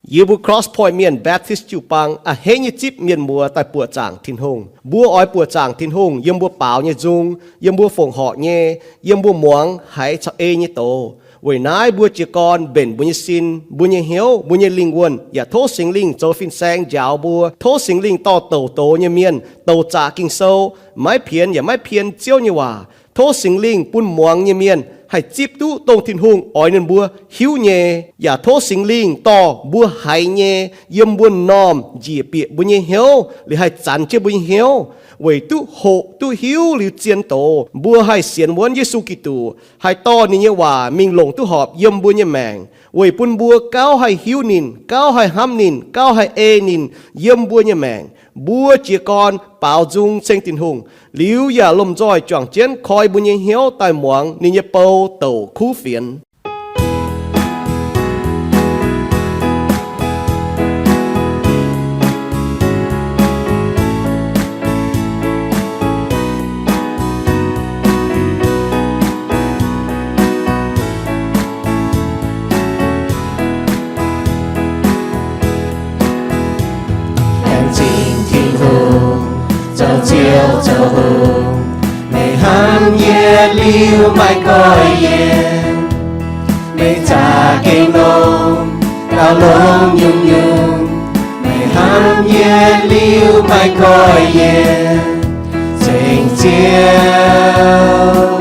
Yie mbuo Cross Point Mienh Baptist jiu-baang a'hneiv nyei zipv mienh muoz daaih buoqc zaangc Tin-Hungh. Mbuo oix buoqc zaangc Tin-Hungh yiem mbuo baaux nyei nzung, yiem mbuo fongc horc nyei, yiem mbuo muangx haiz caux ei nyei doz. Weic naaiv mbuo jiez gorn mbenc mbuo nyei sin, mbuo nyei hnyouv, mbuo nyei lingh wuonh, yaac tov Singx Lingh zoux fin-saeng njaaux mbuo. Tov Singx Lingh dorh douc doz nyei mienh, douc zaqc Ging-Sou, maiv pienx yaac maiv pien Ziouv nyei waac. Tov Singx Lingh bun muangx nyei mienh haih zipv duqv dongh Tin-Hungh oix ninh mbuo hiuv nyei. Yaac tov Singx Lingh dorh mbuo haiz nyei yiem mbuo m'normh njiec bieqc mbuo nyei hnyouv, liuz haih zanx jienv mbuo nyei hnyouv, weic duqv hoqc duqv hiuv liuz zien doz, mbuo haih sienx wuonv Yesu Giduc, haih dorh ninh nyei waac mingh longc duqv horpc yiem mbuo nyei maengc, weic bun mbuo gauh haih hiuv ninh, gauh haih hnamv ninh, gauh haih ei ninh yiem mbuo nyei maengc. Mbuo jiez gorn baaux nzung ceng Tin-Hungh, liuz yaac lomh nzoih juangc jienv koi mbuo nyei hnyouv daaih muangx ninh nyei bou douc kuv fienx. Laengz zingh Tin-Hungh, zoux Ziouv zoux hungh, meih hnamv yie liuz maiv goiv yie. Meih za'gengh longx, gauh longx nyungc-nyungc, meih hnamv yie liuz maiv goiv yie. Ceng Ziouv,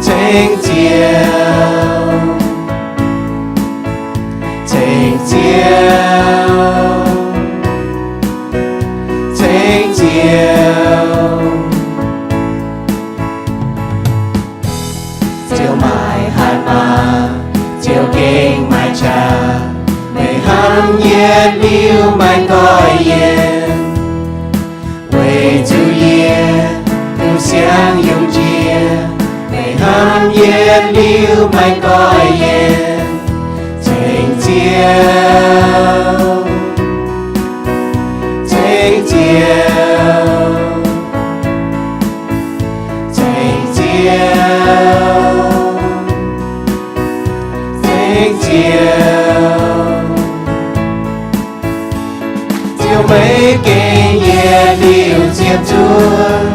ceng Ziouv, ceng Ziouv, ceng Ziouv. Ziouv maiv hatc maaz, Ziouv gengh maiv qaqv, meih hnamv yie liuz maiv goiv yie. Weic zuqc yie duqv siangx yungz jiex, meih hnamv yie liuz maiv goiv yie. Ceng Ziouv, ceng Ziouv, ceng Ziouv, ceng Ziouv. Ziouv maiv gengh yietc liuz ziepc zuoqv,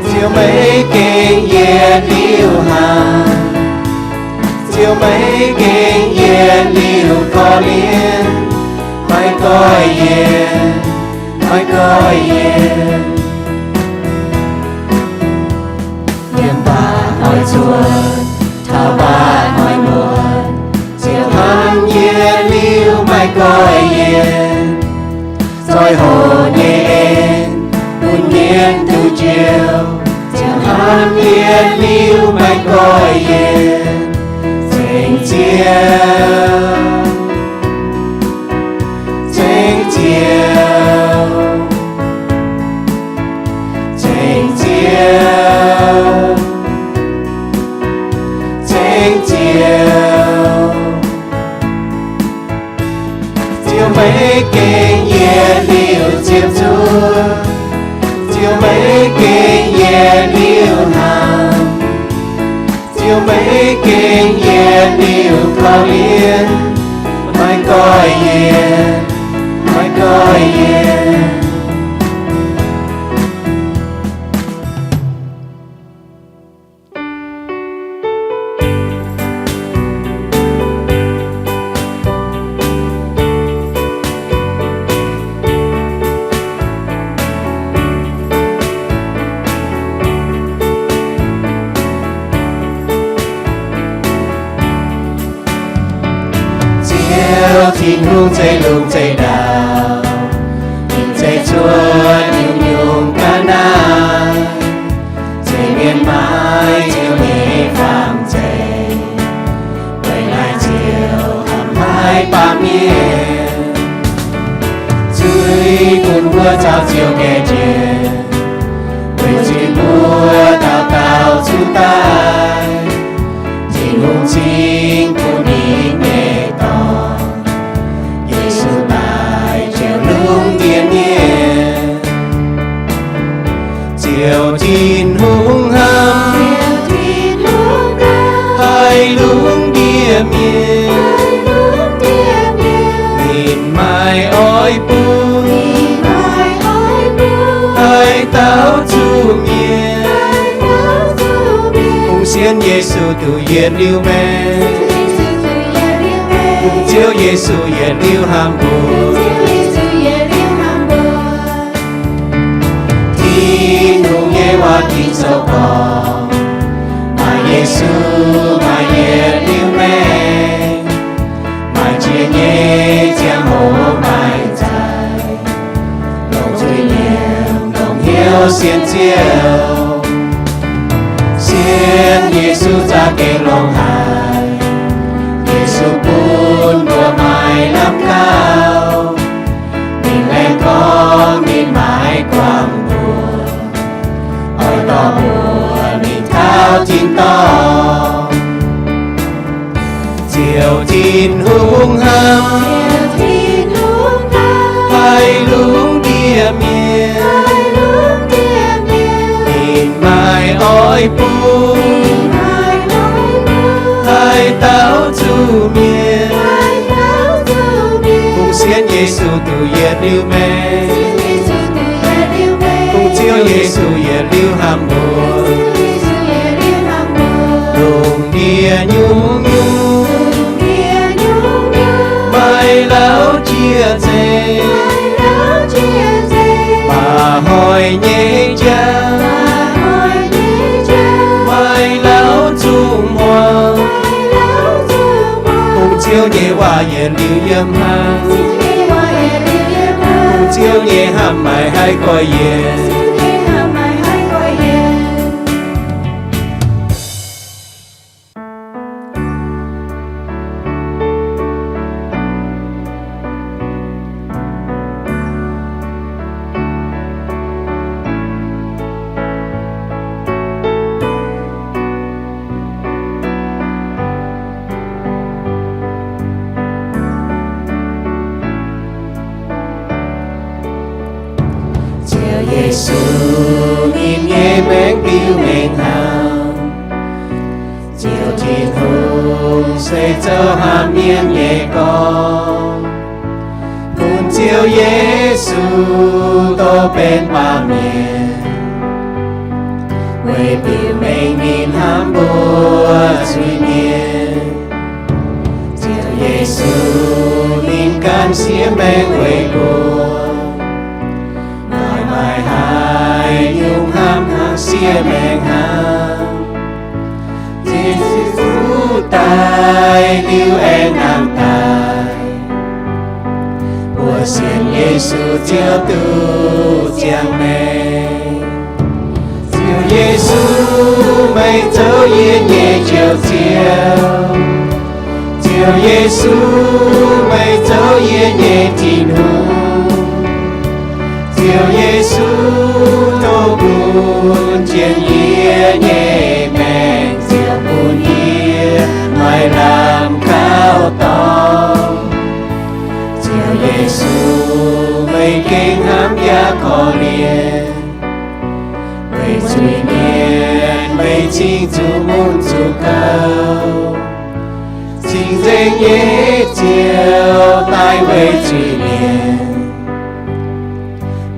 Ziouv maiv gengh yietc liuz hnaangx, Ziouv maiv gengh yietc liuz korv-lienh, maiv goiv yie, maiv goiv yie. Yiem baac oix zuotc, taux baac oix muotc, Ziouv hnamv yie liuz maiv goiv yie. Zoih hoc nyei en, bun mienh duqv njoux, Ziouv hnamv yie liuz maiv goiv yie. Ceng Ziouv, ceng Ziouv, ceng Ziouv, ceng Ziouv. Ziouv maiv gengh yietc liuz ziepc zuoqv, Ziouv maiv gengh yietc liuz hnaangx, Ziouv maiv gengh yietc liuz korv-lienh, maiv goiv yie, maiv goiv yie. Ziouv Tin-Hungh zeiv lungh zeiv ndau, ninh zeiv cuotv nyungc-nyungc ga'naaiv. Zeiv mienh maaiz Ziouv nyei fangx zeiv, weic naaiv Ziouv hnamv haaix baac mienh. Zuiz bun mbuo caux Ziouv gaengh njiec, weic zuiz mbuo dauh dauh zuqc daaih. Tin-Hungh cingx bun ninh nyei Dorn, Yesu, daaih ziouc lungh ndiev mienh. Ziouv Tin-Hungh hnamv haih lungh ndiev mienh. Yesu duqv yietc liuz maengc. Bungx Ziouv Yesu yietc liuz hnamv mbuo. Tin-Hungh nyei waac Ging-Sou gorngv, maaih Yesu maaih yietc liuz maengc. Maaih jiex nyei ziangh hoc maaih zaaix, longc zuiz-nyeic longc hnyouv sienx Ziouv. Sienx Yesu za'gengh longx haic. Yesu bun mbuo maaih lamh gauh. Ninh laengz gorngv ninh maiv guangc mbuo, oix dorh mbuo mingh taux tin-dorngh. Ziouv Tin-Hungh hnamv haih lungh ndiev mienh. Ninh maiv oix bun haih daaux zuqc mienh. Bungx sienx Yesu duqv yietc liuz maengc. Bungx Ziouv Yesu yietc liuz hnamv mbuo. Lungh ndiev nyungc-nyungc maaih laauv jiex nzengc, baac hoic nyei jauv maaih laauv zungv muangx. Bungx Ziouv nyei waac yietc liuz yiem hlang. Bungx Ziouv nyei hnamv maiv haih goiv yienc. Ziouv Yesu ninh nyei maengc biux mengh hnaangx. Ziouv Tin-Hungh se zoux hnamv mienh nyei gorn, bun Ziouv Yesu dongh benx baamh mienh, weic biux mengh ninh hnamv mbuo zuiz-mienh. Ziouv Yesu ninh ganh siev maengc weic mbuo. Maaih maaih haaix nyungc hnamv hnangv siev maengc hnangv? Ziouv Yesu daaih liuz aengx nangh daaih, mbuo sienx Yesu Ziouv duqv ziangh maengc. Ziouv Yesu, meih zoux yie nyei Njoux Ziouv. Ziouv Yesu, meih zoux yie nyei Tin-Hungh. Ziouv Yesu, tov bun jienv yie nyei maengc, Ziouv bun yie maaih lamh gauh dorngx. Ziouv Yesu, meih gengh hnamv yaac korv-lienh. Weic zuiz-mienh meih cingx zuqc mun zuqc gouv. Cing-Nzengc nyei Ziouv daaih weic zuiz-mienh,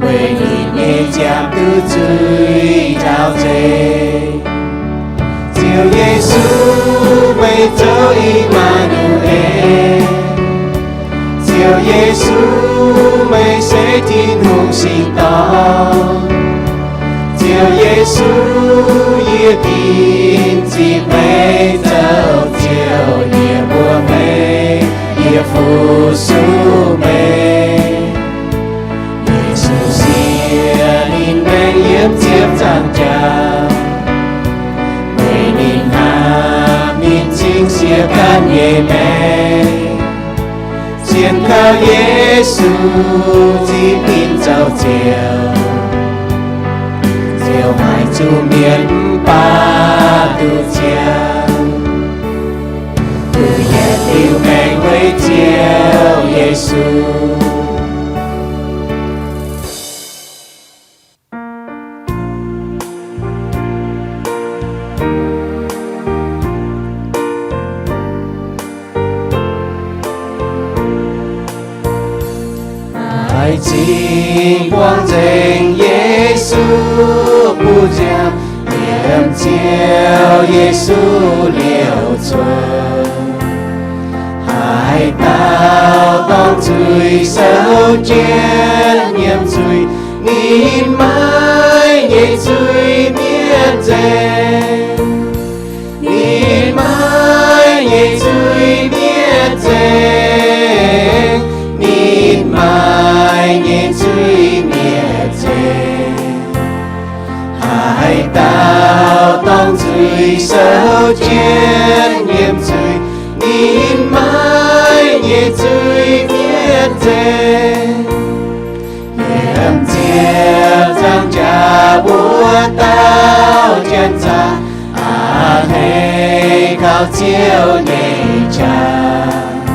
weic ninh nyei ziangh duqv zuiz njaaux nzengc. Ziouv Yesu, meih zoux I^maa^nu^en. Ziouv Yesu, meih se Tin-Hungh singx dorn. Ziouv Yesu, yie ginv zipv meih zoux Ziouv, yie mbuox meih, yie fu-sux meih. Yesu siev ninh maengc yiem ziepc nzaangc jaax, weic ninh hnamv ninh cingx siev ganh nyei maengc. Sienx kaux Yesu, zipv ninh zoux Ziouv, Ziouv haiz zuqc mienh mv baac duqv ziangh, duqv yietc liuz maengc weic Ziouv Yesu. Haiz zingh buangh nzengc Yesu, buov nziaamv yiem Ziouv Yesu liouc cuotv. Haaix dauh dongh zuiz sou jienv nyiemc zuiz, ninh maiv nyei zuiz mietc nzengc. Ninh maiv nyei zuiz mietc nzengc. Ninh maiv nyei zuiz mietc nzengc. Haaix dauh dongh zuiz sou jienv nyiemc zuiz, ninh maiv nyei zuiz mietc nzengc. Yiem ziepc nzaangc jaax wuov dauh janx-zaqc, a'hneiv kaux Ziouv nyei qaqv.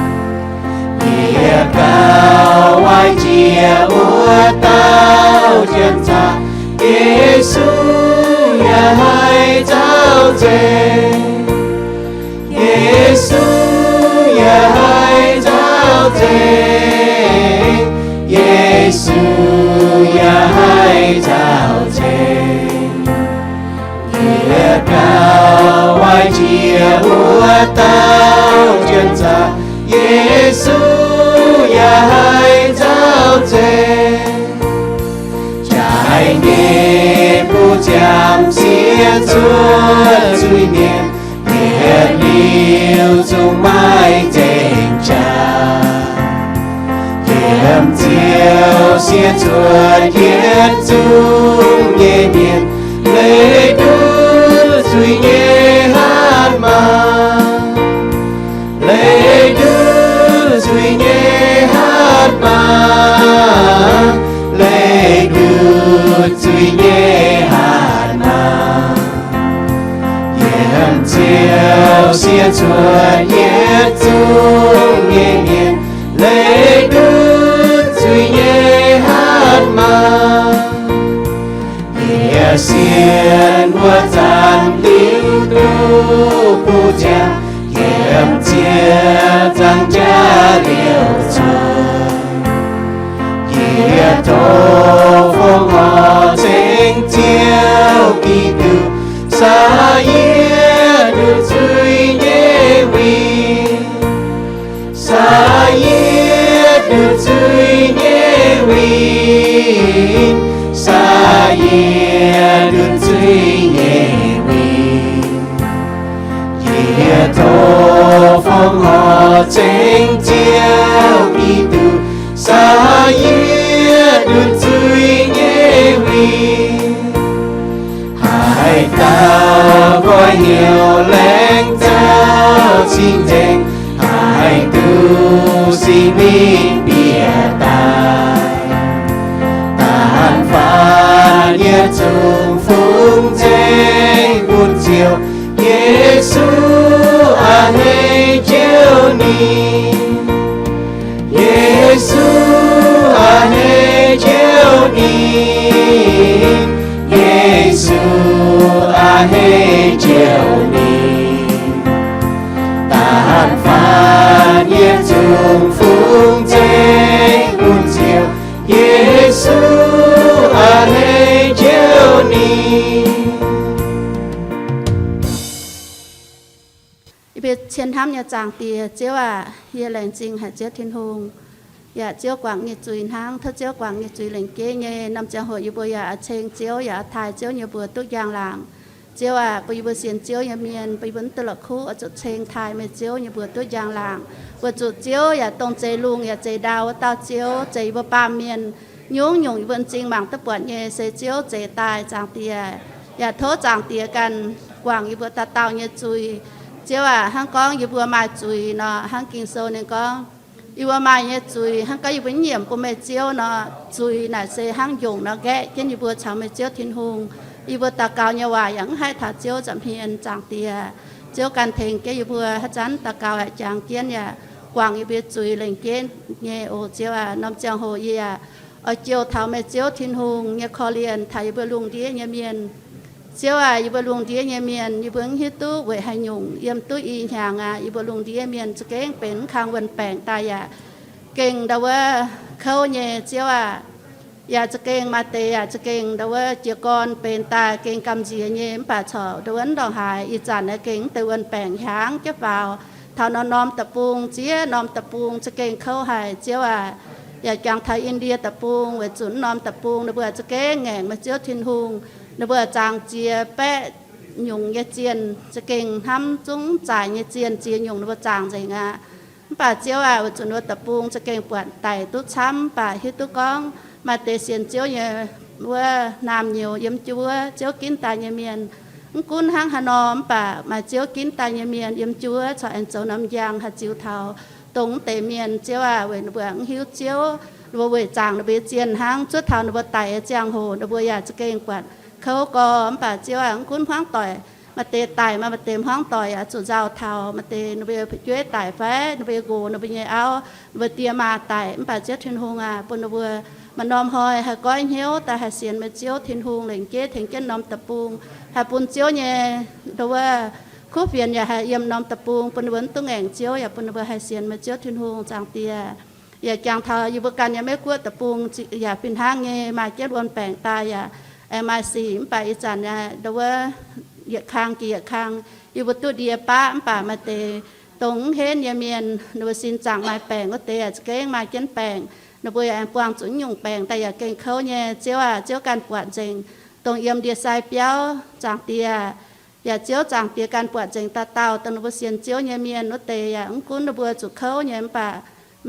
Yie gauh waaic jiex wuov dauh janx-zaqc, Yesu yaac haih nzauh nzengc. Yesu yaac haih nzauh nzengc. Yesu yaac haih nzauh nzengc. Yie gauh waaic jiex wuov dauh janx-zaqc, Yesu yaac haih nzauh nzengc. Jaaix nyei buv ziangx siev cuotv zuiz-mienh, yietc liuz zungv maiv nzengc jaax. Yiem Ziouv siev cuotv yietc zungv nyei mienh, leih ndutv zuiz nyei hatc maaz. Leih ndutv zuiz nyei hatc maaz. Leih ndutv zuiz nyei hatc maaz. Yiem Ziouv siev cuotv yietc zungv nyei mienh, leih ndutv zuiz nyei hatc maaz. Yie sienx wuov zanc liuz duqv buv ziangx, yiem ziepc nzaangc jaax liouc cuotv. Yie tov fongc horc ceng Ziouv Giduc, saah yie ndutc zuiz nyei win. Saah yie ndutc zuiz nyei win. Saah yie ndutc zuiz nyei win. Yie tov fongc horc ceng Ziouv Giduc, saah yie ndutc zuiz nyei win. Haaix dauh goiv hnyouv laengz zouv cing-nzengc, haih duqv Singx Lingh bieqc daaih. Da'faanh yietc zungv fungx nzengc bun Ziouv, Yesu a'hneiv Ziouv ninh. Yesu a'hneiv Ziouv ninh. Yesu a'hneiv Ziouv ninh. Da'faanh yietc zungv fungx nzengc bun Ziouv, Yesu a'hneiv Ziouv ninh. Yie mbuo cien hnamv nyei Zaangc Diex, Ziouv aac, yie laengz zingh haic Ziouv Tin-Hungh, yaac Ziouv guangc nyei zuiz hnangv. Tov Ziouv guangc nyei zuiz lengc jeiv nyei norm ziangh hoc yie mbuo yaac ceng Ziouv, yaac taaih Ziouv nyei mbuox duqv njang-laangc. Ziouv aac, bun yie mbuo sienx Ziouv nyei mienh, bun yie mbuo mv duqv la'kuqv, oix zuqc ceng taaih meih Ziouv nyei mbuox duqv njang-laangc. Weic zuqc Ziouv yaac dongh zeix lungh yaac zeix ndau wuov dauh Ziouv, zeix yie mbuo baamh mienh nyungc-nyungc yie mbuo m'zing mangc duqv buatc nyei se Ziouv zeix daaih, Zaangc Diex. Yaac tov Zaangc Diex ganh guangc yie mbuo dauh dauh nyei zuiz. Ziouv aac, hnangv gorngv yie mbuo maaih zuiz nor, hnangv Ging-Sou ninh gorngv, yie mbuo maaih nyei zuiz, hnangv gorngv yie mbuo mv nyiemc bun meih Ziouv nor, zuiz naaic se hnangv nyungc nor nqaeqv jienv yie mbuo caux meih Ziouv Tin-Hungh. Yie mbuo daux gaux nyei waac yaac mv haih taux Ziouv nza'hmien, Zaangc Diex. Ziouv ganh tengx jienv yie mbuo haaix zanc daux gaux haic jangx jienv yaac guangc yie mbuo zuiz lengc jeiv nyei oc. Ziouv aac, norm ziangh hoc yie yaac oix jouh taux meih Ziouv Tin-Hungh nyei korv-lienh taux yie mbuo lungh ndiev nyei mienh. Ziouv aac, yie mbuo lungh ndiev nyei mienh, yie mbuo mv hiuv duqv weic haaix nyungc yiem duqv i hnyangx aac, yie mbuo lungh ndiev mienh za'gengh benx mv kang wuon-baengc daaih yaac gengh ndau wuov kouv nyei. Ziouv aac, Yaac za'gengh maaih deix yaac za'gengh ndau wuov jiez gorn benx daaih gengh gamh nziex nyei, mv baac corc ndau wuov ndongc haaix ih zanc naaiv gengh mv deix wuon-baengc hiaangx jienv faaux. Taux norm-norm deic-bung, ziex norm deic-bung za'gengh kouv haic, Ziouv aac. Yaac jangx taux Indie deic-bung, weic zuqc norm deic-bung ninh mbuo za'gengh ngaengc meih Ziouv Tin-Hungh. Ninh mbuo zaangc jiex baeqv nyungc nyei zienh, za'gengh hnamv zungv zaaic nyei zienh ziex nyungc ninh mbuo zaangc nzengc aqv. Mv baac Ziouv aac, weic zuqc ninh mbuo deic-bung za'gengh buatc daic duqv camv, mv baac hiuv duqv gorngv maaih deix sienx Ziouv nyei wuov naamh nyouz yiem jienv wuov Ziouv ginv daaih nyei mienh. Mv gunv hnangv haaix nor, mv baac maaih Ziouv ginv daaih nyei mienh yiem jienv wuov corc aengx zoux norm njang haih ziux taux dongh mv deix mienh, Ziouv aac, weic ninh mbuo mv hiuv Ziouv, ninh mbuo weic zaangc ninh mbuo nyei zienh hnangv. Zuov taux ninh mbuo daic nyei ziangh hoc ninh mbuo yaac za'gengh buatc kouv gorx. Mv baac Ziouv aac, mv gunv hmuangv doic, maaih deix daic, maaih deix hmuangv doic yaac zuqc nzauh taux. Maaih deix ninh mbuo nyei fu'jueiv daic fai ninh mbuo nyei nqox, ninh mbuo nyei auv, ninh mbuo die maa daic, mv baac Ziouv Tin-Hungh aac, bun ninh mbuo maaih norm hnoi haih goiv hnyouv daaih haih sienx meih Ziouv Tin-Hungh, lengc jeiv tengx jienv norm deic-bung, haih bun Ziouv nyei ndau wuov kuv fienx yaac haih yiem norm deic-bung, bun ninh mbuo mv duqv ngaengc Ziouv, yaac bun ninh mbuo haih sienx meih Ziouv Tin-Hungh, Zaangc Diex. Yaac jangx taux yie mbuo ganh nyei Meiv-Guoqv deic-bung yaac fih hnangv nyei, maaih jienv wuon-baengc daaih yaac aengx maaih sic, mv baac ih zanc ndau wuov yietc kang jiex yietc kang, yie mbuo duqv ndie baqv. Mv baac maaih deix dongh mv henv nyei mienh, ninh mbuo sin zaangc maaih baengc wuov deix yaac za'gengh maaih jienv baengc. Ninh mbuo yaac aengx buangh zuqc nyungc baengc daaih yaac gengh kouv nyei. Ziouv aac, Ziouv ganh buatc nzengc dongh yiem ndie-sai biauv, Zaangc Diex. Yaac Ziouv Zaangc Diex ganh buatc nzengc dauh dauh dongh ninh mbuo sienx Ziouv nyei mienh wuov deix yaac mv gunv ninh mbuo zuqc kouv nyei, mv baac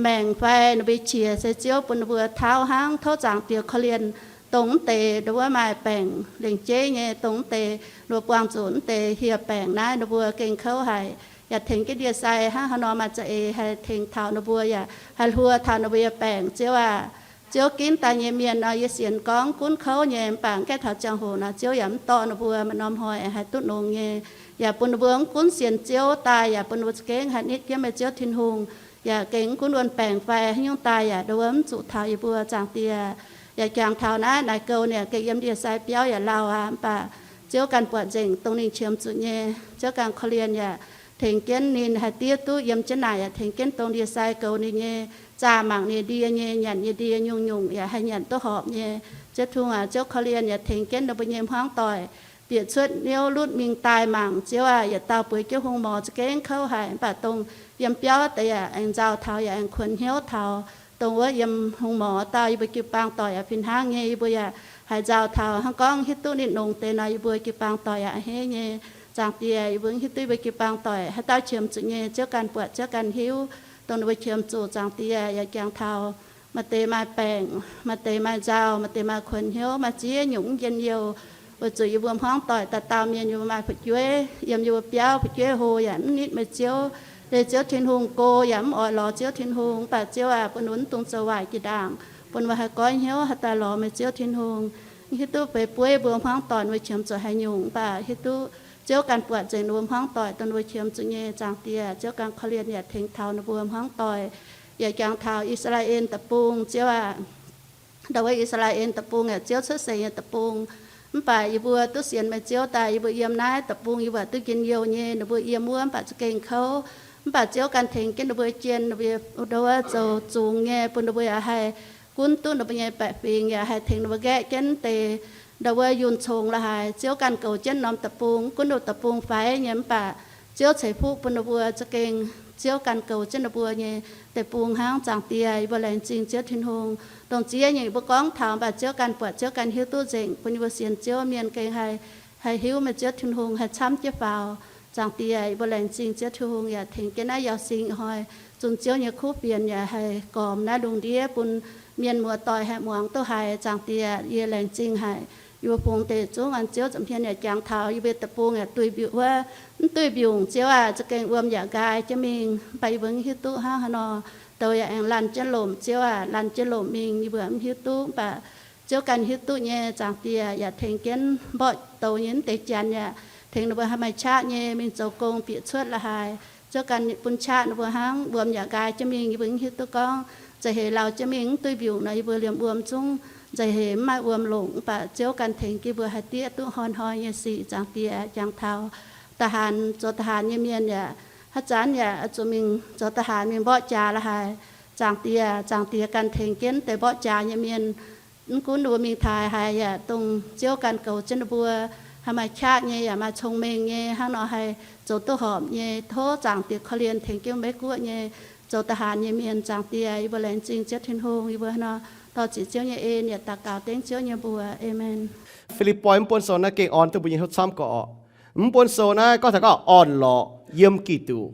maengc fai ninh mbuo qiex se Ziouv bun ninh mbuo tauv hnangv. Tov Zaangc Diex korv-lienh dongh mv deix ndau wuov maaih baengc lengc jeiv nyei, dongh mv deix ninh mbuo buangh zuqc mv deix hieh baengc naaiv ninh mbuo gengh kouv haic. Yaac tengx jienv ndie-sai hnangv haaix nor maaih za'eix haih tengx taux ninh mbuo yaac haih hluo taux ninh mbuo nyei baengc, Ziouv aac. Ziouv ginv daaih nyei mienh nor, yie sienx gorngv gunv kouv nyei, mv baac mv gaengh taux ziangh hoc nor Ziouv yaac mv dorh ninh mbuo maaih norm hnoi aengx haih duqv longx nyei. Yaac bun ninh mbuo mv gunv sienx Ziouv daaih, yaac bun ninh mbuo za'gengh haih nitv jienv meih Ziouv Tin-Hungh. Yaac gengh mv gunv wuon-baengc fai haaix nyungc daaih yaac ndau wuov mv zuqc taux yie mbuo, Zaangc Diex. Yaac jangx taux naaiv naaic gouv ninh gengh yiem ndie-sai biauv yaac lauh aqv, mv baac Ziouv ganh buatc nzengc dongh ninh qiemx zuqc nyei. Ziouv ganh korv-lienh yaac tengx jienv ninh haih diev duqv yiem jienv naaic, yaac tengx jienv dongh ndie-sai goux ninh nyei, zaah mangc ninh ndie nyei, nyanc nyei ndie nyungc-nyungc yaac haih nyanc duqv horpc nyei. Ziouv Tin-Hungh aac, Ziouv korv-lienh yaac tengx jienv ninh mbuo nyei hmuangv doic bieqc cuotv hnyouv lutv mingh daaih mangc, Ziouv aac, yietc dauh bueix jienv hungh morz za'gengh kouv haic, mv baac dongh yiem biauv deix yaac aengx nzauh taux, yaac aengx kuonx hnyouv taux. Dongh wuov yiem hungh morz dauh yie mbuo jiu-baang doic yaac fih hnangv nyei, yie mbuo yaac haiz nzauh taux hnangv gorngv hiuv duqv ninh longx deix nor, yie mbuo jiu-baang doic yaac a'hneiv nyei. Zaangc Diex, yie mbuo hiuv duqv yie mbuo jiu-baang doic haaix dauh qiemx zuqc nyei, Ziouv ganh buatc, Ziouv ganh hiuv dongh ninh mbuo qiemx zuqc, Zaangc Diex. Yaac jangx taux maaih deix maaih baengc, maaih deix maaih nzauh, maaih deix maaih kuonx hnyouv, maaih ziex nyungc mv njien-youh. Weic zuqc yie mbuo hmuangv doic dauh dauh mienh, yie mbuo maaih fu'jueiv yiem yie mbuo biauv, fu'jueiv hlo yaac mv nitv meih Ziouv. Liuz Ziouv Tin-Hungh go yaac mv oix lorz Ziouv Tin-Hungh, mv baac Ziouv aac, bun ninh mbuo mv dungx zoux waaic jiex ndaangc, bun ninh mbuo haih goiv hnyouv, haih daaih lorz meih Ziouv Tin-Hungh. Hiuv duqv feix bueiv mbuo hmuangv doic ninh mbuo qiemx zuqc haaix nyungc, mv baac hiuv duqv Ziouv ganh buatc nzengc ninh mbuo hmuangv doic dongh ninh mbuo qiemx zuqc nyei, Zaangc Diex. Ziouv ganh korv-lienh yaac tengx taux ninh mbuo hmuangv doic. Yaac jangx taux I^saa^laa^en Deic-Bung, Ziouv aac. Ndau wuov I^saa^laa^en Deic-Bung yaac Ziouv cuotv seix nyei deic-bung. Mv baac yie mbuo duqv sienx meih Ziouv daaih, yie mbuo yiem naaiv deic-bung yie mbuo duqv njien-youh nyei. Ninh mbuo yiem wuov mv baac za'gengh kouv, mv baac Ziouv ganh tengx jienv ninh mbuo jien, ninh mbuo ndau wuov zoux zungx nyei, bun ninh mbuo yaac haih gunv duqv ninh mbuo nyei baeqc fingx, yaac haih tengx ninh mbuo nqaeqv jienv deix ndau wuov yunh congx la'haaix. Ziouv ganh goux jienv norm deic-bung, gunv ninh mbuo deic-bung faix nyei, mv baac Ziouv ceix fuqv bun ninh mbuo za'gengh, Ziouv ganh goux jienv ninh mbuo nyei deic-bung hnangv, Zaangc Diex. Yie mbuo laengz zingh Ziouv Tin-Hungh. Dongh ziex nyungc yie mbuo gorngv taux, mv baac Ziouv ganh buatc, Ziouv ganh hiuv duqv nzengc, bun yie mbuo sienx Ziouv mienh gengh haih, haih hiuv meih Ziouv Tin-Hungh haih camv jienv faaux. Zaangc Diex, yie mbuo laengz zingh Ziouv Tin-Hungh yaac tengx jienv naaiv Yauz Sing ih hnoi zunh Ziouv nyei kuv fienx yaac haih gormx naaiv lungh ndiev bun mienh muoz-doic haih muangx duqv haiz. Zaangc Diex, yie laengz zingh haic. Yie mbuo fungx deix zungv an Ziouv nza'hmien yaac jangx taux yie mbuo deic-bung yaac duih mbiungc wuov, mv duih mbiungc, Ziouv aac, za'gengh wuom yaac nqaai jienv mingh, mv baac yie mbuo mv hiuv duqv hnangv haaix nor. Douz yaac aengx laanh jienv lomc, Ziouv aac, laanh jienv lomc mingh, yie mbuo mv hiuv duqv, mv baac Ziouv ganh hiuv duqv nyei. Zaangc Diex, yaac tengx jienv mborqv douz nyei mv deix janx yaac tengx ninh mbuo haih maaih qaqv nyei mingh zoux gong bieqc cuotv la'haaix. Ziouv ganh bun qaqv ninh mbuo hnangv, wuom yaac nqaai jienv mingh. Yie mbuo mv hiuv duqv gorngv nzauh heix lauh jienv mingh mv duih mbiungc nor, yie mbuo liemh wuom zungv nzauh heix mv maaih wuom longc, mv baac Ziouv ganh tengx jienv mbuo haih diev duqv hnoi-hnoi nyei sic. Zaangc Diex, jangx taux ทหาร, zoux ทหาร nyei mienh yaac haaix zanc yaac zuqc mingh zoux ทหาร mingh mborqv jaax la'haaix. Zaangc Diex, Zaangc Diex ganh tengx jienv deix mborqv jaax nyei mienh Mv gunv ninh mbuo mingh taaix haaix yaac dongh Ziouv ganh goux jienv ninh mbuo, haih maaih qaqv nyei yaac maaih cong-mengh nyei, hnangv nor haih zoux duqv horpc nyei. Tov Zaangc Diex korv-lienh tengx jienv Meiv-Guoqv nyei zoux da'haanx nyei mienh. Zaangc Diex, yie mbuo laengz zingh Ziouv Tin-Hungh, yie mbuo hnangv nor dorh ziec Ziouv nyei en yaac daux gaux dengv Ziouv nyei mbuox. Aamen. Fi^lipv^poi mv buonv sou naaiv gengh orn duqv mbuo nyei hnyouv camv gorx. Mv buonv sou naaiv gorngv taux gorngv orn-lorqc yiem Giduc.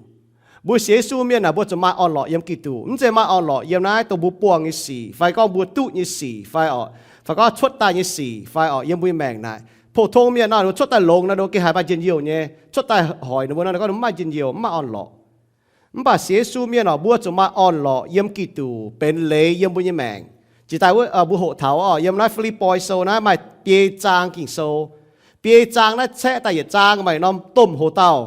Mbuo sienx Yesu mienh aah, mbuo zuqc maaih orn-lorqc yiem Giduc. Mv zeiz maaih orn-lorqc yiem naaiv dongh mbuo buangh nyei sic, fai gorngv mbuo duqv nyei sic, fai orqc, fai gorngv cuotv daaih nyei sic, fai orqc, yiem mbuo nyei maengc naaic. Pou-tong mienh nor, ninh mbuo cuotv daaih longx nor, ninh mbuo gengh haiz maaih njien-youh nyei. Cuotv daaih hoic ninh mbuo nor, ninh gorngv ninh mv maaih njien-youh, mv maaih orn-lorqc. Mv baac sienx Yesu mienh orqc, mbuo zuqc maaih orn-lorqc yiem Giduc benx leiz yiem mbuo nyei maengc. Jiex daaih wuov, mbuo hoqc taux orqc, yiem naaiv Fi^lipv^poi sou naaiv maaih biei zaang Ging-Sou. Biei zaang naaiv caeqv daaih yietc zaang maaih norm domh hoc-dauh.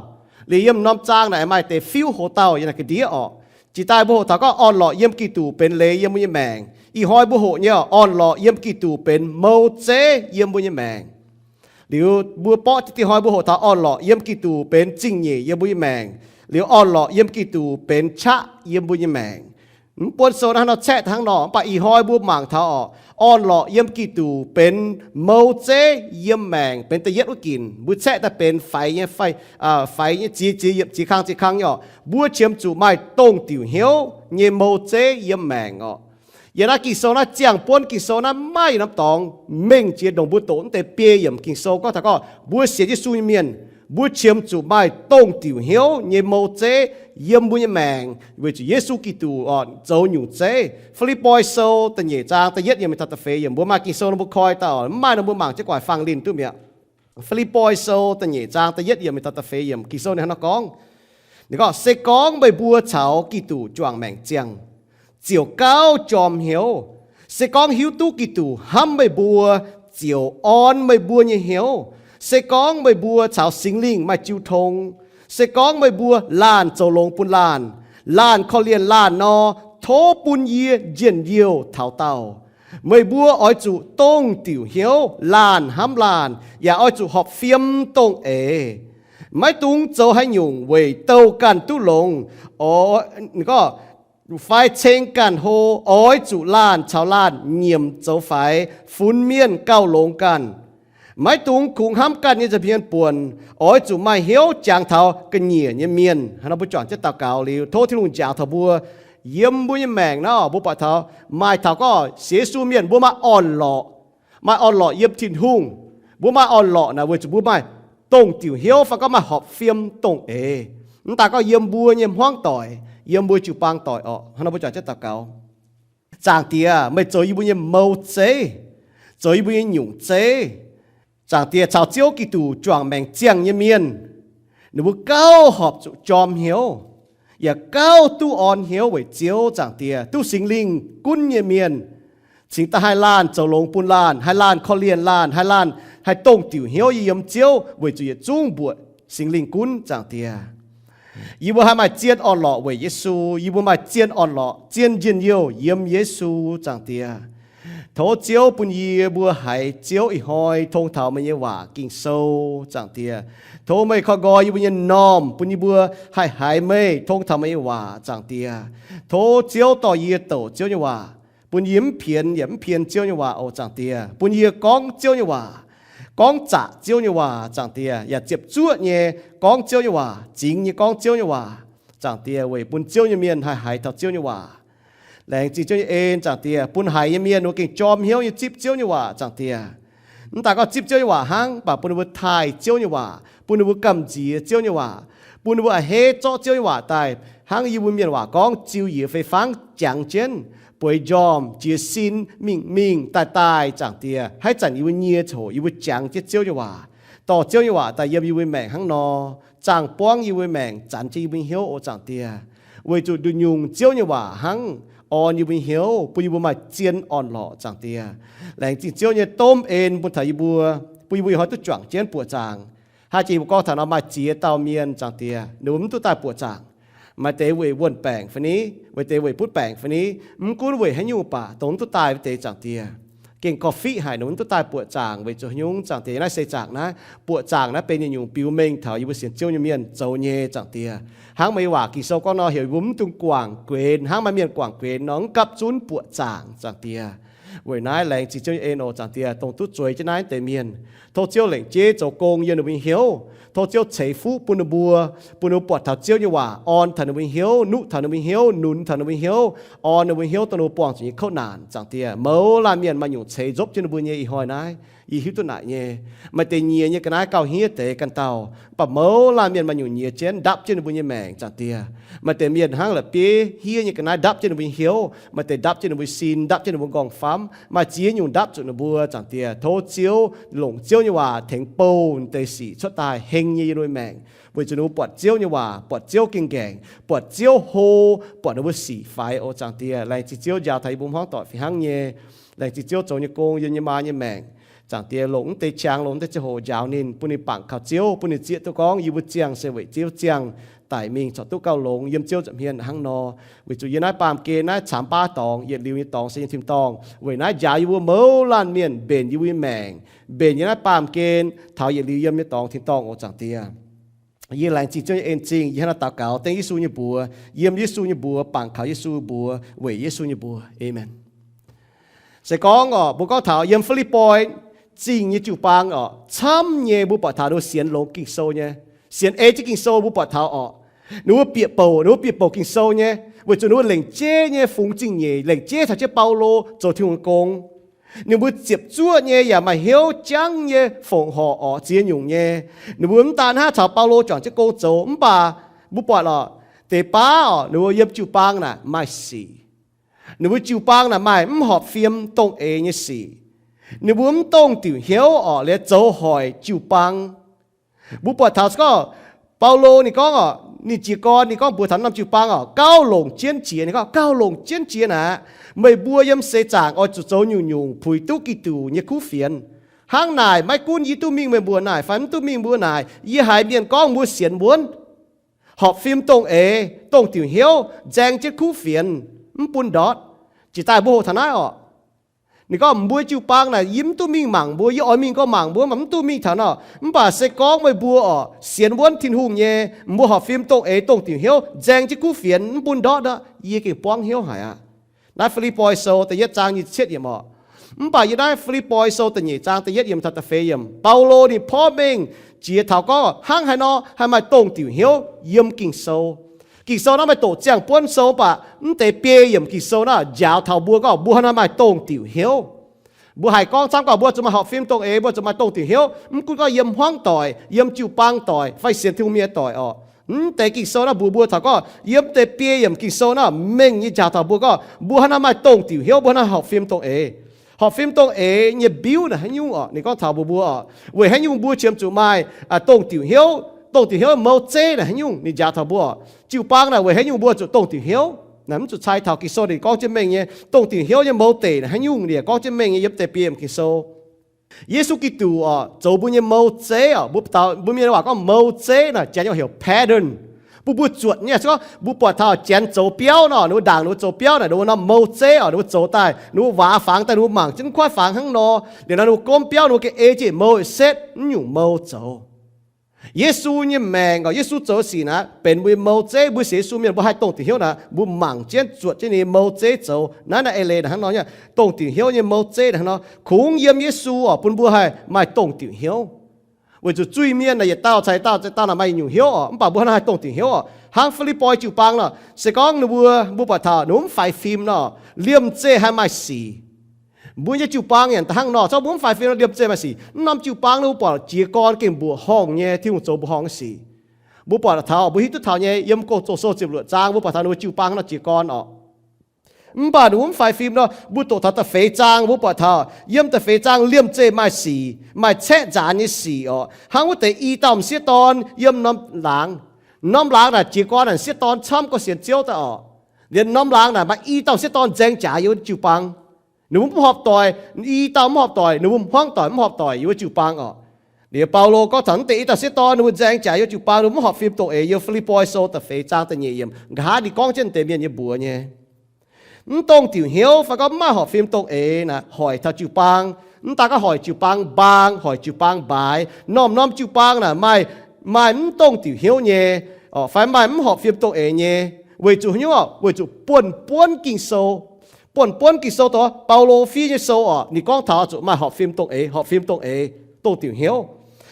Liuz yiem norm zaang naaic maaih deix fiuv hoc-dauh yiem naaic ga'ndiev orqc. Jiex daaih mbuo hoqc taux gorngv orn-lorqc yiem Giduc benx leiz yiem mbuo nyei maengc. Ih hnoi mbuo hoqc nyei orqc, orn-lorqc yiem Giduc benx mou zeiv yiem mbuo nyei maengc. Liuz mbuo borqv diqv hnoi mbuo hoqc taux orn-lorqc yiem Giduc benx zingh nyeic yiem mbuo nyei maengc. Liuz orn-lorqc yiem Giduc benx qaqv yiem mbuo nyei maengc. Mv buonv sou naaiv hnangv nor caeqv hnangv nor, mv baac ih hnoi mbuo mangc taux orqc, orn-lorqc yiem Giduc benx mou zeiv yiem maengc, benx da'yietv wuov ginc. Mbuo caeqv daaih benx faix nyei, faix nyei, ziex ziex yiemc, ziex kang ziex kang nyei orqc. Mbuo qiemx zuqc maaih dongh diuc hnyouv nyei mou zeiv yiem maengc orqc. Yiem naaiv Ging-Sou naaiv, ziangh buonv Ging-Sou naaiv maaih norm dorngx mengh jiex ndongc mbuo doqc mv deix biei yiemc Ging-Sou gorngv taux gorngv mbuo sienx Yesu nyei mienh, mbuo qiemx zuqc maaih dongh diuc hnyouv nyei mou zeiv yiem mbuo nyei maengc weic zuqc Yesu Giduc orqc zoux nyungc zeiv. Fi^lipv^poi sou da'nyeic zaang da'yietv yiemc mingh taux da'feix yiemc, mbuo maaih Ging-Sou nor mbuo koi daaih orqc, mv maaih nor mbuo mangc jienv guaax fangx linh duqv mi'aqv. Fi^lipv^poi sou da'nyeic zaang da'yietv yiemc mingh taux da'feix yiemc, Ging-Sou ninh hnangv nor gorngv, ninh gorngv, Se gorngv meih mbuo caux Giduc juangc maengc ziangh, ziouc gauh jorm hnyouv. Se gorngv hiuv duqv Giduc hnamv meih mbuo, ziouc orn meih mbuo nyei hnyouv. Se gorngv meih mbuo caux Singx Lingh maaih jiu tong, se gorngv meih mbuo laanh zoux longx bun laanh, laanh korv-lienh laanh nor, tov bun yie njien-youh taux daauh. Meih mbuo oix zuqc dongh diuc hnyouv, laanh hnamv laanh, yaac oix zuqc horpc fiem dongh eix. Maiv dungx zoux haaix nyungc weic douh ganh duqv longx, fai ceng ganh hlo. Oix zuqc laanh caux laanh nyiemc zoux faix, funx mienh gauh longx ganh. Maiv dungx kungx hnamv ganh nyei nza'hmien buonc. Oix zuqc maaih hnyouv jangx taux ga'nyiec nyei mienh. Hnangv nor mbuo juangc jienv daux gaux liuz, tov Tin-Hungh njaaux taux mbuo. Yiem mbuo nyei maengc naaiv mbuo buatc taux maaih taux gorngv sienx Yesu mienh mbuo maaih orn-lorqc, maaih orn-lorqc yiem Tin-Hungh. Mbuo maaih orn-lorqc naaic weic zuqc mbuo maaih dongh diuc hnyouv fai gorngv maaih horpc fiem dongh eix. Mv daaih gorngv yiem mbuo nyei hmuangv doic, yiem mbuo jiu-baang doic orqc. Hnangv nor mbuo juangc jienv daux gaux. Zaangc Diex, meih zoux yie mbuo nyei mou zeiv, zoux yie mbuo nyei nyungc zeiv. Zaangc Diex, caux Ziouv Giduc juangc maengc ziangh nyei mienh, ninh mbuo gauh horpc zuqc jorm hnyouv, yaac gauh duqv orn hnyouv weic Ziouv. Zaangc Diex, duqv Singx Lingh gunv nyei mienh, cingx daaih haih laanh zoux longx bun laanh, haih laanh korv-lienh laanh, haih laanh haih dongh diuc hnyouv yiem Ziouv weic zuqc yietc zungv mbuoqc Singx Lingh gunv. Zaangc Diex, yie mbuo haih maaih zien orn-lorqc weic Yesu. Yie mbuo maaih zien orn-lorqc, zien njien-youh yiem Yesu. Zaangc Diex, tov Ziouv bun yie mbuo haiz Ziouv ih hnoi tong taux meih nyei waac Ging-Sou. Zaangc Diex, tov meih koi nqoi yie mbuo nyei m'normh, bun yie mbuo haih haiz meih tong taux meih nyei waac. Zaangc Diex, tov Ziouv dorh yie douc Ziouv nyei waac, bun yie mv pienx yaac mv pien Ziouv nyei waac oc. Zaangc Diex, bun yie gorngv Ziouv nyei waac, gorngv zaqc Ziouv nyei waac. Zaangc Diex, yaac ziepc zuoqv nyei gorngv Ziouv nyei waac, zingx nyei gorngv Ziouv nyei waac. Zaangc Diex, weic bun Ziouv nyei mienh haih haiz taux Ziouv nyei waac. Laengz zingh Ziouv nyei en. Zaangc Diex, bun haiz nyei mienh ninh mbuo gengh jorm hnyouv nyei zipv Ziouv nyei waac. Zaangc Diex, mv daaih gorngv zipv Ziouv nyei waac hnangv, mv baac bun ninh mbuo taaih Ziouv nyei waac, bun ninh mbuo gamh nziex Ziouv nyei waac, bun ninh mbuo a'hneiv zorqv Ziouv nyei waac daaih, hnangv yie mbuo mienh waac gorngv, ziux yie fei fangv jangx jienv, bueix njormh, jiez sin, mingh mingh daaih daaih. Zaangc Diex, haaix zanc yie mbuo nyie coc yie mbuo jangx jienv Ziouv nyei waac, dorh Ziouv nyei waac daaih yiem yie mbuo maengc hnangv nor, zaangh buangv yie mbuo maengc, zanx jienv yie mbuo hnyouv oc. Zaangc Diex, weic zuqc nduqc nyungc Ziouv nyei waac hnangv orn yie mbuo hnyouv, bun yie mbuo maaih zien orn-lorqc. Zaangc Diex, laengz zingh Ziouv nyei domh en bun taux yie mbuo, bun yie mbuo ih hnoi duqv juangc jienv buoqc zaangc. Haaix jiex yie mbuo gorngv taux nor maaih ziex dauh mienh. Zaangc Diex, ninh mbuo mv duqv daaih buoqc zaangc. Maaih deix weic wuonh baengc fai ni, maaih deix weic butv baengc fai ni, mv gunv weic haaix nyungc baac dongh mv duqv daaih wuov deix. Zaangc Diex, gengh korv-fiqv haic ninh mv duqv daaih buoqc zaangc weic zuqc haaix nyungc. Zaangc Diex, naaiv se zaangc naaiv, buoqc zaangc naaiv benx nyungc-nyungc biux mengh taux yie mbuo sienx Ziouv nyei mienh zoux nyei. Zaangc Diex, hnangv meih nyei waac Ging-Sou gorngv nor, heuc yie mbuo mv dungx guangc guenx hnangv maaih mienh guangc guenx nor, mv gapv zunv buoqc zaangc. Zaangc Diex, Weic naaiv laengz zingh Ziouv nyei en oc Zaangc Diex, dongh duqv zueiz jienv naaiv deix mienh. Tov Ziouv lengc jeiv zoux gong yiem ninh mbuo nyei hnyouv. Tov Ziouv ceix fuqv bun ninh mbuo, bun ninh mbuo buatc taux Ziouv nyei waac orn taux ninh mbuo nyei hnyouv, nuqv taux ninh mbuo nyei hnyouv, nunz taux ninh mbuo nyei hnyouv, orn ninh mbuo nyei hnyouv dongh ninh mbuo buangh zuqc nyei kouv naanc. Zaangc Diex, mouz laanh mienh maaih nyungc ceix nzopv jienv ninh mbuo nyei ih hnoi naaiv. Yie hiuv duqv naaic nyei. Maaih deix nyiex nyei ga'naaiv gauh hniev deix ganh dauh, mv baac mouz laanh mienh maaih nyungc nyiex jienv ndapv jienv ninh mbuo nyei maengc, Zaangc Diex. Maaih deix mienh hnangv la'bieiv hniev nyei ga'naaiv ndapv jienv ninh mbuo nyei hnyouv, maaih deix ndapv jienv ninh mbuo nyei sin, ndapv jienv ninh mbuo nqorngv-famv, maaih ziex nyungc ndapv zuqc ninh mbuo, Zaangc Diex. Tov Ziouv longc Ziouv nyei waac tengx bouh deix sic cuotv daaih heng nyei yiem ninh mbuo maengc, weic zuqc ninh mbuo buatc Ziouv nyei waac, buatc Ziouv gengh nqaengc, buatc Ziouv hlo, buatc ninh mbuo sic faix oc Zaangc Diex. Laengz zingh Ziouv njaaux taux yie mbuo hmuangv doic fih hnangv nyei. Laengz zingh Ziouv zoux nyei gong yiem yie maa nyei maengc. Zaangc Diex, longc mv deix qangx, longc mv deix ziangh hoc njaaux ninh, bun ninh bangc kaux Ziouv, bun ninh zieqv duqv gorngv yie mbuo ziangh se weic Ziouv ziangh daic mingh corc duqv gauh longx yiem Ziouv nza'hmien hnangv nor. Weic zuqc yie naaiv baamh gen naaiv caamx baav dorngx, yietc liuz nyei dorngx se yiem tin-dorngh. Weic naaiv njaaux yie mbuo mouz laanh mienh mbenc yie mbuo nyei maengc, mbenc yie naaiv baamh gen taux yietc liuz yiem nyei dorngx tin-dorngh oc Zaangc Diex. Yie laengz zingh Ziouv nyei en-zingh. Yie hnangv naaiv daux gaux dengv Yesu nyei mbuox, yiem Yesu nyei mbuox, bangc kaux Yesu mbuox, weic Yesu nyei mbuox. Aamen. Se gorngv oc, mbuo gorngv taux yiem Fi^lipv^poi Zingh nyei jiu-baang oc, camv nyei mbuo buatc taux ninh mbuo sienx longx Ging-Sou nyei, sienx ei jienv Ging-Sou mbuo buatc taux oc. Ninh mbuo bieqc bouc, ninh mbuo bieqc bouc Ging-Sou nyei, weic zuqc ninh mbuo lengc jeiv nyei fungx zingh nyeic, lengc jeiv taux jienv Baulo zoux Tin-Hungh gong. Ninh mbuo ziepc zuoqv nyei yaac maaih hnyouv jangv nyei fongc horc orqc ziex nyungc nyei. Ninh mbuo mv daan hnangv caux Baulo juangc jienv gong zoux, mv baac mbuo buatc lorqc, deix baav orqc, ninh mbuo yiem jiu-baang naaic maaih sic. Ninh mbuo jiu-baang naaic maaih mv horpc fim dongh eix nyei sic. Ninh mbuo mv dongh diuc hnyouv orqc liuz zoux hoic jiu-baang. Mbuo buatc taux gorngv, Baulo ninh gorngv orqc, ninh jiez gorn ninh gorngv mbuox taux norm jiu-baang orqc, gauh longc jienv jiex, ninh gorngv gauh longc jienv jiex naaic, meih mbuo yiem seix zaangc oix zuqc zoux nyungc-nyungc puix duqv Giduc nyei kuv fienx. Hnangv naaic, maiv gunv yie duqv mingh meih mbuo naaic fai mv duqv mingh mbuo naaic, yie haiz mienh gorngv mbuo sienx wuonv, horpc fim dongh eix, dongh diuc hnyouv, nzaeng jienv kuv fienx, mv bun ndortv. Jiex daaih mbuo hoqc taux naaiv orqc. Ninh gorngv mbuo jiu-baang naaic yie mv duqv mingh mangc mbuo, yie oix mingh gorngv mangc mbuo, mv baac mv duqv mingh taux nor. Mv baac se gorngv meih mbuo orqc sienx wuonv Tin-Hungh nyei, mbuo horpc fim dongh eix, dongh diuc hnyouv, nzaeng jienv kuv fienx, mv bun ndortv nor, yie gengh buangv hnyouv haic aqv. Naaiv Fi^lipv^poi Sou da'yietv zaang nyic ziepc cietv yiemc orqc. Mv baac yiem naaiv Fi^lipv^poi Sou da'nyeic zaang da'yietv yiemc taux da'feix yiemc, Baulo ninh porv mengh jiex taux gorngv hnangv haaix nor haih maaih dongh diuc hnyouv yiem Ging-Sou. Ging-Sou naaiv maaih doqc ziangh buonv sou, mv baac mv deix biei yiemc Ging-Sou naaiv njaaux taux mbuo gorngv mbuo hnangv naaiv maaih dongh diuc hnyouv. Mbuo haih gorngv camv gorngv mbuo zuqc maaih horpc fim dongh eix, mbuo zuqc maaih dongh diuc hnyouv, mv gunv gorngv yiem hmuangv doic, yiem jiu-baang doic, fai sienx Tin-Hungh mienh doic orqc. Mv deix Ging-Sou naaiv mbuox mbuo taux gorngv yiem deix biei yiemc Ging-Sou naaiv mengh nyei njaaux taux mbuo gorngv mbuo hnangv naaiv maaih dongh diuc hnyouv, mbuo hnangv horpc fim dongh eix. Horpc fim dongh eix nyei mbiuv naaic haaix nyungc orqc, ninh gorngv taux mbuox mbuo orqc, weic haaix nyungc mbuo qiemx zuqc maaih dongh diuc hnyouv, dongh diuc hnyouv mouz zeiv naaic haaix nyungc, ninh njaaux taux mbuo orqc. Jiu-baang naaic weic haaix nyungc mbuo zuqc dongh diuc hnyouv, naaic mv zuqc cai taux Ging-Sou ninh gorngv jienv mengh nyei. Dongh diuc hnyouv nyei mouz deic naaic haaix nyungc, ninh gorngv jienv mengh nyei yiem deix biei yiemc Ging-Sou. Yesu Giduc orqc, zoux mbuo nyei mouz zeiv orqc. Mbuo, mbuo mienh waac gorngv mouz zeiv naaic, Janx nyei waac heuc pattern, bun mbuo zuotc nyei. Se gorngv mbuo buatc taux Janx zoux biauv nor, ninh mbuo ndaangc ninh mbuo zoux biauv naaic, ninh mbuo norm mouz zeiv orqc, ninh mbuo zoux daaih, ninh mbuo waac fangx daaih, ninh mbuo mangc jienv mv kuaaiv fangx hnangv nor. Liuz nor ninh mbuo gomv biauv, ninh mbuo ga'ei jiex mouz setv mv nyungc mouz zoux. Yesu nyei maengc orqc, Yesu zoux sic naaic benx mbuo nyei mouz zeiv. Mbuo sienx Yesu mienh mbuo haih dongh diuc hnyouv naaic, mbuo mangc jienv zuotc jienv ninh nyei mouz zeiv zoux. Naaiv naaiv eix leiz naaic hnangv nor, dongh diuc hnyouv nyei mouz zeiv naaic hnangv nor. Kungx yiem Yesu orqc, bun mbuo haih maaih dongh diuc hnyouv. Weic zuqc zuiz-mienh naaic yietc dauh caux yietc dauh, yietc dauh naaic maaih nyungc hnyouv orqc, mv baac mbuo hnangv haih dongh diuc hnyouv orqc. Hnangv Fi^lipv^poi jiu-baang nor, se gorngv ninh mbuo, mbuo buatc taux ninh mbuo mv faix fim nor, liemh zeih haih maaih sic. Mbuo nyei jiu-baang yaac hnangv nor, se gorngv mbuo mv faix fim nor, liemh zeih maaih sic. Mv norm jiu-baang nor mbuo buatc jiez gorn gengh mbuoqc horngh nyei, Tin-Hungh zoux mbuoqc horngh nyei sic. Mbuo buatc taux, mbuo hiuv duqv taux nyei, yiem Gong-Zoh Sou ziepc luoqc zaang mbuo buatc taux ninh mbuo jiu-baang nor jiez gorn orqc. Mv baac ninh mbuo mv faix fim nor, mbuo doqc taux da'feix zaang mbuo buatc taux yiem da'feix zaang liemh zeih maaih sic, maaih caeqv nzaanx nyei sic orqc. Hnangv wuov deix i dauh m'sieqv dorn yiem norm laangz. Norm laangz naaic jiez gorn naaic m'sieqv dorn camv gorngv sienx Ziouv daaih orqc. Liemh norm laangz naaic maaih i dauh m'sieqv dorn nzaeng jaax yiem wuov jiu-baang. Ninh mbuo mv horpc doic, i dauh mv horpc doic, ninh mbuo hmuangv doic mv horpc doic yiem wuov jiu-baang orqc. Liuz Baulo gorngv taux mv deix i dauh m'sieqv dorn ninh mbuo nzaeng jaax yiem jiu-baang, ninh mbuo mv horpc fim dongh eix. Yiem Fi^lipv^poi Sou da'feix zaang da'nyeic yiemc nqa'haav ninh gorngv jienv deix mienh nyei mbuox nyei. Mv dongh diuc hnyouv fai gorngv mv maaih horpc fim dongh eix naaic hoic taux jiu-baang. Mv daan gorngv hoic jiu-baang mbaang, hoic jiu-baang mbaaix. Norm-norm jiu-baang naaic maaih, maaih mv dongh diuc hnyouv nyei, fai maaih mv horpc fim dongh eix nyei. Weic zuqc haaix nyungc orqc? Weic zuqc buonv-buonv Ging-Sou, Buonv-buonv Ging-Sou dongh Baulo fiev nyei sou oc, ninh gorngv taux zuqc maaih horpc fim dongh eix, horpc fim dongh eix, dongh diuc hnyouv.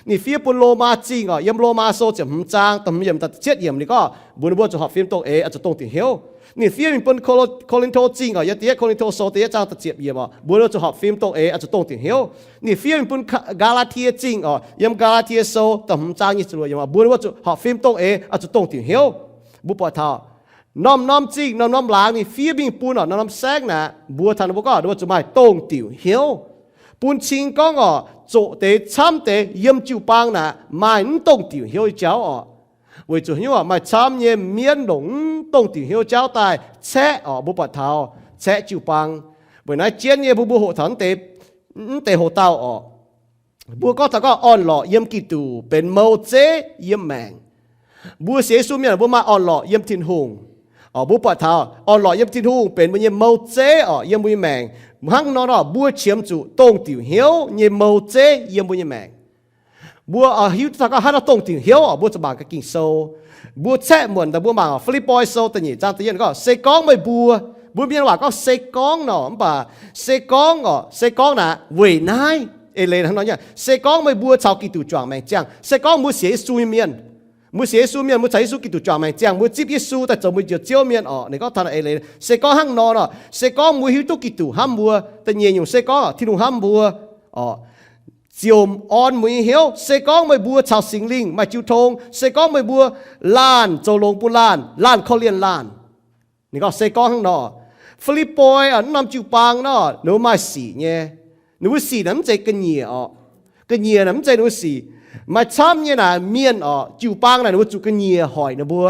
Ninh fiev bun Lomaa Zingh oc, yiem Lomaa Sou ziepc hmz zaang da'hmz yiemc da'ziepc yiemc ninh gorngv mbuox ninh mbuo zuqc horpc fim dongh eix, oix zuqc dongh diuc hnyouv. Ninh fiev mingh bun Ko-, Ko^lin^to Zingh oc, yiem da'yietv Ko^lin^to Sou da'yietv zaang da'ziepc yiemc oc, mbuox ninh zuqc horpc fim dongh eix, oix zuqc dongh diuc hnyouv. Ninh fiev mingh bun Gaa^laa^tie Zingh oc, yiem Gaa^laa^tie Sou da'hmz zaang nyic ziepc luoqc yiemc oc, mbuox ninh mbuo zuqc horpc fim dongh eix, oix zuqc dongh diuc hnyouv. Mbuo buatc taux norm-norm zingh, norm-norm laangz ninh fiev mingh bun oc, norm-norm saengv naaic mbuox taux ninh mbuo gorngv ninh mbuo zuqc maaih dongh diuc hnyouv, bun cing gorngv oc, zoqc deix camv deix yiem jiu-baang naaic maaih mv dongh diuc hnyouv nyei jauv oc. Weic zuqc hnyouv oc, maaih camv nyei mienv longc mv dongh diuc hnyouv jauv daaih caeqv oc, mbuo buatc taux caeqv jiu-baang. Weic naaiv jienv nyei mbuo, mbuo hoqc taux mv deix hoc-dauh oc. Mbuo gorngv taux gorngv orn-lorqc yiem Giduc benx mou zeiv yiem maengc. Mbuo sienx Yesu mienh mbuo maaih orn-lorqc yiem Tin-Hungh. Mbuo buatc taux orn-lorqc yiem Tin-Hungh benx mbuo nyei mou zeiv oc, yiem mbuo nyei maengc. Hnangv nor nor mbuo qiemx zuqc dongh diuc hnyouv nyei mou zeiv yiem mbuo nyei maengc. Mbuo hiuv duqv taux gorngv haaix nor dongh diuc hnyouv oc, mbuo zuqc mangc gaax Ging-Sou. Mbuo caeqv muonc daaih mbuo mangc oc, Fi^lipv^poi Sou da'nyeic zaang da'yietv gorngv, se gorngv meih mbuo, mbuo mienh waac gorngv se gorngv nor, mv baac se gorngv oc, se gorngv naaic weic naaiv, eix leiz hnangv nor nyei, se gorngv meih mbuo caux Giduc juangc maengc ziangh, se gorngv mbuo sienx Yesu nyei mienh, mbuo sienx Yesu mienh, mbuo caux Yesu Giduc juangc maengc ziangh, mbuo zipv Yesu daaih zoux mbuo njoux Ziouv mienh oc. Ninh gorngv taux naaiv eix leiz, se gorngv hnangv nor nor, se gorngv mbuo hiuv duqv Giduc hnamv mbuo, da'nyeic nyungc se gorngv Tin-Hungh hnamv mbuo oc, ziouc orn mbuo nyei hnyouv. Se gorngv meih mbuo caux Singx Lingh maaih jiu tong, se gorngv meih mbuo laanh zoux longx bun laanh, laanh korv-lienh laanh. Ninh gorngv se gorngv hnangv nor. Fi^lipv^poi oc, naaiv norm jiu-baang nor, ninh mbuo maaih sic nyei. Ninh mbuo sic naaic mv zeiz ga'nyiec oc. Ga'nyiec naaic mv zeiz ninh mbuo sic. Maaih camv nyei naaic mienh oc, jiu-baang naaic ninh mbuo zuqc ga'nyiec hoic ninh mbuo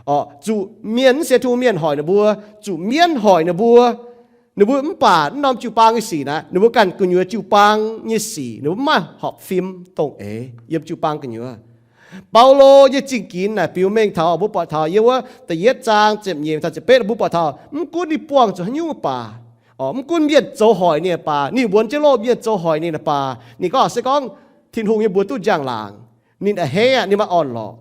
oc, zuqc mienh mv sienx Tin-Hungh mienh hoic ninh mbuo, zuqc mienv hoic ninh mbuo. Ninh mbuo mv baac naaiv norm jiu-baang nyei sic naaic, ninh mbuo ganh gu'nyuoz jiu-baang nyei sic, ninh mbuo mv maaih horpc fim dongh eix yiem jiu-baang gu'nyuoz. Baulo nyei zingh ginx naaic biux mengh taux mbuo buatc taux yiem wuov da'yietv zaang ziepc nyeic taux ziepc betv, mbuo buatc taux mv gunv ninh buangh zuqc haaix nyungc baac oc, mv gunv mienh zoux hoic ninh baac, ninh wuonx jienv loh mienh zoux hoic ninh baac, ninh gorngv se gorngv Tin-Hungh nyei mbuox duqv njang-laangc, ninh a'hneiv aqv, ninh maaih orn-lorqc.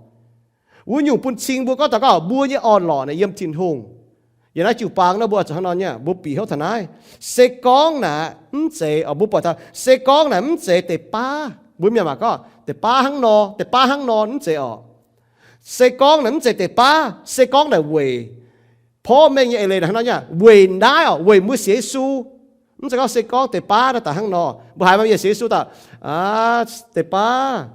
Wuov nyungc bun cing mbuo gorngv taux gorngv mbuo nyei orn-lorqc naaic yiem Tin-Hungh. Yiem naaiv jiu-baang nor mbuo zuqc hnangv nor nyei, mbuo bieqc hnyouv taux naaiv. Se gorngv naaic mv zeiz oc, mbuo buatc taux se gorngv naaic mv zeiz deix baav. Mbuo mienh maac gorngv deix baav hnangv nor, deix baav hnangv nor mv zeiz oc. Se gorngv naaic mv zeiz deix baav, se gorngv naaic weic porv mengh nyei eix leiz naaic hnangv nor nyei, weic naaiv oc, weic mbuo sienx Yesu. Mv zeiz gorngv se gorngv deix baav naaic daaih hnangv nor. Mbuo haiz maaih mienh sienx Yesu daaih, aa, deix baav,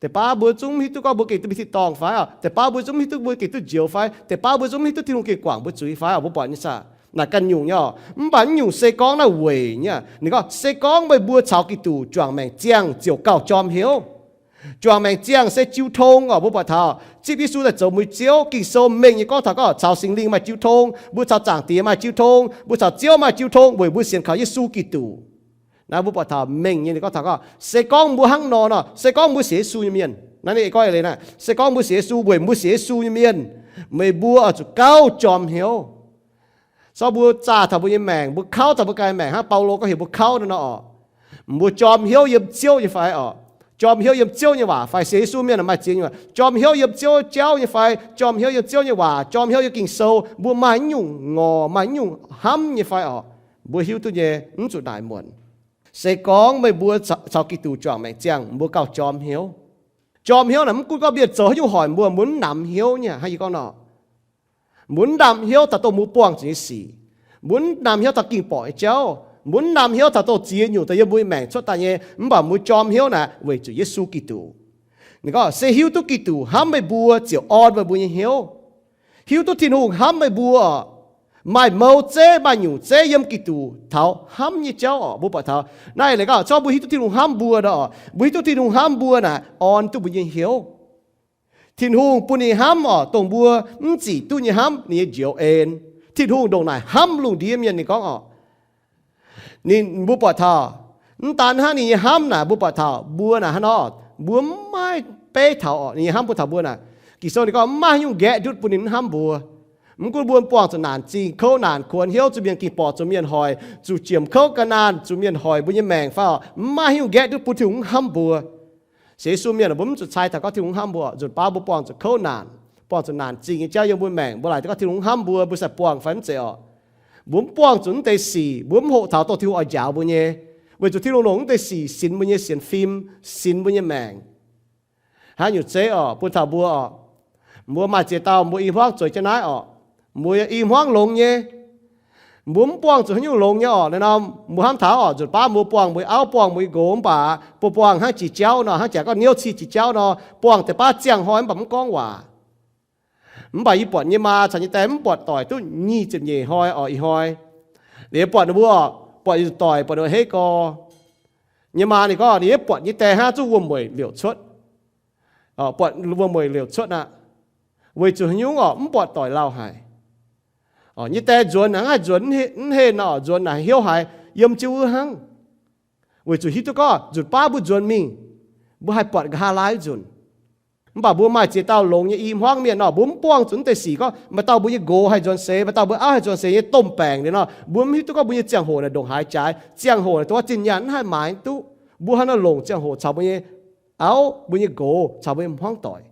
deix baav mbuo zungv mv hiuv duqv gorngv mbuo gengh duqv mingh tin-dorngh fai oc, deix baav mbuo zungv mv hiuv duqv mbuo gengh duqv njoux fai, deix baav mbuo zungv mv hiuv duqv Tin-Hungh gengh guangc mbuo zuiz fai oc, mbuo buatc nyei saah. Naaic ganh nyungc nyei oc. Mv baac mv nyungc se gorngv naaiv weic nyei. Ninh gorngv se gorngv meih mbuo caux Giduc juangc maengc ziangh ziouc gauh jorm hnyouv. Juangc maengc ziangh se jiu tong oc, mbuo buatc taux zipv Yesu daaih zoux mbuo Ziouv. Ging-Sou mengh nyei gorngv taux gorngv caux Singx Lingh maaih jiu tong, mbuo caux Zaangc Diex maaih jiu tong, mbuo caux Ziouv maaih jiu tong weic mbuo sienx kaux Yesu Giduc. Naaiv mbuo buatc taux mengh nyei ninh gorngv taux gorngv se gorngv mbuo hnangv nor nor, se gorngv mbuo sienx Yesu nyei mienh, naaiv ninh gorngv eix leiz naaic, se gorngv mbuo sienx Yesu, weic mbuo sienx Yesu nyei mienh, meih mbuo oix zuqc gauh jorm hnyouv. Sorv mbuo zaah taux mbuo nyei maengc, mbuo kauv taux mbuo ganh maengc hnangv Baulo gorngv heuc mbuo kauv nor nor oc, mbuo jorm hnyouv yiem Ziouv nyei fai oc? Jorm hnyouv yiem Ziouv nyei waac fai? Sienx Yesu mienh maaih ziex nyungc, jorm hnyouv yiem Ziouv jauv nyei fai? Jorm hnyouv yiem Ziouv nyei waac, jorm hnyouv yiem Ging-Sou, mbuo maaih nyungc ngorc, maaih nyungc hnamv nyei fai oc? Mbuo hiuv duqv nyei, mv zuqc naaic muonc. Se gorngv meih mbuo caux Giduc juangc maengc ziangh, mbuo gauh jorm hnyouv. Jorm hnyouv naaic mv gunv gorngv mienh zoux haaix nyungc hoic mbuo, mbuo mv namx hnyouv nyei. Hnangv yie gorngv nor, mbuo mv namx hnyouv daaih dongh mbuo buangh zuqc nyei sic. Mbuo mv namx hnyouv taux ging-borqc nyei jauv. Mbuo mv namx hnyouv taux dongh ziex nyungc daaih yiem mbuo nyei maengc cuotv daaih nyei. Mv baac mbuo jorm hnyouv naaic weic zuqc Yesu Giduc. Ninh gorngv se hiuv duqv Giduc hnamv meih mbuo ziouc orn meih mbuo nyei hnyouv. Hiuv duqv Tin-Hungh hnamv meih mbuo oc, maaih mou zeiv maaih nyungc zeiv yiem Giduc taux hnamv nyei jauv oc. Mbuo buatc taux naaiv leiz gorngv zorqv mbuo hiuv duqv Tin-Hungh hnamv mbuo nor, mbuo hiuv duqv Tin-Hungh hnamv mbuo naaic orn duqv mbuo nyei hnyouv. Tin-Hungh bun ninh hnamv oc, dongh mbuo mv zic duqv nyei hnamv ninh nyei njoux en. Tin-Hungh ndongc naaic hnamv lungh ndiev mienh, ninh gorngv oc. Ninh, mbuo buatc taux, mv daan hnangv ninh nyei hnamv naaic, mbuo buatc taux mbuo naaic hnangv nor, mbuo mv maaih beiv taux oc, ninh nyei hnamv bun taux mbuo naaic. Ging-Sou ninh gorngv mv maaih haaix nyungc nqaeqv ndutv bun ninh mv hnamv mbuo. Mv gunv mbuo buangh zuqc naanc zingh, kouv naanc kuonx hnyouv, zuqc mienh ging-borqc, zuqc mienh hoic, zuqc ziemx kouv gan naanh, zuqc mienh hoic mbuo nyei maengc fai oc, mv maaih haaix nyungc nqaeqv ndutv bun Tin-Hungh mv hnamv mbuo. Sienx Yesu mienh mbuo mv zuqc cai taux gorngv Tin-Hungh mv hnamv mbuo. Nzunc baav mbuo buangh zuqc kouv naanc, buangh zuqc naanc zingh nyei jauv yiem mbuo maengc, mbuo laaic gorngv Tin-Hungh mv hnamv mbuo, mbuo sai buangh fai mv zeiz oc. Mbuo mv buangh zuqc naaiv deix sic, mbuo mv hoqc taux dongh Tin-Hungh oix njaaux mbuo nyei, weic zuqc Tin-Hungh longc naaiv deix sic sinx mbuo nyei sienx fim, sinx mbuo nyei maengc. Hnangv nyungc zeiv orqc, bun taux mbuo orqc, mbuo maaih ziex dauh mbuo i hmuangv zueiz jienv naaiv orqc, mbuo i hmuangv longx nyei. Mbuo mv buangh zuqc haaix nyungc longx nyei orqc. Naaiv norm mbuo hnamv taux orqc, nzunc baav mbuo buangh mbuo nyei auv, buangh mbuo nyei nqox, mv baac mbuo buangh hnangv jiex jauv nor, hnangv jaax gorngv niouv cie jiex jauv nor, buangh deix baav ziangh hnoi mv baac mv gorngv waac. Mv baac yie buatc yie nyei maa caux yie nyei die mv buatc doic duqv nyic ziepc nyeic hnoi orqc, ih hnoi. Liuz buatc ninh mbuo, buatc doic, buatc ninh mbuo hei gorx. Yie nyei maa ninh gorngv ninh yaac buatc yie nyei die hnangv zuqc wuom-mueic liouc cuotv, buatc wuom-mueic liouc cuotv aqv. Weic zuqc haaix nyungc orqc, mv buatc doic lauh haic. Yie nyei die nzuonx naaic mv haih nzuonx mv henh nor, nzuonx naaic hnyouv haiz yiem jienv wuov hnangv. Weic zuqc hiuv duqv gorngv nzunc baav mbuo nzuonx mingh, mbuo haih buatc nqa'haav laai wuov nzunc. Mv baac mbuo maaih ziex dauh longx nyei i hmuangv mienh nor, mbuo mv buangh zuqc naaiv deix sic gorngv maaih dauh mbuo nyei nqox haih nzuonx seix, maaih dauh mbuo auv haih nzuonx seix nyei domh baengc liuz nor, mbuo mv hiuv duqv gorngv mbuo nyei ziangh hoc naaic ndongc haaix jaaix. Ziangh hoc naaic duqv zinh nyaanh mv haih maaiz duqv. Mbuo hnangv nor longc ziangh hoc caux mbuo nyei auv, mbuo nyei nqox, caux mbuo nyei hmuangv doic.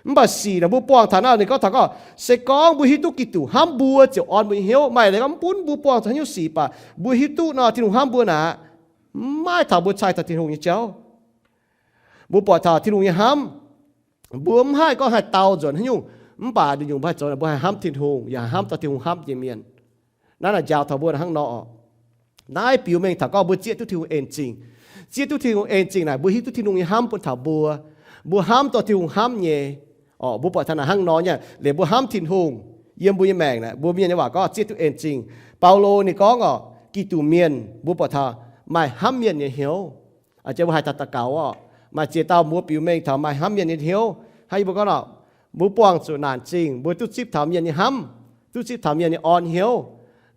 Mv baac sic naaic mbuo buangh taux naaiv, ninh gorngv taux gorngv, se gorngv mbuo hiuv duqv Giduc hnamv mbuo ziouc orn mbuo nyei hnyouv. Maaih leiz gorngv mv bun mbuo buangh zuqc haaix nyungc sic baac mbuo hiuv duqv nor Tin-Hungh hnamv mbuo naaic, mv maaih taux mbuo cai taux Tin-Hungh nyei jauv. Mbuo buatc taux Tin-Hungh nyei hnamv, mbuo mv haih gorngv haih dau nzuonx haaix nyungc. Mv baac nduqc nyungc mbuo haih zoux, mbuo haih hnamv Tin-Hungh, yaac hnamv taux Tin-Hungh hnamv nyei mienh. Naaiv naaic njaaux taux mbuo hnangv nor orqc. Naaiv biux mengh taux gorngv mbuo zieqv duqv Tin-Hungh en zingh. Zieqv duqv Tin-Hungh en zingh naaic mbuo hiuv duqv Tin-Hungh nyei hnamv bun taux mbuo. Mbuo hnamv dorh Tin-Hungh hnamv nyei orqc. Mbuo buatc taux naaic hnangv nor nyei, liuz mbuo hnamv Tin-Hungh yiem mbuo nyei maengc naaic, mbuo mienh nyei waac gorngv zieqv duqv en zingh. Baulo ninh gorngv orqc, Giduc mienh mbuo buatc taux maaih hnamv mienh nyei hnyouv. Aa, mbuo haih daux gaux orqc, maaih ziex dauh mbuo biux mengh taux maaih hnamv mienh nyei hnyouv. Hnangv yie mbuo gorngv orqc, mbuo buangh zuqc naanc zingh mbuo duqv zipv taux mienh nyei hnamv, duqv zipv taux mienh nyei orn hnyouv.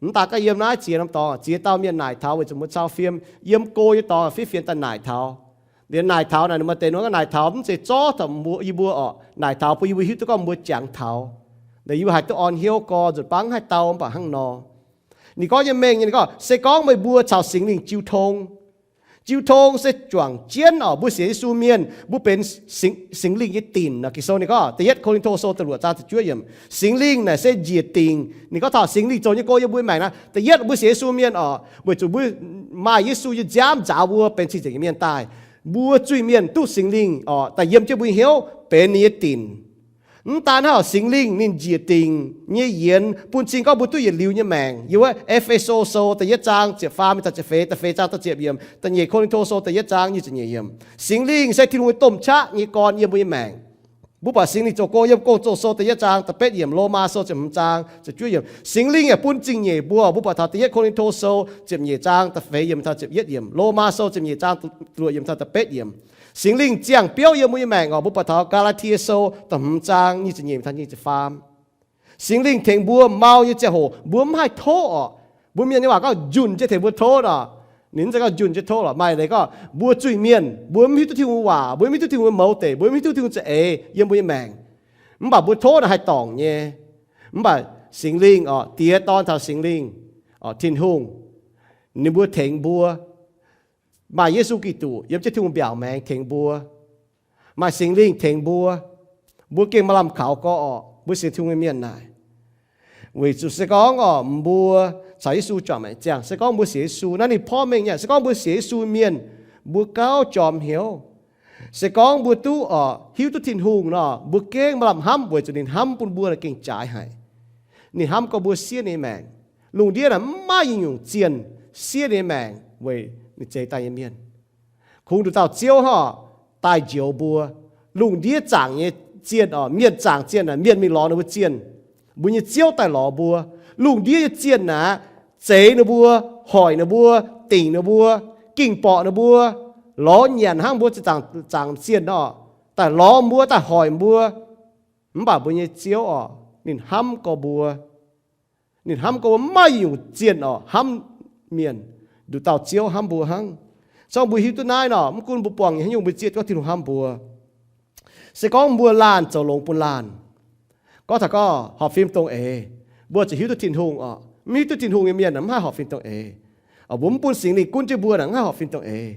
Mv daaih gorngv yiem naaiv ziex norm dorngx, ziex dauh mienh naaic taux weic zuqc mbuo cau fiem, yiem go nyei dorngx fiev fienx daaih naaic taux. Liuz naaic taux naaic, maaih deix ninh gorngv naaic taux mv zeiz zorqv taux mbuo, yie mbuo orqc, naaic taux bun yie mbuo hiuv duqv gorngv mbuo jangx taux. Liuz yie mbuo haih duqv orn hnyouv gorx nzunc baav mv haih dau mv baac hnangv nor. Ninh gorngv nyei mengh nyei, ninh gorngv, se gorngv meih mbuo caux Singx Lingh jiu tong, jiu tong se juangc jienv orqc, mbuo sienx Yesu mienh mbuo benx Singx, Singx Lingh nyei dinc nor. Ging-Sou ninh gorngv da'yietv Ko^lin^to Sou da'luoqc zaang ziepc juov yiemc, Singx Lingh naaic se njiec dingc. Ninh gorngv taux Singx Lingh zoux nyei go yiem mbuo maengc naaiv, da'yietv mbuo sienx Yesu mienh orqc, weic zuqc mbuo maaih Yesu nyei nziaamv nzaaux mbuo benx cing-nzengc nyei mienh daaih, mbuo zuiz-mienh duqv Singx Lingh orqc daaih yiem jienv mbuo nyei hnyouv benx ninh nyei dinc. Mv daan hnangv, Singx Lingh ninh njiec dingc nyei yienx bun cing gorngv mbuo duqv yietc liuz nyei maengc. Yiem wuov E^fe^so Sou da'yietv zaang ziepc faam mingh taux ziepc feix, da'feix zaang da'ziepc yiemc, da'nyeic Ko^lin^to Sou da'yietv zaang nyic ziepc nyeic yiemc. Singx Lingh se Tin-Hungh nyei domh qaqv nyei gorn yiem mbuo nyei maengc. Mbuo buatc Singx Lingh zoux go yiem Gong-Zoh Sou da'yietv zaang da'betv yiemc, Lomaa Sou ziepc hmz zaang ziepc juov yiemc. Singx Lingh yaac bun zingh nyeic mbuo. Mbuo buatc taux da'yietv Ko^lin^to Sou ziepc nyeic zaang da'feix yiemc taux ziepc yietv yiemc, Lomaa Sou ziepc nyeic zaang da'luoqc yiemc taux da'betv yiemc. Singx Lingh ziangh biouv yiem mbuo nyei maengc orqc. Mbuo buatc taux Gaa^laa^tie Sou da'hmz zaang nyic ziepc nyeic taux nyic ziepc faam. Singx Lingh tengx mbuo mau nyei ziangh hoc mbuo mv haih tov orqc. Mbuo mienh nyei waac gorngv njunh jienv tengx mbuo tov nor. Ninh mv zeiz gorngv njunh jienv tov lorqc. Maaih leiz gorngv mbuo zuiz-mienh, mbuo mv hiuv duqv Tin-Hungh waac, mbuo mv hiuv duqv Tin-Hungh mouz deic, mbuo mv hiuv duqv Tin-Hungh za'eix yiem mbuo nyei maengc. Mv baac mbuo tov naaic haih dorngc nyei. Mv baac Singx Lingh orqc, Diex, Dorn caux Singx Lingh orqc, Tin-Hungh, ninh mbuo tengx mbuo. Maaih Yesu Giduc yiem jienv Tin-Hungh mbiaauc maengx tengx mbuo. Maaih Singx Lingh tengx mbuo. Mbuo gengh maaih lamh kaux gorx orqc, mbuo sienx Tin-Hungh nyei mienh naaic. Weic zuqc se gorngv orqc, mbuo caux Yesu juangc maengc ziangh, se gorngv mbuo sienx Yesu, naaiv ninh porv mengh nyei. Se gorngv mbuo sienx Yesu mienh, mbuo gauh jorm hnyouv. Se gorngv mbuo duqv orqc, hiuv duqv Tin-Hungh nor, mbuo gengh maaih lamh hnamv weic zuqc ninh hnamv bun mbuo naaic gengh jaaix haic. Ninh hnamv gorx mbuo siev ninh nyei maengc. Lungh ndiev naaic mv maaih nyungc-nyungc zienh siev ninh nyei maengc weic ninh zeix daaih nyei mienh. Kungx nduqc dauh Ziouv hnangv daaih njoux mbuo. Lungh ndiev zaangc nyei zienh orqc, mienh zaangc zienh naaic, mienh mingh lorz ninh mbuo zienh. Mbuo nyei Ziouv daaih lorz mbuo. Lungh ndiev nyei zienh naaic, zeix ninh mbuo, hoic ninh mbuo, dingc ninh mbuo, ging-borqc ninh mbuo, lorz nyanc hnangv mbuo zaangc, zaangc zienh orqc, daaih lorz mbuo, daaih hoic mbuo. Mv baac mbuo nyei Ziouv orqc, ninh hnamv gorx mbuo. Ninh hnamv gorx mbuo, mv maaih nyungc zienh orqc hnamv mienh, nduqc dauh Ziouv hnamv mbuo hnangv. Se gorngv mbuo hiuv duqv naaiv nor, mv gunv mbuo buangh nyei haaix nyungc, mbuo zieqv duqv Tin-Hungh hnamv mbuo. Se gorngv mbuo laanh zoux longx bun laanh, gorngv taux gorngv horpc fim dongh eix, mbuo zuqc hiuv duqv Tin-Hungh orqc. Mv hiuv duqv Tin-Hungh nyei mienh mv haih horpc fim dongh eix. Mbuo mv bun Singx Lingh gunv jienv mbuo naaic, mv haih horpc fim dongh eix.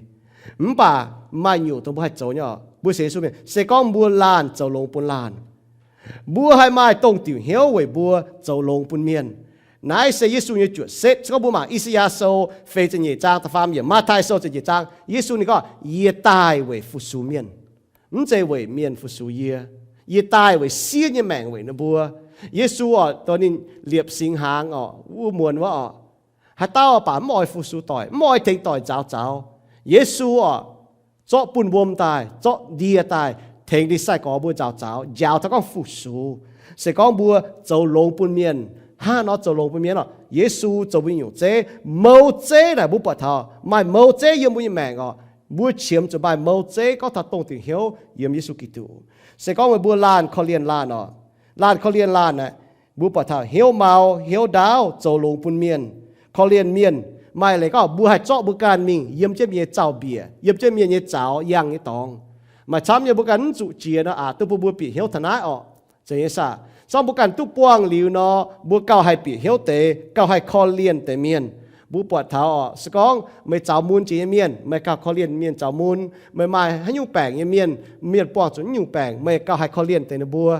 Mv baac maaih nyungc dongh mbuo haih zoux nyei orqc. Mbuo sienx Yesu mienh, se gorngv mbuo laanh zoux longx bun laanh, mbuo haih maaih dongh diuc hnyouv weic mbuo zoux longx bun mienh. Naaiv se Yesu nyei juoqc setv. Se gorngv mbuo mangc I^saa^yaa Sou feix ziepc nyeic zaang da'faam yiemc, Matv^tai Sou ziepc nyeic zaang, Yesu ninh gorngv, Yie daaih weic fu-sux mienh, mv zeiz weic mienh fu-sux yie. Yie daaih weic siev nyei maengc weic ninh mbuo. Yesu oc, dongh ninh liepc singx hnaangx oc, wuov muonz wuov oc, haaix dauh baac mv oix fu-sux doic, mv oix tengx doic nzaaux zaux. Yesu oc, zorqv buonv-wuom daaih, zorqv ndie daaih, tengx ninh sai-gorx mbuo nzaaux zaux, njaaux taux gorngv fu-sux. Se gorngv mbuo zoux longx bun mienh, hnangv nor zoux longx bun mienh oc, Yesu zoux mbuo nyei nyungc zeiv. Mouz zeiv naaic mbuo buatc taux maaih mouz zeiv yiem mbuo nyei maengc oc. Mbuo qiemx zuqc maaih mouz zeiv gorngv taux dongh diuc hnyouv yiem Yesu Giduc. Se gorngv meih mbuo laanh korv-lienh laanh oc, laanh korv-lienh laanh aeqv, mbuo buatc taux hnyouv mau, hnyouv ndaauv, zoux longx bun mienh, korv-lienh mienh. Maaih leiz gorngv mbuo haih zorqv mbuo ganh mingh yiem jienv mienh nyei zaux-mbiec, yiem jienv mienh nyei zaux yangh nyei dorngx. Maaih camv nyei mbuo ganh mv zuqc jiex nor, aqc duqv bun mbuo bieqc hnyouv taux naaiv orqc. Zeiz nyei saah? Se gorngv mbuo ganh duqv buangh liuz nor, mbuo gauh haih bieqc hnyouv deix, gauh haih korv-lienh deix mienh. Mbuo buatc taux oc, se gorngv meih zaux mun jiex nyei mienh, meih gauh korv-lienh mienh zaux mun. Meih maaih haaix nyungc baengc nyei mienh, mienh buangh zuqc haaix nyungc baengc, meih gauh haih korv-lienh deix ninh mbuo.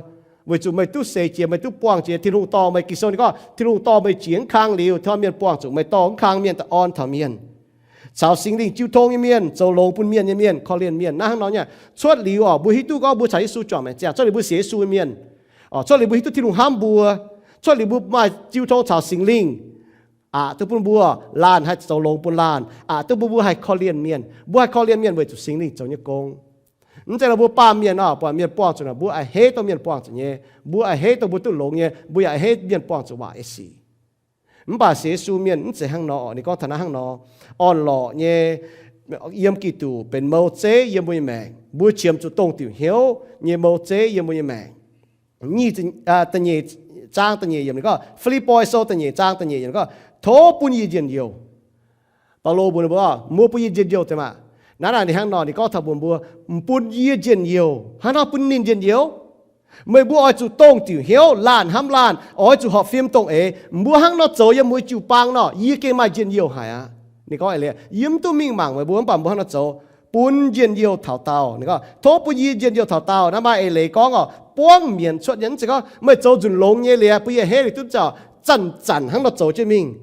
Weic zuqc meih duqv seix jiex, meih duqv buangh jiex, Tin-Hungh dorh meih, Ging-Sou ninh gorngv Tin-Hungh dorh meih jiex mv kang liuz, tov mienh buangh zuqc meih dorh mv kang mienh daaih orn taux mienh. Caux Singx Lingh jiu tong nyei mienh, zoux longx bun mienh nyei mienh, korv-lienh mienh. Naaiv hnangv nor nyei. Cuotv liuz oc, mbuo hiuv duqv gorngv mbuo caux Yesu juangc maengc ziangh, cuotv liuz mbuo sienx Yesu nyei mienh, cuotv liuz mbuo hiuv duqv Tin-Hungh hnamv mbuo, cuotv liuz mbuo maaih jiu tong caux Singx Lingh, aqc duqv bun mbuo laanh haih zoux longx bun laanh, aqc duqv bun mbuo haih korv-lienh mienh. Mbuo haih korv-lienh mienh weic zuqc Singx Lingh zoux nyei gong. Mv zeiz nor mbuo baamh mienh oc, buatc mienh buangh zuqc naaic, mbuo a'hneiv dongh mienh buangh zuqc nyei, mbuo a'hneiv dongh mbuo duqv longx nyei, mbuo yaac a'hneiv mienh buangh zuqc waac nyei sic. Mv baac sienx Yesu mienh mv zeiz hnangv nor oc. Ninh gorngv taux naaiv hnangv nor, orn-lorqc nyei, yiem Giduc benx mouz zeiv yiem mbuo nyei maengc. Mbuo qiemx zuqc dongh diuc hnyouv nyei mouz zeiv yiem mbuo nyei maengc. Nyic, da'nyeic zaang da'nyeic yiemc ninh gorngv, Fi^lipv^poi Sou da'nyeic zaang da'nyeic yiemc ninh gorngv, Tov bun yie njien-youh. Baulo mbuox ninh mbuo, Mbuo bun yie njien-youh deix maah! Naaiv naaic ninh hnangv nor, ninh gorngv taux mbuox mbuo, M'bun yie njien-youh. Hnangv naaiv bun ninh njien-youh. Meih mbuo oix zuqc dongh diuc hnyouv, laanh hnamv laanh, oix zuqc horpc fim dongh eix. Mbuo hnangv nor zoux yiem mbuo jiu-baang nor, yie gengh maaih njien-youh haic aqv. Ninh gorngv eix leiz, yie mv duqv mingh mangc meih mbuo, mv baac mbuo hnangv nor zoux, bun njien-youh taux daauh. Ninh gorngv, Tov bun yie njien-youh taux daauh. Naaiv maaih eix leiz gorngv oc, buangv mienz cuotv nyei. Mv zeiz gorngv meih zoux nzunc longx nyei liuz, bun yie a'hneiv liuz duqv zaux, zanc-zanc hnangv nor zoux jienv mingh.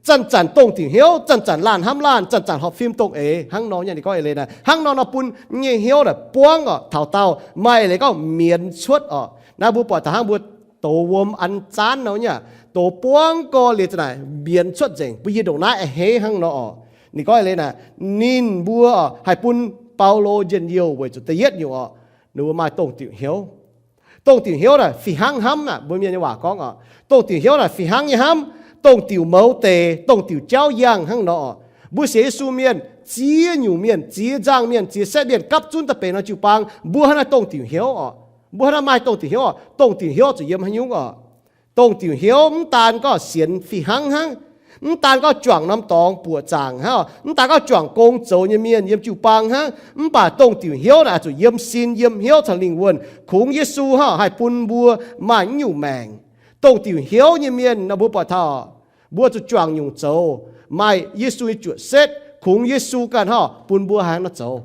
Zanc-zanc dongh diuc hnyouv, zanc-zanc laanh hnamv laanh, zanc-zanc horpc fim dongh eix. Hnangv nor nyei ninh gorngv eix leiz naaic, hnangv nor nor bun nyei hnyouv naaic buangv oc taux daauh. Maaih eix leiz gorngv mienz cuotv oc. Naaiv mbuo buatc taux hnangv mbuo dox wuom an zaanv nor nyei aqv, dox buangv gorx liuz za'naaic mienz cuotv nzengc, bun yie ndongc naaiv a'hneiv hnangv nor oc. Ninh gorngv eix leiz naaic, ninh mbuo haih bun Baulo njien-youh weic zuqc da'yietv nyungc oc, ninh mbuo maaih dongh diuc hnyouv. Dongh diuc hnyouv naaic fih hnangv hnamv aqv. Mbuo mienh nyei waac gorngv oc, dongh diuc hnyouv naaic fih hnangv nyei hnamv, dongh diuc mouz deix, dongh diuc jauv yangh hnangv nor oc. Mbuo sienx Yesu mienh, ziex nyungc mienh, ziex nzangc mienh, ziex setv mienh gapv zunv daaih benx norm jiu-baang, mbuo hnangv naaiv dongh diuc hnyouv oc. Mbuo hnangv naaiv maaih dongh diuc hnyouv oc. Dongh diuc hnyouv zuqc yiem haaix nyungc oc? Dongh diuc hnyouv mv daan gorngv sienx fih hnangv hnangv, mv daan gorngv juangc norm dorngx buoqc zaangc hnangv, mv daan gorngv juangc gong zoux nyei mienh yiem jiu-baang hnangv, mv baac dongh diuc hnyouv naaic zuqc yiem sin yiem hnyouv caux lingh wuonh kungx Yesu hnangv haih bun mbuo maaih naaiv nyungc maengc. Dongh diuc hnyouv nyei mienh nor mbuo buatc taux, mbuo zuqc juangc nyungc zoux, maaih Yesu nyei juoqc setv, kungx Yesu ganh hnangv bun mbuo haih nor zoux.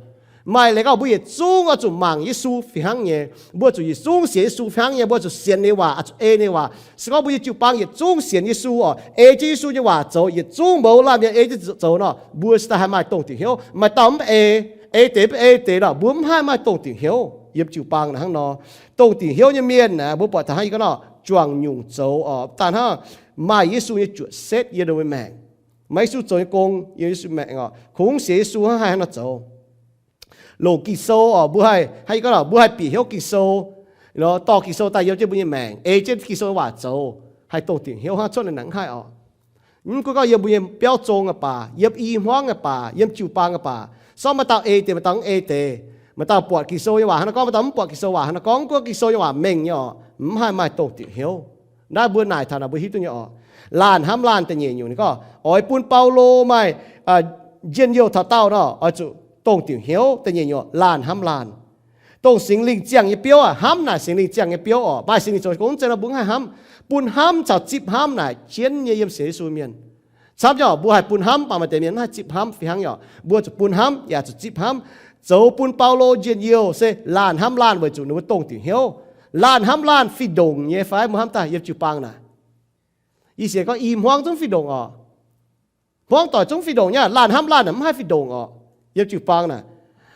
Maaih leiz gorngv mbuo yietc zungv oix zuqc mangc Yesu fih hnangv nyei. Mbuo zuqc yietc zungv sienx Yesu fih hnangv nyei. Mbuo zuqc sienx ninh nyei waac, oix zuqc ei ninh nyei waac. Se gorngv mbuo nyei jiu-baang yietc zungv sienx Yesu oc, ei jienv Yesu nyei waac zoux, yietc zungv mouz laanh mienh ei jienv zoux nor, mbuo se daaih haih maaih dongh diuc hnyouv. Maaih dauh mv ei, ei deix mv ei deix nor, mbuo mv haih maaih dongh diuc hnyouv yiem jiu-baang naaic hnangv nor. Dongh diuc hnyouv nyei mienh aeqv, mbuo buatc taux hnangv yie gorngv nor, juangc nyungc zoux oc, daaih hnangv maaih Yesu nyei juoqc setv yiem ninh mbuo maengc. Maaih Yesu zoux nyei gong yiem Yesu maengc oc, kungx sienx Yesu hnangv haih hnangv nor zoux. Longc Ging-Sou oc, mbuo haih, hnangv yie gorngv nor, mbuo haih bieqc hnyouv Ging-Sou, dorh Ging-Sou daaih yiem jienv mbuo nyei maengc, ei jienv Ging-Sou nyei waac zoux, haih dongh diuc hnyouv hnangv cuotv naaic hnangv haih oc. Mv gunv gorngv yiem mbuo nyei biauv zong aqv baac, yiem i hmuangv aqv baac, yiem jiu-baang aqv baac, se gorngv maaih dauh ei deix, maaih dauh mv ei deix, maaih dauh buatc Ging-Sou nyei waac hnangv nor gorngv, maaih dauh mv buatc Ging-Sou waac hnangv nor gorngv, mv gunv Ging-Sou nyei waac mengh nyei oc, mv haih maaih dongh diuc hnyouv. Naaiv mbuo naaic taux naaic mbuo hiuv duqv nyei oc. Laanh hnamv laanh da'nyeic nyungc ninh gorngv oix bun Baulo maaih njien-youh taux daauh nor, oix zuqc dongh diuc hnyouv. Da'nyeic nyungc laanh hnamv laanh. Dongh Singx Lingh ziangh nyei biouv aac, hnamv naaic Singx Lingh ziangh nyei biouv oc. Maaih Singx Lingh zoux gong, mv zeiz nor mbuo mv haih hnamv. Bun hnamv caux zipv hnamv naaic jienv nyei yiem sienx Yesu mienh. Camv nyei oc, mbuo haih bun hnamv, mv baac maaih deix mienh mv haih zipv hnamv fih hnangv nyei oc. Mbuo zuqc bun hnamv yaac zuqc zipv hnamv. Zoux bun Baulo njien-youh se laanh hnamv laanh weic zuqc ninh mbuo dongh diuc hnyouv. Laanh hnamv laanh fih ndongc nyei fai? Mbuo hnamv daaih yiem jiu-baang naaic, Ih sienx gorngv i hmuangv zungv fih ndongc oc. Hmuangv doic zungv fih ndongc nyei, laanh hnamv laanh naaic mv haih fih ndongc oc. Yiem jiu-baang naaic,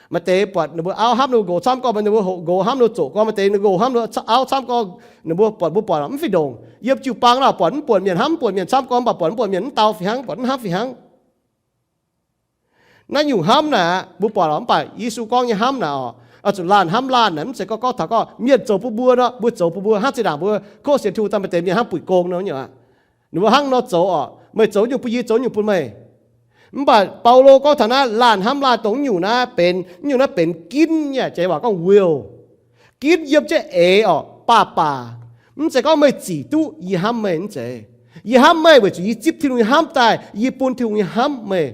maaih deix buatc ninh mbuo auv hnamv ninh mbuo, nqox camv gorngv maaih ninh mbuo hoqc nqox hnamv ninh mbuo zoqc gorngv, maaih deix ninh nqox hnamv auv camv gorngv, ninh mbuo buatc, mbuo buatc mv fih ndongc. Yiem jiu-baang naaic buatc mv buonc mienh hnamv, mv buonc mienh camv gorngv, mv baac buatc mv buonc mienh mv dau fih hnangv, buatc mv hnamv fih hnangv. Naaiv nyungc hnamv naaic, mbuo buatc oc, mv baac Yesu gorngv nyei hnamv naaic oc, oix zuqc laanh hnamv laanh naaic, mv zeiz gorngv gorngv taux gorngv mienh zoux bun mbuo nor, mbuo zoux bun mbuo hnangv zinh ndaangc mbuo kov sienx Tin-Hungh daaih maaih deix mienh hnangv buic gong nor nyungc aqv. Ninh mbuo hnangv nor zoux oc, meih zoux nyungc bun yie, zoux nyungc bun meih. Mv baac Baulo gorngv taux naaiv laanh hnamv laanh dongh nyungc naaiv benx, nyungc naaiv benx ginv nyei, jiex waac gorngv will. Ginv yiem jienv eix oc, baac baac. Mv zeiz gorngv meih zic duqv yie hnamv meih mv zeiz. Yie hnamv meih weic zuqc yie zipv Tin-Hungh nyei hnamv daaih, yie bun Tin-Hungh nyei hnamv meih.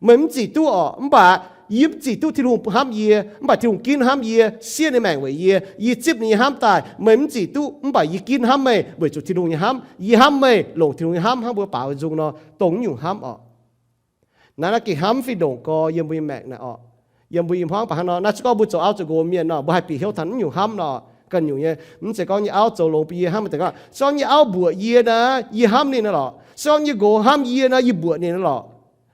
Meih mv zic duqv oc, mv baac yie mv zic duqv Tin-Hungh hnamv yie, mv baac Tin-Hungh ginv hnamv yie, siev ninh maengc weic yie, yie zipv ninh nyei hnamv daaih. Meih mv zic duqv, mv baac yie ginv hnamv meih weic zuqc Tin-Hungh nyei hnamv. Yie hnamv meih longc Tin-Hungh nyei hnamv hnangv mbuo baaux nzung nor, dongh nyungc hnamv oc. Naaiv naaiv gengh hnamv fih ndongc gorx yiem mbuo nyei maengc naaic oc. Yiem mbuo i hmuangv baac hnangv nor, naaiv se gorngv mbuo zoux auv zoux nqox mienh nor, mbuo haih bieqc hnyouv taux naaiv nyungc hnamv nor, ganh nyungc nyei. Mv zeiz gorngv nyei auv zoux longx bun yie hnamv, mv zeiz gorngv se gorngv nyei auv mbuoqc yie naaiv, yie hnamv ninh naaiv lorqc. Se gorngv nyei nqox hnamv yie naaiv, yie mbuoqc ninh naaiv lorqc.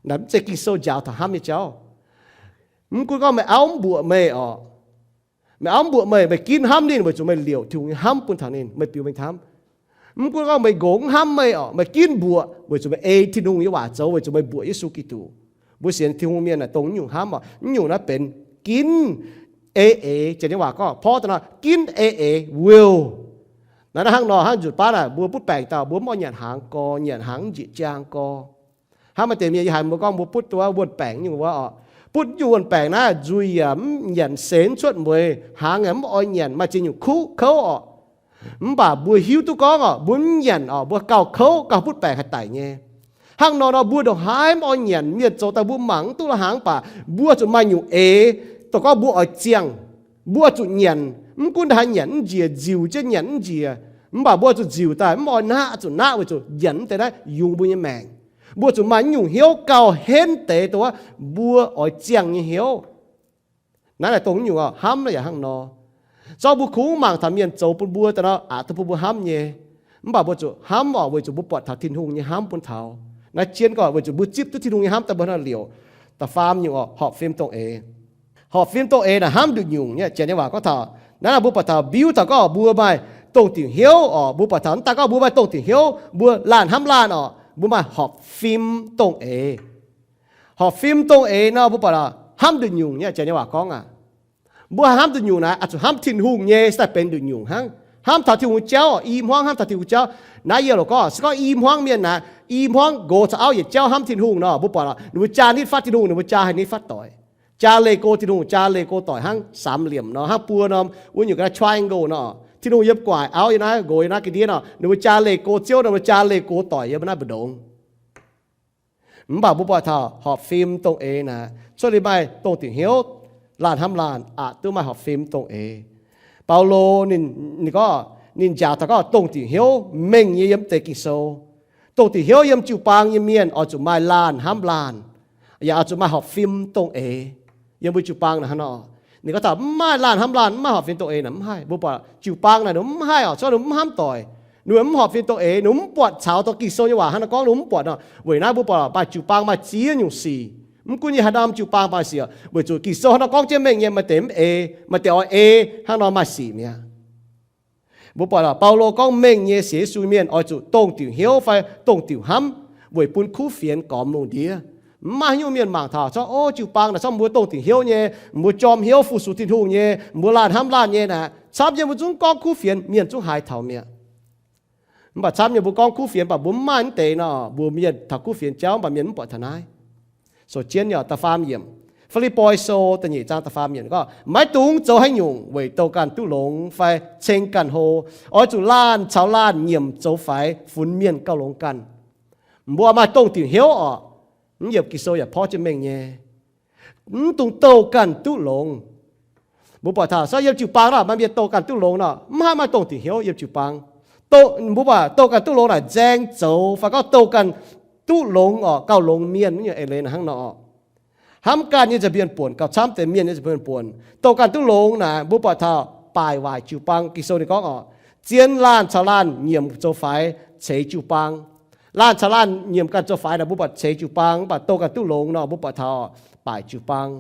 Naaiv mv zeiz Ging-Sou njaaux taux hnamv nyei jauv. Mv gunv gorngv meih auv mv mbuoqc meih oc, meih auv mv mbuoqc meih, meih ginv hnamv ninh weic zuqc meih liouc Tin-Hungh nyei hnamv bun taux ninh, meih biux mengh hnamv. Mv gunv gorngv meih nqox mv hnamv meih oc, meih ginv mbuoqc weic zuqc meih ei Tin-Hungh nyei waac zoux, weic zuqc meih mbuoqc Yesu Giduc. Mbuo sienx Tin-Hungh mienh naaic dongh nyungc hnamv oc. Naaiv nyungc naaiv benx ginv ei eix, jiex nyei waac gorngv porv daaih nor, ginv ei eix, will. Naaiv naaiv hnangv nor, hnangv nzunc baav naaic mbuo butv baengc dauh mbuo mv oix nyanc hnaangx gorx, nyanc hnaangx njiec jaang gorx. Hnangv maaih deix mienh yie haiz mbuo gorngv mbuo butv duqv wuonh baengc nyungc wuov oc. Butv nyungc wuonh baengc naaiv nzuih yaac mv nyanc, seix mv cuotv mueiz, hnaangx yaac mv oix nyanc, maaih ziex nyungc kuv kouv oc. Mv baac mbuo hiuv duqv gorngv oc, mbuo mv nyanc oc, mbuo gauh kouv, gauh butv baengc haih daic nyei. Hnangv nor nor mbuo ndongc haaix mv oix nyanc, mienh zoux daaih mbuo mangc mv duqv la'hnaangx, mv baac mbuo zuqc maaih nyungc eix, dongh gorngv mbuo oix ziangh, mbuo zuqc nyanc. Mv gunv haaix nyanc mv njiec, nziuc jienv nyanc mv njiec, mv baac mbuo zuqc nziuc daaih, mv oix naqv, zuqc naqv weic zuqc nyanc mv deix naaiv yungz mbuo nyei maengc. Mbuo zuqc maaih nyungc hnyouv gauh henv deix dongh wuov mbuo oix ziangh nyei hnyouv. Naaiv naaic dongh nyungc hnamv naaiv yaac hnangv nor. Zorqv mbuo kungx mangc taux mienh zoux bun mbuo daaih nor, aqc duqv bun mbuo hnamv nyei. Mv baac mbuo zuqc hnamv oc, weic zuqc mbuo buatc taux Tin-Hungh nyei hnamv bun taux. Naaiv jienv gorngv weic zuqc mbuo zipv duqv Tin-Hungh nyei hnamv daaih mbuo hnangv liouc. Da'faam nyungc oc, horpc fim dongh eix. Horpc fim dongh eix naaic hnamv nduqc nyungc nyei, jiex nyei waac gorngv taux naaiv naaic mbuo buatc taux mbiuv taux gorngv mbuo maaih dongh diuc hnyouv oc, mbuo buatc taux mv daaih gorngv mbuo maaih dongh diuc hnyouv, mbuo laanh hnamv laanh oc, mbuo maaih horpc fim dongh eix. Horpc fim dongh eix nor mbuo buatc hnamv nduqc nyungc nyei, jiex nyei waac gorngv aac. Mbuo hnamv nduqc nyungc naaic, oix zuqc hnamv Tin-Hungh nyei se daaih benx nduqc nyungc hnangv. Hnamv taux Tin-Hungh jauv, i hmuangv hnamv taux Tin-Hungh jauv. Naaiv yie loc gorngv, se gorngv i hmuangv mienh naaic, i hmuangv nqox caux auv yietc jauv hnamv Tin-Hungh nor, mbuo buatc oc, ninh mbuo jaa nitv fatv Tin-Hungh, ninh mbuo jaa haih nitv fatv doic. Jaa leih go Tin-Hungh, jaa leih go doic hnangv samx liemc nor, hnangv buo norm wuov nyungc ga'naaiv triangle nor, Tin-Hungh yiem gu'nguaaic, auv yiem naaiv, nqox yiem naaiv ga'ndiev nor, ninh mbuo jaa leih go Ziouv nor, ninh mbuo jaa leih go doic yiem naaiv mbu'ndongx. Mv baac mbuo buatc taux horpc fim dongh eix naaic, cuotv liuz maaih dongh diuc hnyouv, laanh hnamv laanh aqc duqv maaih horpc fim dongh eix. Baulo ninh, ninh gorngv, ninh njaaux taux gorngv dongh diuc hnyouv mengh nyei yiem deix Ging-Sou. Dongh diuc hnyouv yiem jiu-baang nyei mienh oix zuqc maaih laanh hnamv laanh, yaac oix zuqc maaih horpc fim dongh eix. Yiem mbuo jiu-baang naaic hnangv nor, ninh gorngv taux mv maaih laanh hnamv laanh, mv maaih horpc fim dongh eix naaic mv haih. Mbuo buatc jiu-baang naaic ninh mv haih oc, se gorngv ninh mv hnamv doic, ninh mv horpc fim dongh eix, ninh mv buatc caux dongh Ging-Sou nyei waac hnangv nor gorngv, ninh mv buatc nor. Weic naaiv mbuo buatc maaih jiu-baang maaih ziex nyungc sic. Mv gunv yie haaix norm jiu-baang maaih sic, weic zuqc Ging-Sou hnangv nor gorngv jienv mengh nyei, maaih deix mv eix, maaih deix oix ei, hnangv nor maaih sic mi'aqv. Mbuo buatc Baulo gorngv mengh nyei sienx Yesu mienh oix zuqc dongh diuc hnyouv fai dongh diuc hnamv weic bun kuv fienx gormx lungh ndiev. Mv maaih haaix nyungc mienh mangc taux, o, jiu-baang naaic camv mbuo dongh diuc hnyouv nyei, mbuo jorm hnyouv fu-sux Tin-Hungh nyei, mbuo laanh hnamv laanh nyei naaic, camv nyei mbuo zungv gorngv kuv fienx, mienh zungv haiz taux mi'aqv. Mv baac camv nyei mbuo gorngv kuv fienx, mv baac mbuo mv maaih mv deix nor, mbuox mienh taux kuv fienx jauv, mv baac mienh mv buatc taux naaiv. Sou jienv nyei da'faam yiemc. Fi^lipv^poi Sou da'nyeic zaang da'faam yiemc gorngv, maiv dungx zoux haaix nyungc weic douh ganh duqv longx fai ceng ganh hlo. Oix zuqc laanh caux laanh nyiemc zoux faix funx mienh gauh longx ganh. Mbuo maaih dongh diuc hnyouv oc. Mv yiemc Ging-Sou yaac porv jienv mengh nyei. Mv dungx douh ganh duqv longx. Mbuo buatc taux, so yiem jiu-baang nor, maaih mienh douh ganh duqv longx nor, mv haih maaih dongh diuc hnyouv yiem jiu-baang. Mbuo buatc douh ganh duqv longx naaic nzaeng zoux, fai gorngv douh ganh duqv longx oc, gauh longx mienh, eix leiz hnangv nor. Hnamv ganh nyei nza'hmien buonc gauh camv deix mienh nyei nza'hmien buonc. Douh ganh duqv longx naaic, mbuo buatc taux baaic waaic jiu-baang. Ging-Sou ninh gorngv oc, zien laanh caux laanh nyiemc zoux faix ceix jiu-baang. Laanh caux laanh nyiemc ganh zoux faix naaic, mbuo buatc ceix jiu-baang, mv baac douh ganh duqv longx nor, mbuo buatc taux baaic jiu-baang.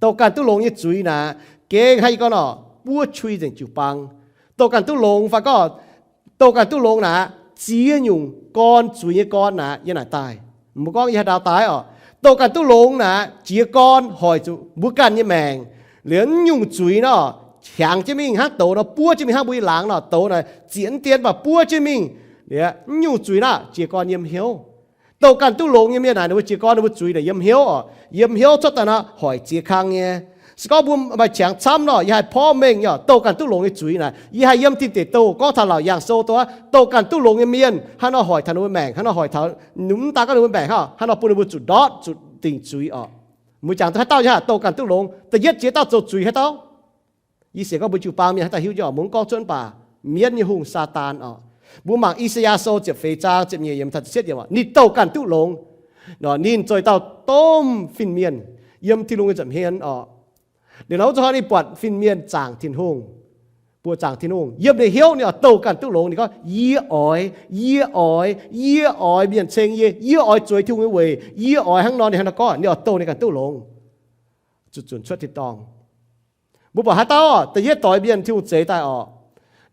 Douh ganh duqv longx nyei zuiz naaic, gengh hnangv yie gorngv nor, buov cui nzengc jiu-baang. Douh ganh duqv longx fai gorngv, douh ganh duqv longx naaic, ziex nyungc gorn zuiz nyei gorn naaic yiem naaic daaih. Mbuo gorngv yiem haaix ndau daaih oc? Douh ganh duqv longx naaic, jiez gorn hoic zuqc mbuo ganh nyei maengc. Liuz mv nyungc zuiz nor, hiaangx jienv mingh hnangv douz nor, buov jienv mingh hnangv mbuo nyei laangz nor, douz naaic ziec mv dien mv baac buov jienv mingh. Liuz mv nyungc zuiz naaic, jiez gorn yiem hnyouv. Douh ganh duqv longx nyei mienh naaic, ninh mbuo jiez gorn ninh mbuo zuiz naaic yiem hnyouv oc. Yiem hnyouv cuotv daaih nor, hoic ziex kang nyei. Se gorngv mbuo maaih qangx camv nor, yie haih porv mengh nyei oc, douh ganh duqv longx nyei zuiz naaic, yie haih yiem Tin Deic Douh gorngv taux Laauc Yaangh Sou dongh, douh ganh duqv longx nyei mienh hnangv nor hoic taux ninh mbuo maengc, hnangv nor hoic taux, mv daaih gorngv ninh mbuo maengc hnangv, hnangv nor bun ninh mbuo zuqc ndortv zuqc dingc zuiz oc. Mbuo jangx duqv haaix dauh nyei hnangv, douh ganh duqv longx, da'yietv jiex dauh zoux zuiz haaix dauh? Yie sienx gorngv mbuo jiu-baang mienh haaix dauh hiuv nyei oc, mbuo mv gorngv cuotv mv baac mienv nyei hungh, Saadaan oc. Mbuo mangc I^saa^yaa Sou ziepc feix zaang ziepc nyeic yiemc taux ziepc cietv yiemc, ninh douh ganh duqv longx. Nor ninh zoux dauh domh fin-mienh yiem Tin-Hungh nyei nza'hmien oc. Liuz nor wuov zanc ninh buatc fin-mienh zaangc Tin-Hungh, buoqc zaangc Tin-Hungh, yiem ninh hnyouv ninh oix douh ganh duqv longx. Ninh gorngv, yie oix, yie oix, yie oix mienh ceng yie, yie oix zueiz Tin-Hungh nyei weic, yie oix hnangv nor. Ninh hnangv nor gorngv, ninh oix douh ninh ganh duqv longx, zuqc zunc cuotv tin-dorngh. Mbuo buatc haaix dauh da'yietv doix mienh Tin-Hungh zeix daaih oc,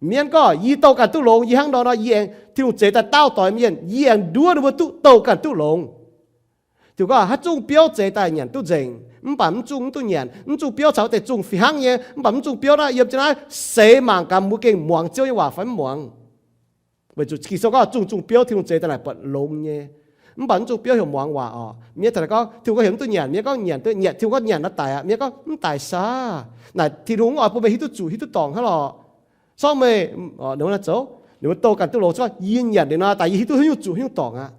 mienv gorngv, yie douh ganh duqv longx, yie hnangv nor nor, yie aengx Tin-Hungh zeix daaih dauh doix mienh, yie aengx nduov ninh mbuo duqv douh ganh duqv longx. Diuc gorngv haaix zungh biouv zeix daaih nyanc duqv nzengc, mv baac mv zungh mv duqv nyanc, mv zungh biouv caux wuov deix zungh fih hnangv nyei, mv baac mv zungh biouv naaiv yiem jienv naaiv seix mangc gaax mbuo gengh muangx Ziouv nyei waac fai mv muangx. Weic zuqc Ging-Sou gorngv zungh zungh biouv Tin-Hungh zeix daaih naaic buatc longx nyei, mv baac mv zungh biouv heuc muangx waac oc. Mienh taux naaic gorngv, Tin-Hungh gorngv heuc mv duqv nyanc, mienh gorngv nyanc, nyanc, Tin-Hungh gorngv nyanc nor daic aqv, mienh gorngv mv daic saah. Naaic Tin-Hungh mv oix bun meih hiuv duqv zuqc hiuv duqv dorngc hnangv lorqc. Sorng meih, ninh mbuo naaiv zoux, ninh mbuo douh ganh duqv longx, se gorngv yie nyanc liuz nor, daaih yie hiuv duqv haaix nyungc zuqc haaix nyungc dorngc aqv.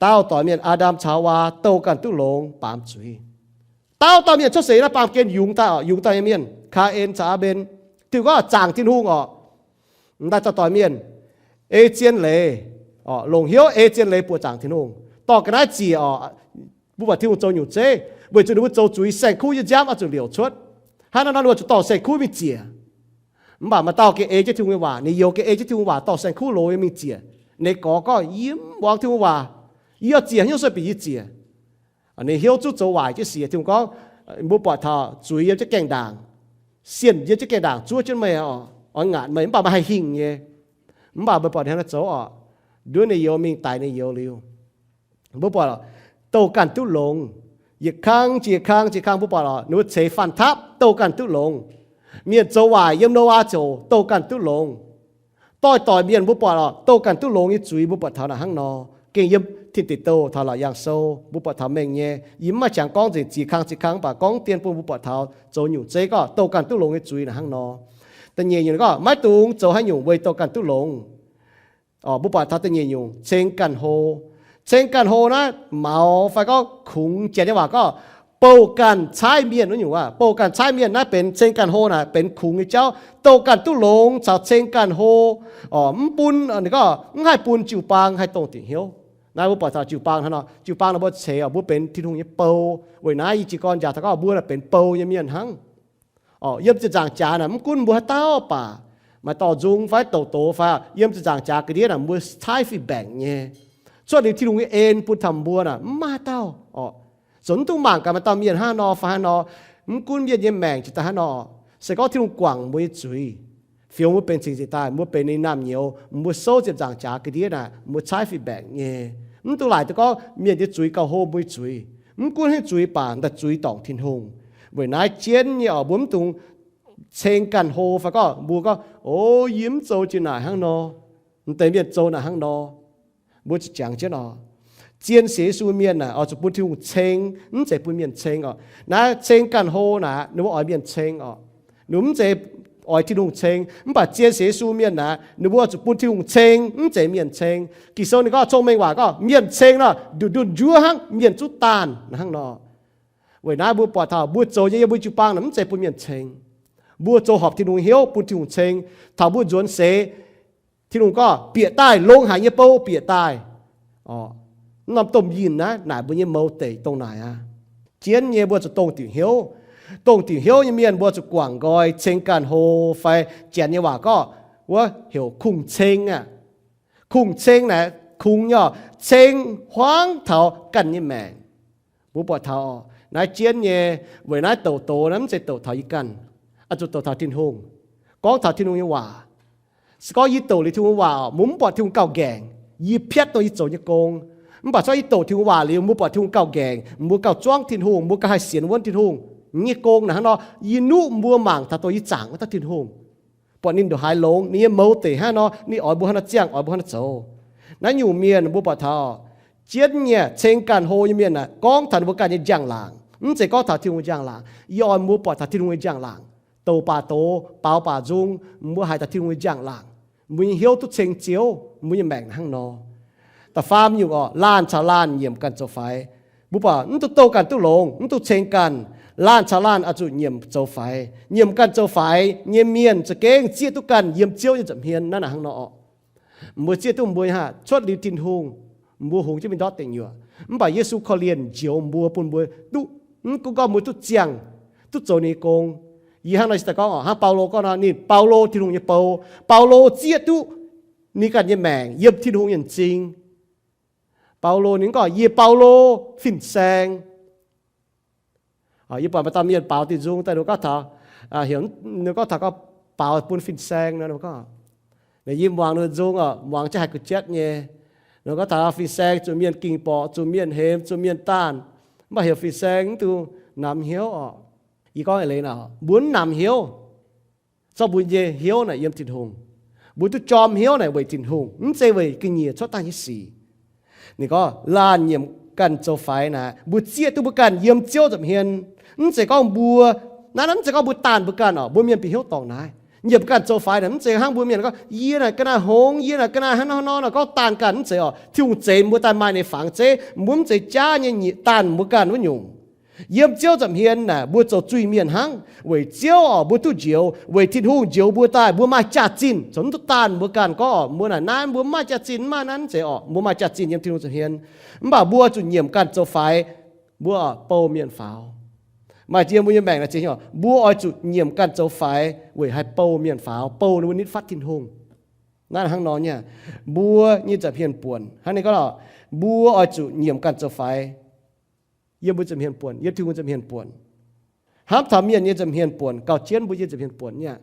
Dauh doic mienh, Aa^ndam caux Haawaa, douh ganh duqv longx, baamz zuiz. Dauh dauh mienh cuotv seix naaiv baamh gen yungz daaih oc, yungz daaih nyei mienh, Kaa^en caux Aa^mben, diuh gorngv zaangc Tin-Hungh oc. M'daaih dauh doic mienh ei zien leiz, longc hnyouv ei zien leiz buoqc zaangc Tin-Hungh. Dorh ga'naaiv ziec oc, mbuo buatc Tin-Hungh zoux nyungc zeiv, weic zuqc ninh mbuo zoux zuiz saeng-kuv nyei nziaamv oix zuqc liouc cuotv. Hnangv naaiv nor ninh mbuo zuqc dorh saeng-kuv mingh ziec. Mv baac maaih dauh gengh ei jienv Tin-Hungh nyei waac, ninh youz gengh ei jienv Tin-Hungh waac dorh saeng-kuv loz nyei mingh ziec. Ninh gorx gorngv, yie mv muangx Tin-Hungh waac, yie oix ziec haaix nyungc se bieqc yie ziec. Ninh hnyouv zungv zoux waaic jienv sic. Tin-Hungh gorngv, mbuo buatc taux zuiz yiem jienv gaengh ndaangc, sienh yiem jienv gaengh ndaangc zuov jienv meih oc, oix ngaatc meih, mv baac meih haih hingh nyei. Mv baac meih buatc ninh hnangv naaiv zoux oc, nduov ninh youz mingh daix ninh youz liuz. Mbuo buatc douh ganh duqv longx, yietc kang jiex kang jiex kang mbuo buatc oc, ninh mbuo ceix fanh tapv douh ganh duqv longx. Mienh zoux waaic yiem Noyaa ziouc douh ganh duqv longx. Doix-doix mienh mbuo buatc oc, douh ganh duqv longx nyei zuiz mbuo buatc taux naaic hnangv nor. Gengh yiem Tin Deic Douh taux Laauc Yaangh Sou mbuo buatc taux mengh nyei. Yie mv maaih qangx gorngv nzengc ziex kang ziex kang, mv baac gorngv dien bun mbuo buatc taux zoux nyungc zeiv gorngv douh ganh duqv longx nyei zuiz naaic hnangv nor. Da'nyeic nyungc gorngv maiv dungx zoux haaix nyungc weic douh ganh duqv longx. Mbuo buatc taux da'nyeic nyungc ceng ganh hlo. Ceng ganh hlo naaiv maux fai gorngv kungx, Janx nyei waac gorngv bouh ganh caaiv mienh wuov nyungc. Bouh ganh caaiv mienh naaiv benx ceng ganh hlo naaic benx kungx nyei jauv. Douh ganh duqv longx caux ceng ganh hlo, mv bun, ninh gorngv mv haih bun jiu-baang haih dongh diuc hnyouv. Naaiv mbuo buatc taux jiu-baang hnangv nor, jiu-baang naaic mbuo ceix oc, mbuo benx Tin-Hungh nyei bou. Weic naaiv yie jiez gorn njaaux taux gorngv mbuo naaic benx bou nyei mienh hnangv. Yiem ziepc nzaangc jaax naaic mv gunv mbuo haaix dauh baac, maaih dorh nzung fai douc doz fai, yiem ziepc nzaangc jaax ga'ndiev naaic mbuo caaiv fih mbaengc nyei. Cuotv liuz Tin-Hungh nyei en bun taux mbuo naaic mv maaih haaix dauh oc. Zoux mv duqv mangc gaax maaih dauh mienh hnangv nor fai hnangv nor, mv gunv mienh nyei maengc jiex daaih hnangv nor, se gorngv Tin-Hungh guangc mbuo nyei zuiz, fioux mbuo benx cingx cingx daaih, mbuo benx ninh naamh nyouz, mbuo souv ziepc nzaangc jaax ga'ndiev naaic mbuo caaiv fih mbaengc nyei. Mv dungx laaic duqv gorngv mienh nyei zuiz gauh hlo mbuo nyei zuiz. Mv gunv haaix nyungc zuiz baac daaih zuiz dorngc Tin-Hungh. Weic naaiv jienv nyei oc, mbuo mv dungx ceng ganh hlo fai gorngv mbuo gorngv, o, yie mv zoux jiex naaic hnangv nor, m'deix mienh zoux naaic hnangv nor. Mbuo zuqc jangx jienv oc. Zien sienx Yesu mienh naaic oix zuqc bun Tin-Hungh ceng, mv zeiz bun mienh ceng oc. Naaiv ceng ganh hlo naaic ninh mbuo oix mienh ceng oc. Ninh mbuo mv zeiz oix Tin-Hungh ceng. Mv baac zien sienx Yesu mienh naaic ninh mbuo zuqc bun Tin-Hungh ceng, mv zeiz mienh ceng. Ging-Sou ninh gorngv cong-mengh waac gorngv mienh ceng nor, nduqc ndunh njuov hnangv mienh zuqv daanh hnangv nor. Weic naaiv mbuo buatc taux mbuo zoux nyei yiem mbuo jiu-baang naaic mv zeiz bun mienh cengx. Mbuo zoux horpc Tin-Hungh hnyouv bun Tin-Hungh ceng. Taux mbuo nzuonx seix, Tin-Hungh gorngv, bieqc daaih, longx haic nyei bou, bieqc daaih. Mv norm domh yinh naaiv naaic mbuo nyei mouz deic dongh naaic aqv. Jienv nyei mbuo zuqc dongh diuc hnyouv. Dongh diuc hnyouv nyei mienh mbuo zuqc guangc nqoi ceng ganh hlo fai Janx nyei waac gorngv wuov heuc kungx-ceng aqv. Kungx-ceng naaic kungx nyei oc, ceng huaangv taux ganh nyei maengc. Mbuo buatc taux naaiv jienv nyei, weic naaiv douc doz naaiv mv zeiz douc taux yie ganh, oix zuqc douc taux Tin-Hungh, gorngv taux Tin-Hungh nyei waac. Se gorngv yie douc liuz Tin-Hungh waac, mbuo mv buatc Tin-Hungh gauh nqaengc, yie piatv dongh yie zoux nyei gong. Mv baac se gorngv yie douc Tin-Hungh waac liuz, mbuo buatc Tin-Hungh gauh nqaengc, mbuo gauh zuangv Tin-Hungh, mbuo gauh haih sienx wuonv Tin-Hungh nyei gong naaic hnangv nor, yie nuqv mbuo mangc taux dongh yie zaangc wuov dauh Tin-Hungh, buatc ninh ndongc haaix longx, ninh nyei mouz deic hnangv nor, ninh oix mbuo hnangv nor ziangh, oix mbuo hnangv nor zoux. Naaiv nyungc mienh mbuo buatc taux jienv nyei ceng ganh hlo nyei mienh aeqv, gorngv taux ninh mbuo ganh nyei njang-laangc, mv zeiz gorngv taux Tin-Hungh njang-laangc. Yie oix mbuo buatc taux Tin-Hungh nyei njang-laangc, douc baac doz, baaux baac nzung, mbuo haiz taux Tin-Hungh nyei njang-laangc, mbuo nyei hnyouv duqv ceng Ziouv, mbuo nyei maengc hnangv nor. Da'faam nyungc oc, laanh caux laanh nyiemc ganh zoux faix. Mbuo buatc mv duqv douh ganh duqv longx, mv duqv ceng ganh. Laanh caux laanh oix zuqc nyiemc zoux faix. Nyiemc ganh zoux faix nyei mienh za'gengh zieqv duqv ganh yiem Ziouv nyei nza'hmien. Naaiv hnangv nor oc, mbuo zieqv duqv mbuo haah cuotv liuz Tin-Hungh, mbuo hungx jienv mingh ndortv deic nyuoqc. Mv baac Yesu korv-lienh njoux mbuo, bun mbuo duqv, mv gunv gorngv mbuo duqv ziangh, duqv zoux ninh nyei gong. Yie hnangv nor daaih gorngv oc, hnangv Baulo gorngv nor, ninh Baulo, Tin-Hungh nyei bou. Baulo zieqv duqv ninh ganh nyei maengc yiem Tin-Hungh nyei m'zing. Baulo ninh gorngv, yie Baulo, fin-saeng. Yie buatc maaih dauh mienh baaux diuh nzung daaih, ninh gorngv taux, heuc ninh gorngv taux gorngv baaux bun fin-saeng nor, ninh gorngv, yie muangx ninh nzung oc, muangx jienv haiz gu'jatv nyei. Ninh gorngv taux fin-saeng zuqc mienh ging borqc, zuqc mienh hemx, zuqc mienh daanh. Mv baac heuc fin-saeng mv dungx namx hnyouv oc. Yie gorngv eix leiz nor, mbuo mv namx hnyouv, zorqv mbuo nyei hnyouv naaic yiem Tin-Hungh. Mbuo duqv jorm hnyouv naaic weic Tin-Hungh, mv zeiz weic ga'nyiec cuotv daaih nyei sic. Ninh gorngv laanh nyiemc ganh zoux faix naaic, mbuo zieqv duqv mbuo ganh yiem Ziouv nza'hmien. Mv zeiz gorngv mbuo, naaiv mv zeiz gorngv mbuo daanh mbuo ganh oc. Mbuo mienh bieqc hnyouv dorngc naaiv, nyiemc ganh zoux faix naaic mv zeiz hnangv mbuo mienh gorngv, yie naaic ga'naaiv hngongx, yie naaic ga'naaiv hnangv nor nor gorngv daanh ganh, mv zeiz oc. Tin-Hungh zeix mbuo daaih maaih ninh nyei fangx zeiv, mbuo mv zeiz jaav nyei nyiemc daanh mbuo ganh wuov nyungc. Yiem Ziouv nza'hmien naaic mbuo zoux zuiz-mienh hnangv. Weic Ziouv oc, mbuo duqv njoux, weic Tin-Hungh njoux mbuo daaih, mbuo maaih jaax-zinh, zoux mv duqv daanh mbuo ganh gorngv oc, mbuo naaic naaiv mbuo mv maaih jaax-zinh, mv maaih naaiv, mv zeiz oc. Mbuo maaih jaax-zinh yiem Tin-Hungh nza'hmien. Mv baac mbuo zuqc nyiemc ganh zoux faix, mbuo oc bou mienh faaux. Maaih deix mbuo nyei maengc naaic zingh oc, mbuo oix zuqc nyiemc ganh zoux faix weic haih bou mienh faaux, bou ninh mbuo nitv fatv Tin-Hungh. Naaiv hnangv nor nyei, mbuo nyei nza'hmien buonc. Hnangv ninh gorngv oc, mbuo oix zuqc nyiemc ganh zoux faix yiem mbuo nza'hmien buonc, yiem Tin-Hungh nza'hmien buonc. Hnamv taux mienh nyei nza'hmien buonc gauh jienv mbuo nyei nza'hmien buonc nyei.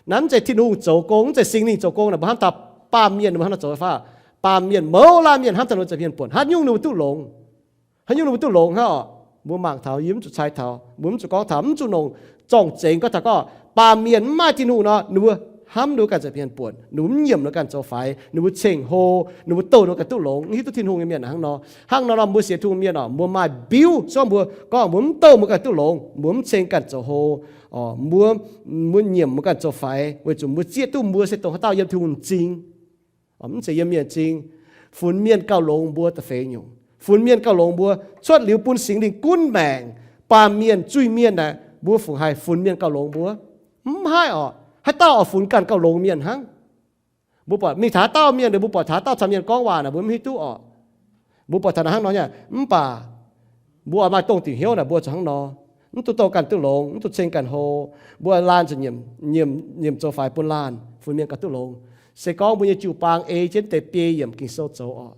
Naaiv mv zeiz Tin-Hungh zoux gong, mv zeiz Singx Lingh zoux gong naaic, mbuo hnamv taux baamh mienh, mbuo hnamv taux zoux faah. Baamh mienh, mouz laanh mienh hnamv taux ninh mbuo nza'hmien buonc, haaix nyungc ninh mbuo duqv longx. Haaix nyungc ninh mbuo duqv longx hnangv oc? Mbuo mangc taux, yie mv zuqc cai taux, mbuo mv zuqc gorngv taux, mv zuqc nongc zorng-zengx gorngv taux gorngv baamh mienh mv maaih Tin-Hungh nor, ninh mbuo hnamv ninh mbuo ganh nza'hmien buonc, ninh mbuo mv nyiemc ninh mbuo ganh zoux faix, ninh mbuo ceng-hlo, ninh mbuo douh ninh mbuo ganh duqv longx, mv hiuv duqv Tin-Hungh nyei mienh hnangv nor. Hnangv nor nor mbuo sienx Tin-Hungh mienh oc, mbuo maaih mbiuv, se gorngv mbuo gorngv mbuo mv douh mbuo ganh duqv longx, mbuo mv ceng ganh zoux hlo, mbuo, mbuo nyiemc mbuo ganh zoux faix, weic zuqc mbuo zieqv duqv mbuo se dongh haaix dauh yiem Tin-Hungh m'zing. Mv zeiz yiem mienh m'zing. Funx mienh gauh longx mbuo da'feix nyungc. Funx mienh gauh longx mbuo, cuotv liuz bun Singx Lingh gunv maengc, baamh mienh, zuiz-mienh naaic, mbuo fungc haih funx mienh gauh longx mbuo? Mv haih oc. Haaix dauh oix funx ganh gauh longx mienh hnangv? Mbuo buatc mingh taux haaix dauh mienh, mbuo buatc taux haaix dauh caux mienh gorngv waac naaic, mbuo mv hiuv duqv oc. Mbuo buatc taux naaiv hnangv nor nyei, mv baac mbuo oix maaih dongh diuc hnyouv naaic, mbuo zuqc hnangv nor. Mv duqv douh ganh duqv longx, mv duqv ceng ganh hlo. Mbuo laanh zuqc nyiemc, nyiemc, nyiemc zoux faix bun laanh, funx mienh ganh duqv longx. Se gorngv mbuo nyei jiu-baang ei jienv deix biei yiemc Ging-Sou zoux oc,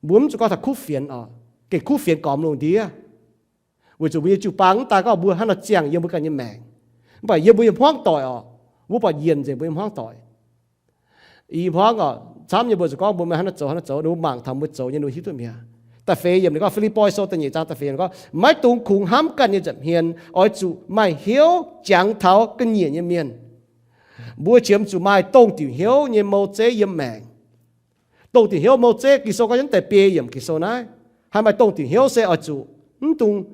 mbuo mv zuqc gorngv taux kuv fienx oc, gengh kuv fienx gormx lungh ndiev. Weic zuqc mbuo nyei jiu-baang mv daaih gorngv mbuo hnangv nor ziangh yiem mbuo ganh nyei maengc, mv baac yiem mbuo nyei hmuangv doic oc. Mbuo buatc yienc nzengc mbuo nyei hmuangv doic. I hmuangv oc, camv nyei mbuo zuqc gorngv mbuo maiv hnangv nor zoux, hnangv nor zoux, ninh mbuo mangc taux mbuo zoux nyei, ninh mbuo hiuv duqv mi'aqv. Da'feix yiemc ninh gorngv, Fi^lipv^poi Sou da'nyeic zaang da'feix yiemc gorngv, maiv dungx kungx hnamv ganh nyei nza'hmien, oix zuqc maaih hnyouv jangx taux ga'nyiec nyei mienh. Mbuo qiemx zuqc maaih dongh diuc hnyouv nyei mou zeiv yiem maengc. Dongh diuc hnyouv mou zeiv, Ging-Sou gorngv jienv deix biei yiemc Ging-Sou naaiv, haih maaih dongh diuc hnyouv se oix zuqc mv dungx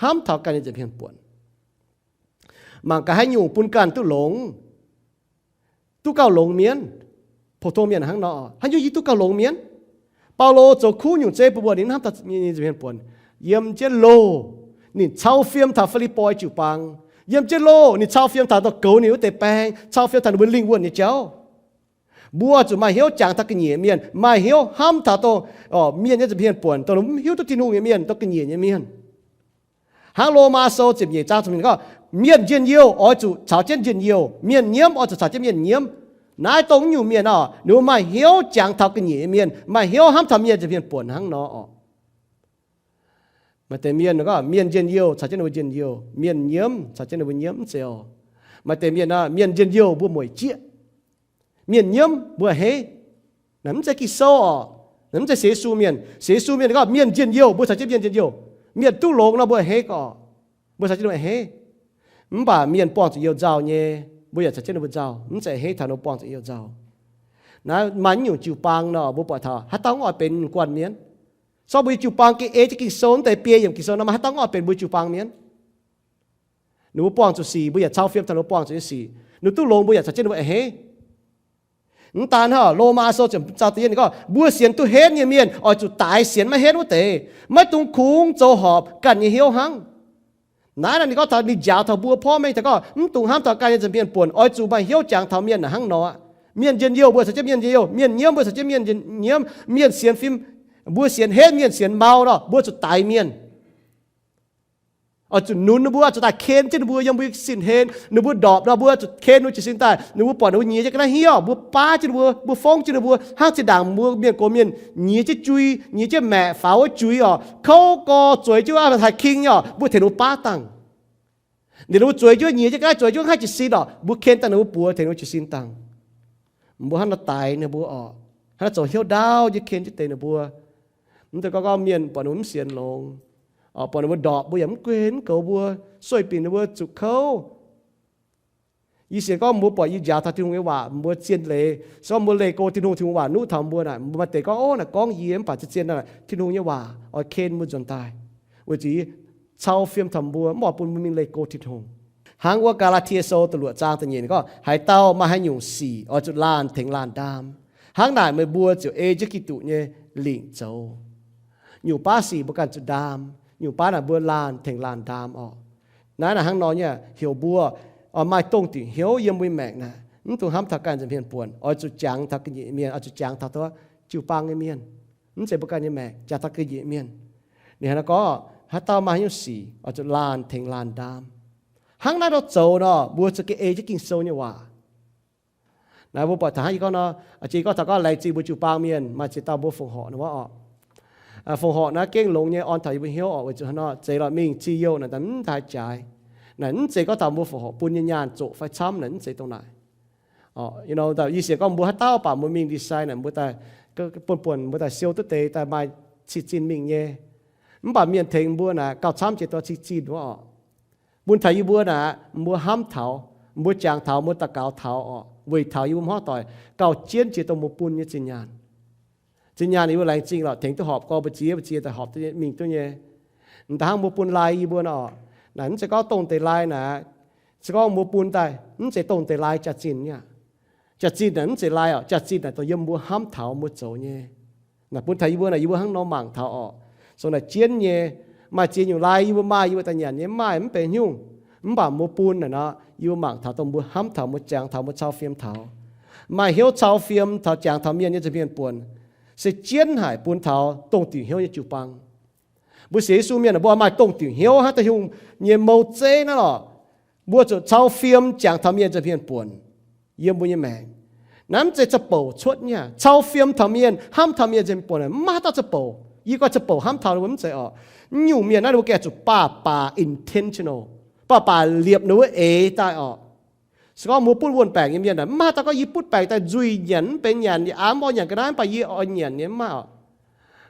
hnamv taux ganh nyei nza'hmien buonc. Mangc gaax haaix nyungc bun ganh duqv longx, duqv gauh longx mienv. Pou-tong mienh hnangv nor, haaix nyungc yie duqv gauh longx mienv? Baulo zoux kuv nyungc zeiv bun mbuo, ninh hnamv taux nyei nza'hmien buonc. Yiem jienv loh, ninh cau fiem taux Fi^lipv^poi jiu-baang. Yiem jienv loh, ninh cau fiem taux dongh goux ninh wuov deix baeng, cau fiem taux ninh mbuo lingh wuonh nyei jauv. Mbuo zuqc maaih hnyouv jangx taux ga'nyiec mienh, maaih hnyouv hnamv taux dongh mienh nyei nza'hmien buonc, dongh mv hiuv duqv Tin-Hungh nyei mienh, dongh ga'nyiec nyei mienh. Hnangv Lomaa Sou ziepc nyeic zaang gorngv, mienh njien-youh oix zuqc caux jienv njien-youh, mienh nyiemv oix zuqc caux jienv mienh nyiemv. Naaiv dongh nyungc mienh oc, ninh mbuo maaih hnyouv jangx taux ga'nyiec nyei mienh, maaih hnyouv hnamv taux mienh nza'hmien buonc hnangv nor oc. Maaih deix mienh gorngv mienh njien-youh caux jienv ninh mbuo njien-youh, mienh nyiemv caux jienv ninh mbuo nyiemv, mv zeiz oc. Maaih deix mienh, mienh njien-youh mbuo mueic jieqv, mienh nyiemv mbuo a'hneiv. Naaiv mv zeiz Ging-Sou oc. Naaiv mv zeiz sienx Yesu mienh. Sienx Yesu mienh gorngv mienh njien-youh mbuo caux jienv mienh njien-youh. Mienh duqv longx nor mbuo a'hneiv gorx, mbuo caux jienv ninh mbuo a'hneiv. Mv baac mienh buangh zuqc you nzauh nyei, mbuo yaac caux jienv ninh mbuo nzauh, mv zeiz a'hneiv taux ninh mbuo buangh zuqc you nzauh. Naaiv maaih nyungc jiu-baang nor mbuo buatc taux haaix dauh mv oix benx guanh mienh. So mbuo nyei jiu-baang gengh ei jienv Ging-Sou, mv deix biei yiem Ging-Sou nor maaih haaix dauh mv oix benx mbuo jiu-baang mienh. Ninh mbuo buangh zuqc sic, mbuo yaac cau fiem taux ninh mbuo buangh zuqc nyei sic. Ninh mbuo duqv longx, mbuo yaac caux jienv ninh mbuo a'hneiv. Mv daan hnangv, Lomaa Sou ziepc zaang da'yietv ninh gorngv, mbuo sienx duqv henv nyei mienh oix zuqc daix sienx maiv henv wuov deix, maiv dungx kungx zoux horpc ganh nyei hnyouv hnangv. Naaiv naaic ninh gorngv taux ninh njaaux taux mbuo porv mengh daaih gorngv mv dungx hnamv taux ganh nyei nza'hmien buonc, oix zuqc maaih hnyouv jangx taux mienh naaic hnangv nor. Mienh njien-youh mbuo caux jienv mienh njien-youh, mienh nyiemv mbuo caux jienv mienh nyiemv, mienh sienx fim, mbuo sienx henv, mienh sienx mau nor, mbuo zuqc daix mienh. Oix zuqc nunz ninh mbuo, zuqc daaih ken jienv ninh mbuo yiem mbuo sin hlen. Ninh mbuo ndorpc nor, mbuo zuqc ken ninh mbuo jiez sin daaih. Ninh mbuo buatc ninh mbuo nyiex jienv ga'naaiv hniev, mbuo baav jienv ninh mbuo, mbuo fongv jienv ninh mbuo, hnangv zinh ndaangc mbuo mienh gox mienh nyiex jienv jui, nyiex jienv maeqc faaux wuov juiz oc, kouv gorx zueiz jienv wuov haih king oc, mbuo tengx ninh mbuo baav dangh. Ninh mbuo zueiz jienv nyiex jienv ga'naaiv, zueiz jienv haih jiez sin oc, mbuo ken daaih ninh mbuo buoz tengx ninh mbuo jiez sin dangh. Mbuo hnangv naaiv daix ninh mbuo oc, hnangv naaiv zoux hnyouv ndaauv nyei ken jienv deix ninh mbuo. Mv deix gorngv gorngv mienh buatc ninh mbuo mv sienx longx, buatc ninh mbuo ndorpc mbuo yaac mv gunv mv goux mbuo, sueih binc ninh mbuo zuqc kouv. Yie sienx gorngv mbuo buatc yie njaaux taux Tin-Hungh nyei waac, mbuo zien leiz, se gorngv mbuo leih go Tin-Hungh, Tin-Hungh waac nuqv taux mbuo naaic, mbuo maaih deix gorngv, ov, naaic gorngv yie mv baac zien-zien naaic Tin-Hungh nyei waac oix ken mbuo nzuonx daaih, weic zuqc yie cau fiem taux mbuo, mv oix bun mbuo mingh leih go Tin-Hungh. Hnangv wuov Gaa^laa^tie Sou da'luoqc zaang da'nyeic ninh gorngv, haaix dauh maaih haaix nyungc sic oix zuqc laanh tengx laanh ndaam. Hnangv naaic meih mbuo ziouc ei jienv Giduc nyei lingc zoux. Nyungc baav sic mbuo ganh zuqc ndaam, nyungc baav naaic mbuo laanh tengx laanh ndaam oc. Naaiv naaic hnangv nor nyei heuc mbuo oix maaih dongh diuc hnyouv yiem mbuo nyei maengc naaic, mv dungx hnamv taux ganh nza'hmien buonc, oix zuqc jangx taux ga'nyiec mienh, oix zuqc jangx taux jiu-baang nyei mienh, mv zeiz mbuo ganh nyei maengc, jangx taux ga'nyiec mienh. Ninh hnangv naaiv gorngv, haaix dauh maaih haaix nyungc sic oix zuqc laanh tengx laanh ndaam. Hnangv naaiv nor zoux nor, mbuo zuqc gengh ei jienv Ging-Sou nyei waac. Naaiv mbuo buatc taux hnangv yie gorngv nor, jiex gorngv taux gorngv laengz zingh mbuo jiu-baang mienh maaih ziex dauh mbuo fongc horc nor oc. Fongc horc naaiv gengh longx nyei orn taux yie mbuo hnyouv oc, weic zuqc hnangv nor zeiz lorqc mingh ziex youh naaic mv daaih jaaix. Naaic mv zeiz gorngv taux mbuo fongc horc bun nyei nyaanh zoqc fai camv naaic, mv zeiz dongh naaic. Yie sienx gorngv mbuo haaix dauh baac mbuo mingh ndie-sai naaic mbuo daaih, buonv-buonc mbuo daaih siou duqv deix daaih maaih cing-zinh mingh nyei. Mv baac mienh tengx mbuo naaic gauh camv jiex dongh cing-zinh wuov oc. Bun taux yie mbuo naaic mbuo hnamv taux, mbuo jangx taux, mbuo daux gaux taux oc, weic taux yie mbuo hmuangv doic gauh jienv jiex dongh mbuo bun nyei zinh nyaanh. Zinh nyaanh yie mbuo laengz zingh lorqc, tengx duqv horpc gorx mbu'ziex, mbu'ziex daaih horpc duqv mingh duqv nyei. M'daaih hnangv mbuo bun lai yie mbuo nor, naaic mv zeiz gorngv dongh deix lai naaic, se gorngv mbuo bun daaih mv zeiz dongh deix lai jaax-zinh nyei aqv. Jaax-zinh naaic mv zeiz lai oc, jaax-zinh naaic dongh yiem mbuo hnamv taux mbuo zoux nyei. Naaic bun taux yie mbuo naaic, yie mbuo hnangv nor mangc taux oc, sou naaic jienv nyei. Maaih ziex nyungc lai yie mbuo maaih, yie mbuo daaih nyanc nyei, maaih mv benx nyungc. Mv baac mbuo bun naaic nor, yie mbuo mangc taux dongh mbuo hnamv taux, mbuo jangx taux, mbuo cau fiem taux. Maaih hnyouv cau fiem taux jangx taux mienh nyei nza'hmien buonc, se jienv haic bun taux dongh diuc hnyouv nyei jiu-baang. Mbuo sienx Yesu mienh mbuo maaih dongh diuc hnyouv hnangv Tin-Hungh nyei mou zeiv naaiv lorqc. Mbuo zuqc cau fiem jangx taux mienh nza'hmien buonc yiem mbuo nyei maengc. Naaiv mv zeiz za'bouc cuotv nyei aqv. Cau fiem taux mienh, hnamv taux mienh nza'hmien buonc, mv maaih haaix dauh za'bouc. Yie gorngv za'bouc hnamv taux ninh mbuo mv zeiz oc. Nyungc mienh naaiv ninh mbuo gengh zuqc baac baac intentional, baac baac liepc ninh wuov eix daaih oc. Se gorngv mbuo butv wuonh baengc nyei mienh aeqv, mv maaih haaix dauh gorngv yie butv baengc daaih nzuih nyanc mv benx nyanc, yie aav mv oix nyanc ga'naaiv, mv baac yie oix nyanc nyei, mv maaih oc.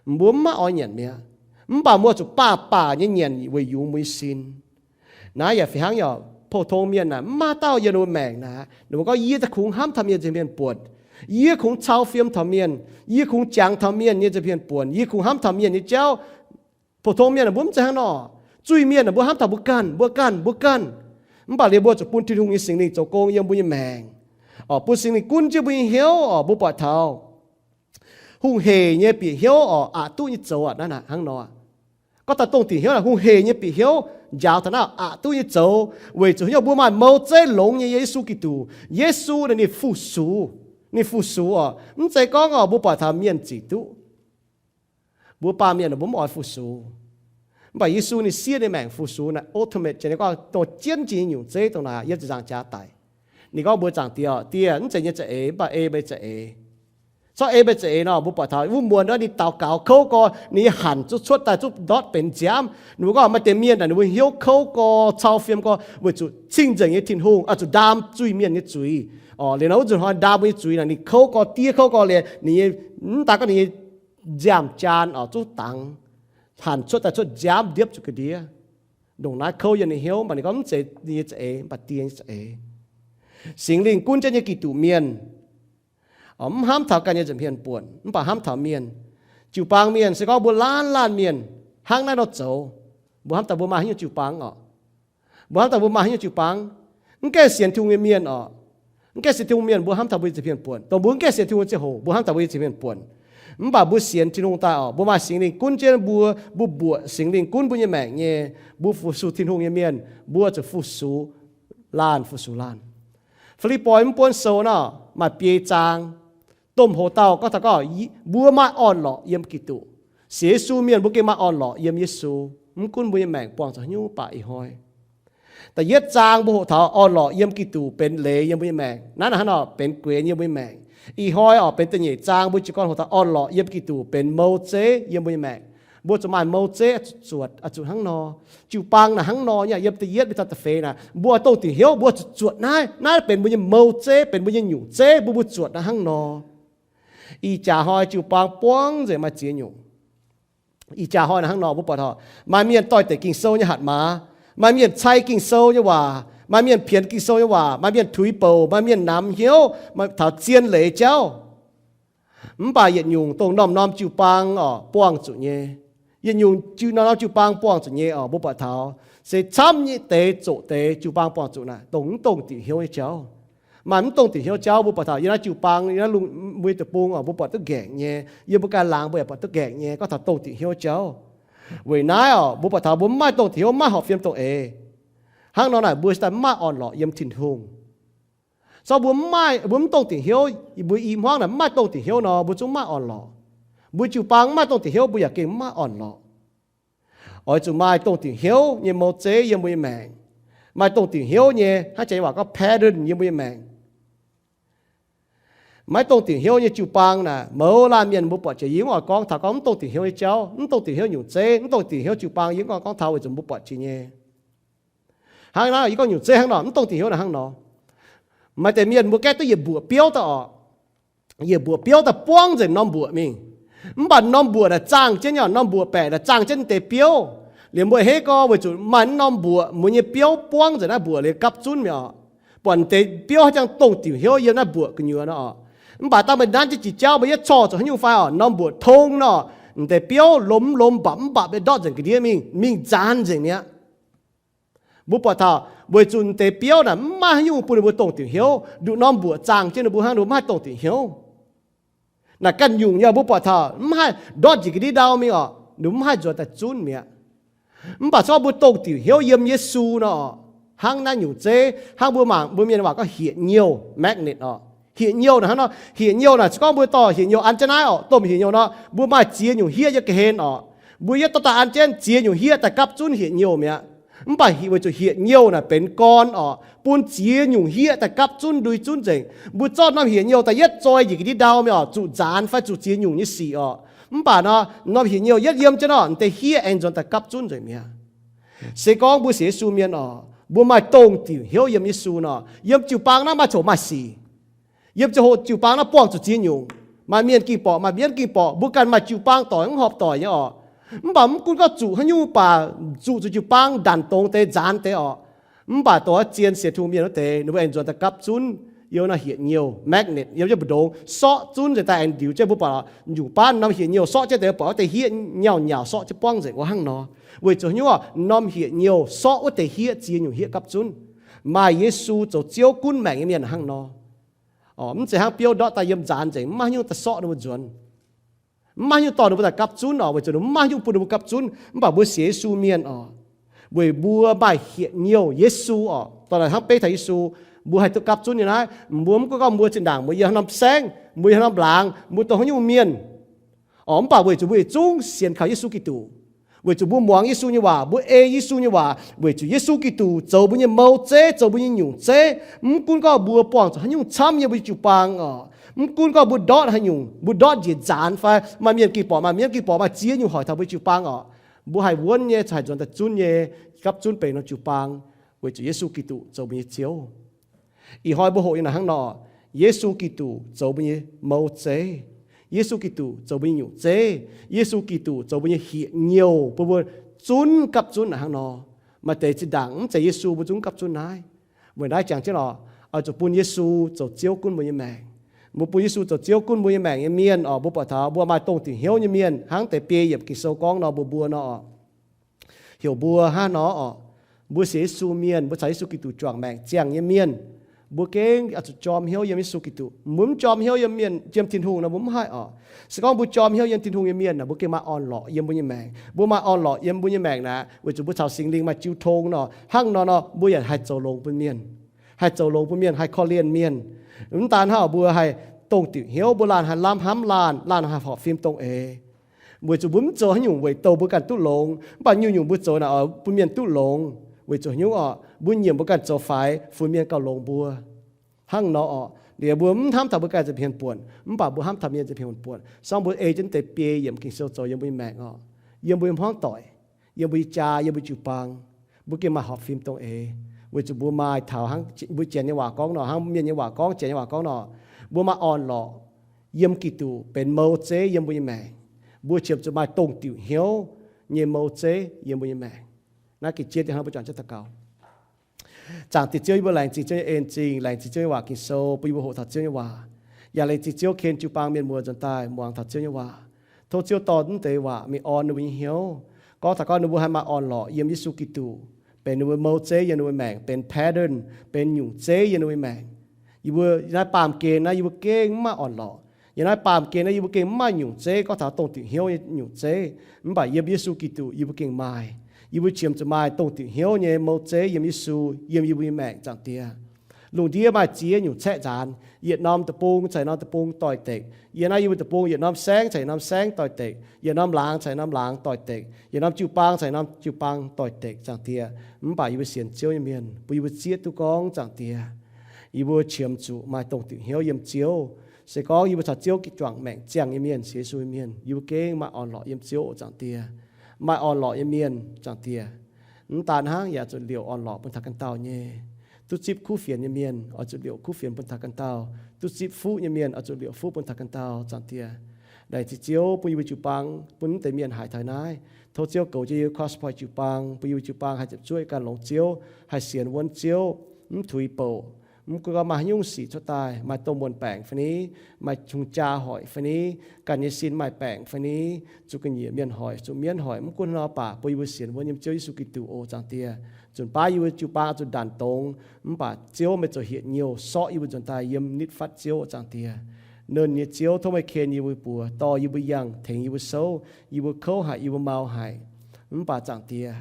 Mbuo mv maaih oix nyanc mi'aqv. Mv baac mbuo zuqc baac baac nyei nyanc weic yungz mbuo nyei sin. Naaiv yaac fih hnangv yaac pou-tong mienh aeqv, mv maaih dauh yiem ninh mbuo maengc naaic, ninh mbuo gorngv, yie daaih kungx hnamv taux mienh nza'hmien buonc. Yie kungx cau fiem taux mienh. Yie kungx jangx taux mienh nyei nza'hmien buonc. Yie kungx hnamv taux mienh nyei jauv. Pou-tong mienh mbuo mv zeiz hnangv nor. Zuiz-mienh mbuo hnamv taux mbuo ganh, mbuo ganh, mbuo ganh. Mv baac liuz mbuo zuqc bun Tin-Hungh nyei Singx Lingh zoux gong yiem mbuo nyei maengc oc, bun Singx Lingh gunv jienv mbuo nyei hnyouv oc, mbuo buatc taux hungh heic nyei bieqc hnyouv oc, aqc duqv nyei zoux aqv. Naaiv hnangv nor, gorngv daaih dongh diuc hnyouv naaic, hungh heic nyei bieqc hnyouv njaaux taux naaiv aqc duqv nyei zoux, weic zuqc hnyouv mbuo maaih mou zeiv longx nyei Yesu Giduc. Yesu naaic ninh fu-sux, ninh fu-sux oc. Mv zeiz gorngv oc mbuo buatc taux mienh zic duqv, mbuo baamh mienh mbuo mv oix fu-sux. Mv baac Yesu ninh siev ninh maengc fu-sux naaic, ultimate, janx gorngv dongh jienv jiex nyei nyungc zeiv dongh naaic yiem ziepc nzaangc jaax daic. Ninh gorngv mbuox Zaangc Diex, Die, mv zeiz nyei za'eix, mv baac ei meih za'eix. Corc ei meih za'eix nor, mbuo buatc taux wuov muonz nor ninh daux gaux kouv gorx, ninh nyei hanc zuqc cuotv daaih zuqc ndortv benx nziaamv. Ninh mbuo gorngv maaih deix mienh naaic ninh mbuo hnyouv kouv gorx, cau fiem gorx, weic zuqc cing-nzengc nyei Tin-Hungh oix zuqc ndaam zuiz-mienh nyei zuiz. Liuz nor wuov nzunc hnoi ndaam mbuo nyei zuiz naaic ninh kouv gorx, diev kouv gorx liuz ninh nyei, mv daaih gorngv ninh nyei nziaamv-jaan oix zuqc dangx, hanc cuotv daaih cuotv nziaamv ndiepv zuqc ga'ndiev. Ndongc naaiv kouv yiem ninh hnyouv, mv baac ninh gorngv mv zeiz ninh nyei za'eix, mv baac Die nyei za'eix. Singx Lingh gunv jienv nyei Giduc mienh mv hnamv taux ganh nyei nza'hmien buonc, mv baac hnamv taux mienh. Jiu-baang mienh se gorngv mbuo laanh laanh mienh hnangv naaiv nor zoux, mbuo hnamv daaih mbuo maaih haaix nyungc jiu-baang oc? Mbuo hnamv daaih mbuo maaih haaix nyungc jiu-baang? Mv gaengh sienx Tin-Hungh nyei mienh oc, mv gaengh sienx Tin-Hungh mienh mbuo hnamv taux mbuo nyei nza'hmien buonc. Dongh mbuo mv gaengh sienx Tin-Hungh nyei ziangh hoc mbuo hnamv taux mbuo nyei nza'hmien buonc. Mv baac mbuo sienx Tin-Hungh daaih oc, mbuo maaih Singx Lingh gunv jienv mbuo, mbuo mbuoqc Singx Lingh gunv mbuo nyei maengc nyei, mbuo fu-sux Tin-Hungh nyei mienh, mbuo zuqc fu-sux laanh, fu-sux laanh. Fi^lipv^poi mv buonv sou nor maaih biei zaang. Domh hoz dauh gorngv taux gorngv mbuo maaih orn-lorqc yiem Giduc. Sienx Yesu mienh mbuo gengh maaih orn-lorqc yiem Yesu, mv gunv mbuo nyei maengc buangh zuqc haaix nyungc baac ih hnoi. Da'yietv zaang mbuo hoqc taux orn-lorqc yiem Giduc benx leiz yiem mbuo nyei maengc. Naaiv naaic hnangv nor benx guenx yiem mbuo nyei maengc. Ih hnoi oc benx da'nyeic zaang mbuo jiez gorn hoqc taux orn-lorqc yiem Giduc benx mou zeiv yiem mbuo nyei maengc. Mbuo zuqc maaih mou zeiv zuqc zuotc, zuqc hnangv nor. Jiu-baang naaic hnangv nor nyei, yiem da'yietv mingh taux da'feix naaic mbuo oix dongh diuc hnyouv, mbuo zuqc zuotc naaiv. Naaiv benx mbuo nyei mou zeiv, benx mbuo nyei nyungc zeiv, mbuo mbuo zuotc naaiv hnangv nor. Ih jaax hnoi jiu-baang buangv nzengc maaih ziex nyungc. Ih jaax hnoi naaic hnangv nor mbuo buatc taux maaih mienh doix-dekc Ging-Sou nyei hatc maaz, maaih mienh cai Ging-Sou nyei waac, maaih mienh pienx Ging-Sou nyei waac, maaih mienh tuix bouc, maaih mienh namx hnyouv taux zien leiz jauv. Mv baac yietc nyungc dongh norm-norm jiu-baang oc buangh zuqc nyei. Yietc nyungc jiu norm-norm jiu-baang buangh zuqc nyei oc mbuo buatc taux se camv nyei deix zoqc deix jiu-baang buangh zuqc naaic dongh mv dongh diuc hnyouv nyei jauv. Maaih mv dongh diuc hnyouv jauv mbuo buatc taux yiem naaiv jiu-baang, yiem naaiv lungh mueiz deic-bung oc mbuo buatc duqv nqaengc nyei, yiem mbuo ganh laangz mbuo yaac buatc duqv nqaengc nyei gorngv taux dongh diuc hnyouv jauv. Weic naaiv oc mbuo buatc taux mbuo mv maaih dongh diuc hnyouv, mv maaih horpc fiem dongh eix. Hnangv nor naaic mbuo daaih mv maaih orn-lorqc yiem Tin-Hungh. Corc mbuo mv maaih, mbuo mv dongh diuc hnyouv, mbuo i hmuangv naaic mv maaih dongh diuc hnyouv nor mbuo zungv mv maaih orn-lorqc. Mbuo jiu-baang mv maaih dongh diuc hnyouv mbuo yaac gengh mv maaih orn-lorqc. Oix zuqc maaih dongh diuc hnyouv nyei mou zeiv yiem mbuo nyei maengc. Maaih dongh diuc hnyouv nyei, hnangv janx waac gorngv pattern yiem mbuo nyei maengc. Maiv dongh diuc hnyouv nyei jiu-baang naaic mouz laanh mienh mbuo buatc jiex yie mv oix gorngv taux gorngv mv dongh diuc hnyouv nyei jauv, mv dongh diuc hnyouv nyungc zeiv, mv dongh diuc hnyouv jiu-baang yie mv oix gorngv taux weic zuqc mbuo buatc jiex nyei. Hnangv naaiv yie gorngv nyungc zeiv hnangv nor, mv dongh diuc hnyouv naaic hnangv nor. Maaih deix mienh mbuo gaeqv duqv yietc mbuoqc biouv daaih oc. Yietc mbuoqc biouv daaih buangv nzengc norm mbuoqc mingh. Mv baac norm mbuoqc naaic zaangh jienv nyei, norm mbuoqc baeqc naaic zaangh jienv deix biouv. Liuz mbuo hei gorngv weic zuqc maaih norm mbuoqc mbuo nyei biouv buangv nzengc naaiv mbuoqc liuz gapv zunv mi'aqv. Buatc deix biouv haaix jangx dongh diuc hnyouv yiem naaiv mbuoqc gu'nyuoz nor. Mv baac dangh meih nanv jienv jiex jauv meih yietv corc zuqc haaix nyungc fai oc, norm mbuoqc tong nor, deix biouv lomh lomh mbapc mv bapc nyei ndortv nzengc ga'ndiev mingh, mingh nzaanx nzengc mi'aqv. Mbuo buatc taux weic zuqc deix biouv naaic mv maaih haaix nyungc bun ninh mbuo dongh diuc hnyouv, nduqc norm mbuoqc zaangh jienv ninh mbuo hnangv, ninh mbuo mv haih dongh diuc hnyouv. Naaic ganh nyungc nyei mbuo buatc taux mv haih ndortv njiec ga'ndiev ndau mingh oc, ninh mbuo mv haih nzuonx daaih zunv mi'aqv. Mv baac corc mbuo dongh diuc hnyouv yiem Yesu nor, hnangv naaiv nyungc zeiv, hnangv mbuo mangc mbuo mienh waac gorngv hieh nyouh, magnet oc. Hieh nyouh naaic hnangv nor, hieh nyouh naaic se gorngv mbuo dorh hieh nyouh an jienv naaiv oc, domh hieh nyouh nor, mbuo maaih ziex nyungc hieqv nyei ga'hlen oc. Mbuo yietv dorh daaih an jienv ziex nyungc hieqv daaih gapv zunv hieh nyouh mi'aqv. Mv baac weic zuqc hieh nyouh naaic benx gorn oc, bun ziex nyungc hieqv daaih gapv zunv ndui zunv nzengc. Mbuo zorqv norm hieh nyouh daaih yietv zoi njiec ga'ndiev ndau mingh oc, zuqc nzaanx fai zuqc ziex nyungc nyei sic oc. Mv baac nor, norm hieh nyouh yietv yiem jienv nor, deix hieqv aengx nzuonx daaih gapv zunv nzengc mi'aqv. Se gorngv mbuo sienx Yesu mienh oc, mbuo maaih dongh diuc hnyouv yiem Yesu nor, yiem jiu-baang naaiv maaih coc maaih sic. Yiem ziangh hoc jiu-baang naaiv buangh zuqc ziex nyungc. Maaih mienh ging borqc, maaih mbienv ging borqc, mbuo ganh maaih jiu-baang doic mv horpc doic nyei oc. Mv baac mv gunv gorngv zuqc haaix nyungc baac, zuqc zuqc jiu-baang ndanc dongz deix nzaanx deix oc. Mv baac dongh zien sienx Tin-Hungh mienh wuov deix, ninh mbuo aengx nzuonx daaih gapv zunv yiem naaiv hieh nyouh, magnet, yiem jienv mbu'ndongx sorqv zunv nzengc daaih aengx ndiux jienv mbuo buatc oc. Nyungc baav norm hieh nyouh sorqv jienv deix buatc wuov deix hieqv nyauh nyauc sorqv jienv buangv nzengc wuov hnangv nor. Weic zuqc haaix nyungc oc, norm hieh nyouh sorqv wuov deix hieqv ziex nyungc hieqv gapv zunv. Maaih Yesu zoux Ziouv gunv maengc nyei mienh hnangv nor. Mv zeiz hnangv biouv ndortv daaih yiem nzaanx nzengc, mv maaih haaix nyungc daaih sorqv ninh mbuo nzuonx. Mv maaih haaix nyungc dorh ninh mbuo daaih gapv zunv oc, weic zuqc ninh mbuo mv maaih haaix nyungc bun ninh mbuo gapv zunv. Mv baac mbuo sienx Yesu mienh oc, weic mbuo maaih hieh nyouh Yesu oc, dorh daaih hnangv beiv taux Yesu, mbuo haih duqv gapv zunv nyei naaiv. Mbuo mv gunv gorngv mbuo zinh ndaangc mbuo yiem haaix norm saengv, mbuo yiem haaix norm laangz, mbuo dongh haaix nyungc mienh oc, mv baac weic zuqc mbuo yietc zungv sienx kaux Yesu Giduc, Weic zuqc mbuo muangx Yesu nyei waac, mbuo ei Yesu nyei waac, weic zuqc Yesu Giduc zoux mbuo nyei mou zeiv, zoux mbuo nyei nyungc zeiv. Mv gunv gorngv mbuo buangh zuqc haaix nyungc camv yiem mbuo jiu-baang oc, mv gunv gorngv mbuo ndortv haaix nyungc, mbuo ndortv njiec nzaanx fai maaih mienh gengh borqc, maaih mienh gengh borqc, maaih ziex nyungc hoic taux mbuo jiu-baang oc, mbuo haih wuonv nyei, haih nzuonx daaih zunv nyei, gapv zunv benx norm jiu-baang, weic zuqc Yesu Giduc zoux mbuo nyei Ziouv. Ih hnoi mbuo hoqc nyei naaic hnangv nor, Yesu Giduc zoux mbuo nyei mou zeiv. Yesu Giduc zoux mbuo nyei nyungc zeiv. Yesu Giduc zoux mbuo nyei hieqv nyouh bun mbuo zunv gapv zunv naaic hnangv nor. Maaih deix zinh ndaangc mv zeiz Yesu mbuo zungv gapv zunv naaiv. Weic naaiv jangx jienv oc, oix zuqc bun Yesu zoux Ziouv gunv mbuo nyei maengc. Mbuo bun Yesu zoux Ziouv gunv mbuo nyei maengc nyei mienh oc, mbuo buatc taux mbuo maaih dongh diuc hnyouv nyei mienh, hnangv deix biei yiemc Ging-Sou gorngv nor mbuo mbuo nor oc. Heuc mbuo hnangv nor oc, mbuo sienx Yesu mienh, mbuo caux Yesu Giduc juangc maengc ziangh nyei mienh, mbuo gengh oix zuqc jorm hnyouv yiem Yesu Giduc. Mbuo mv jorm hnyouv yiem mienh, yiem Tin-Hungh nor mbuo mv haih oc. Se gorngv mbuo jorm hnyouv yiem Tin-Hungh nyei mienh naaic, mbuo gengh maaih orn-lorqc yiem mbuo nyei maengc. Mbuo maaih orn-lorqc yiem mbuo nyei maengc naaic, weic zuqc mbuo caux Singx Lingh maaih jiu tong nor, hnangv nor nor mbuo yaac haih zoux longx bun mienh, haih zoux longx bun mienh, haih korv-lienh mienh. Mv daan hnangv, mbuo haih dongh diuc hnyouv, mbuo laanh haih lamh hnamv laanh, laanh haih horpc fim dongh eix. Weic zuqc mbuo mv zoux haaix nyungc weic douh mbuo ganh duqv longx, mv baac nyungc-nyungc mbuo zoux naaic oix bun mienh duqv longx. Weic zuqc haaix nyungc oc, mbuo nyiemc mbuo ganh zoux faix funx mienh gauh longx mbuo. Hnangv nor oc, liuz mbuo mv hnamv taux mbuo ganh nza'hmien buonc, mv baac mbuo hnamv taux mienh nza'hmien buonc. Se gorngv mbuo ei jienv deix biei yiemc Ging-Sou zoux yiem mbuo nyei maengc oc, yiem mbuo nyei hmuangv doic, yiem mbuo nyei jaa, yiem mbuo jiu-baang, mbuo gengh maaih horpc fim dongh eix. Weic zuqc mbuo maaih taux hnangv mbuo Janx nyei waac gorngv nor, hnangv mienh nyei waac gorngv, Janx nyei waac gorngv nor, mbuo maaih orn-lorqc yiem Giduc benx mou zeiv yiem mbuo nyei maengc. Mbuo qiemx zuqc maaih dongh diuc hnyouv nyei mou zeiv yiem mbuo nyei maengc. Naaiv gengh jiex daaih hnangv mbuo juangc jienv daux gaux. Zaangc Diex Ziouv, yie mbuo laengz zingh Ziouv nyei en zingh, laengz zingh Ziouv nyei waac Ging-Sou bun yie mbuo hoqc taux Ziouv nyei waac, yaac laengz zingh Ziouv ken jiu-baang mienh muoz nzuonx daaih muangx taux Ziouv nyei waac. Tov Ziouv dorh naaiv deix waac mingh orn ninh mbuo nyei hnyouv, gorngv taux gorngv ninh mbuo haih maaih orn-lorqc yiem Yesu Giduc benx ninh mbuo mou zeiv yiem ninh mbuo maengc, benx pattern, benx nyungc zeiv yiem ninh mbuo maengc. Yie mbuo naaiv baamh gen naaiv yie mbuo gengh mv maaih orn-lorqc. Yiem naaiv baamh gen naaiv yie mbuo gengh mv maaih nyungc zeiv, gorngv taux dongh diuc hnyouv nyei nyungc zeiv. Mv baac yiem Yesu Giduc yie mbuo gengh maaih. Yie mbuo qiemx zuqc maaih dongh diuc hnyouv nyei mou zeiv yiem Yesu, yiem yie mbuo nyei maengc, Zaangc Diex. Lungh ndiev maaih ziex nyungc caeqv nzaanx, yietc norm deic-bung caux norm deic-bung doix-dekc. Yiem naaiv yie mbuo deic-bung yietc norm saengv caux yietc norm saengv doix-dekc, yietc norm laangz caux yietc norm laangz doix-dekc, yietc norm jiu-baang caux yietc norm jiu-baang doix-dekc, Zaangc Diex. Mv baac yie mbuo sienx Ziouv nyei mienh, bun yie mbuo zieqv duqv gorngv, Zaangc Diex, yie mbuo qiemx zuqc maaih dongh diuc hnyouv yiem Ziouv. Se gorngv yie mbuo caux Ziouv juangc maengc ziangh nyei mienh, sienx Yesu nyei mienh, yie mbuo gengh maaih orn-lorqc yiem Ziouv oc, Zaangc Diex. Maaih orn-lorqc nyei mienh, Zaangc Diex. Mv daan hnangv, yaac zuqc liouc orn-lorqc bun taux ganh dauh nyei. Duqv zipv kuv fienx nyei mienh oix zuqc liouc kuv fienx bun taux ganh dauh. Duqv zipv fuqv nyei mienh oix zuqc liouc fuqv bun taux ganh dauh, Zaangc Diex. Laengz zingh Ziouv bun yie mbuo jiu-baang, bun naaiv deix mienh haiz taux naaiv. Tov Ziouv goux jienv yie mbuo Cross Point jiu-baang, bun yie mbuo jiu-baang haih ziepc zuoqv ganh longx Ziouv, haih sienx wuonv Ziouv, mv tuix bouc. Mv gunv maaih haaix nyungc sic cuotv daaih, maaih dongh muonc baengc fai ni, maaih hungh jaa hoic fai ni, ganh nyei sin maaih baengc fai ni, zuqc ga'nyiec mienh hoic, zuqc mienv hoic, mv gunv nor baac bun yie mbuo sienx wuonv yiem Ziouv Yesu Giduc oc, Zaangc Diex. Nzunc baav yie mbuo jiu-baang zuqc ndanc dongz, mv baac Ziouv meih zoux hietc nyouh sortv yie mbuo nzuonx daaih yiem nitv fatv Ziouv oc, Zaangc Diex. Nernh nyei Ziouv, tov meih ken yie mbuo buoz, dorh yie mbuo yangh, tengx yie mbuo souv, yie mbuo kouv haic, yie mbuo mau haic. Mv baac Zaangc Diex,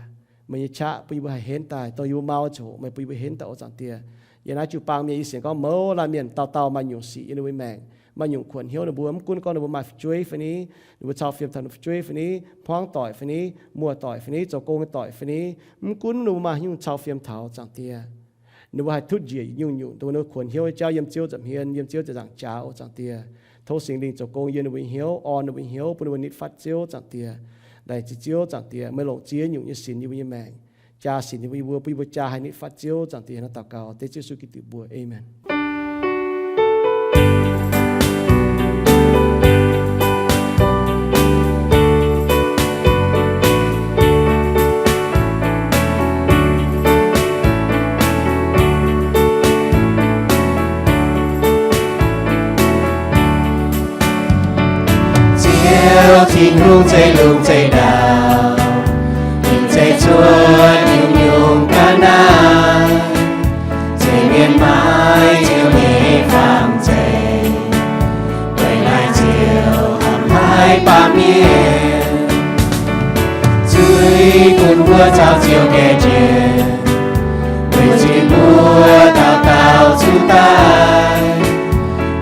meih nyei qaqv bun yie mbuo haih henv daaih, dongh yie mbuo mau ziouc meih bun yie mbuo henv daaih oc, Zaangc Diex. Yiem naaiv jiu-baang mienh yie sienx gorngv mouz laanh mienh dauh dauh maaih nyungc sic yiem ninh mbuo maengc, maaih nyungc kuonx hnyouv ninh mbuo, mv gunv gorngv ninh mbuo maaih fu'jueiv fai ni, ninh mbuo cau fiem taux ninh fu'jueiv fai ni, hmuangv doic fai ni, muoz-doic fai ni, zoux gong nyei doic fai ni, mv gunv ninh mbuo maaih haaix nyungc cau fiem taux, Zaangc Diex. Ninh mbuo haih tutv njiec nyungc-nyungc dongh ninh mbuo kuonx hnyouv nyei jauv yiem Ziouv nza'hmien, yiem Ziouv ziepc nzaangc jaax oc, Zaangc Diex. Tov Singx Lingh zoux gong yiem ninh mbuo nyei hnyouv, orn ninh mbuo nyei hnyouv, bun ninh mbuo nitv fatv Ziouv, Zaangc Diex. Laengz zingh Ziouv, Zaangc Diex, meih longc ziex nyungc nyei sinx yiem mbuo nyei maengc, jaa sinx yiem mbuo, bun yie mbuo jaa haih nitv fatv Ziouv, Zaangc Diex. Naaiv daux gaux dengv Ziouv Yesu Giduc mbuox, Aamen. Ziouv Tin-Hungh zeiv lungh zeiv ndau, ninh zeiv cuotv nyungc-nyungc ga'naaiv. Zeiv mienh maiv Ziouv nyei fangx zeiv, weic naaiv Ziouv hnamv haic baamh mienh, zuiz bun mbuo caux Ziouv nqaengv njiec, weic zuiz mbuo dauh dauh zuqc daic.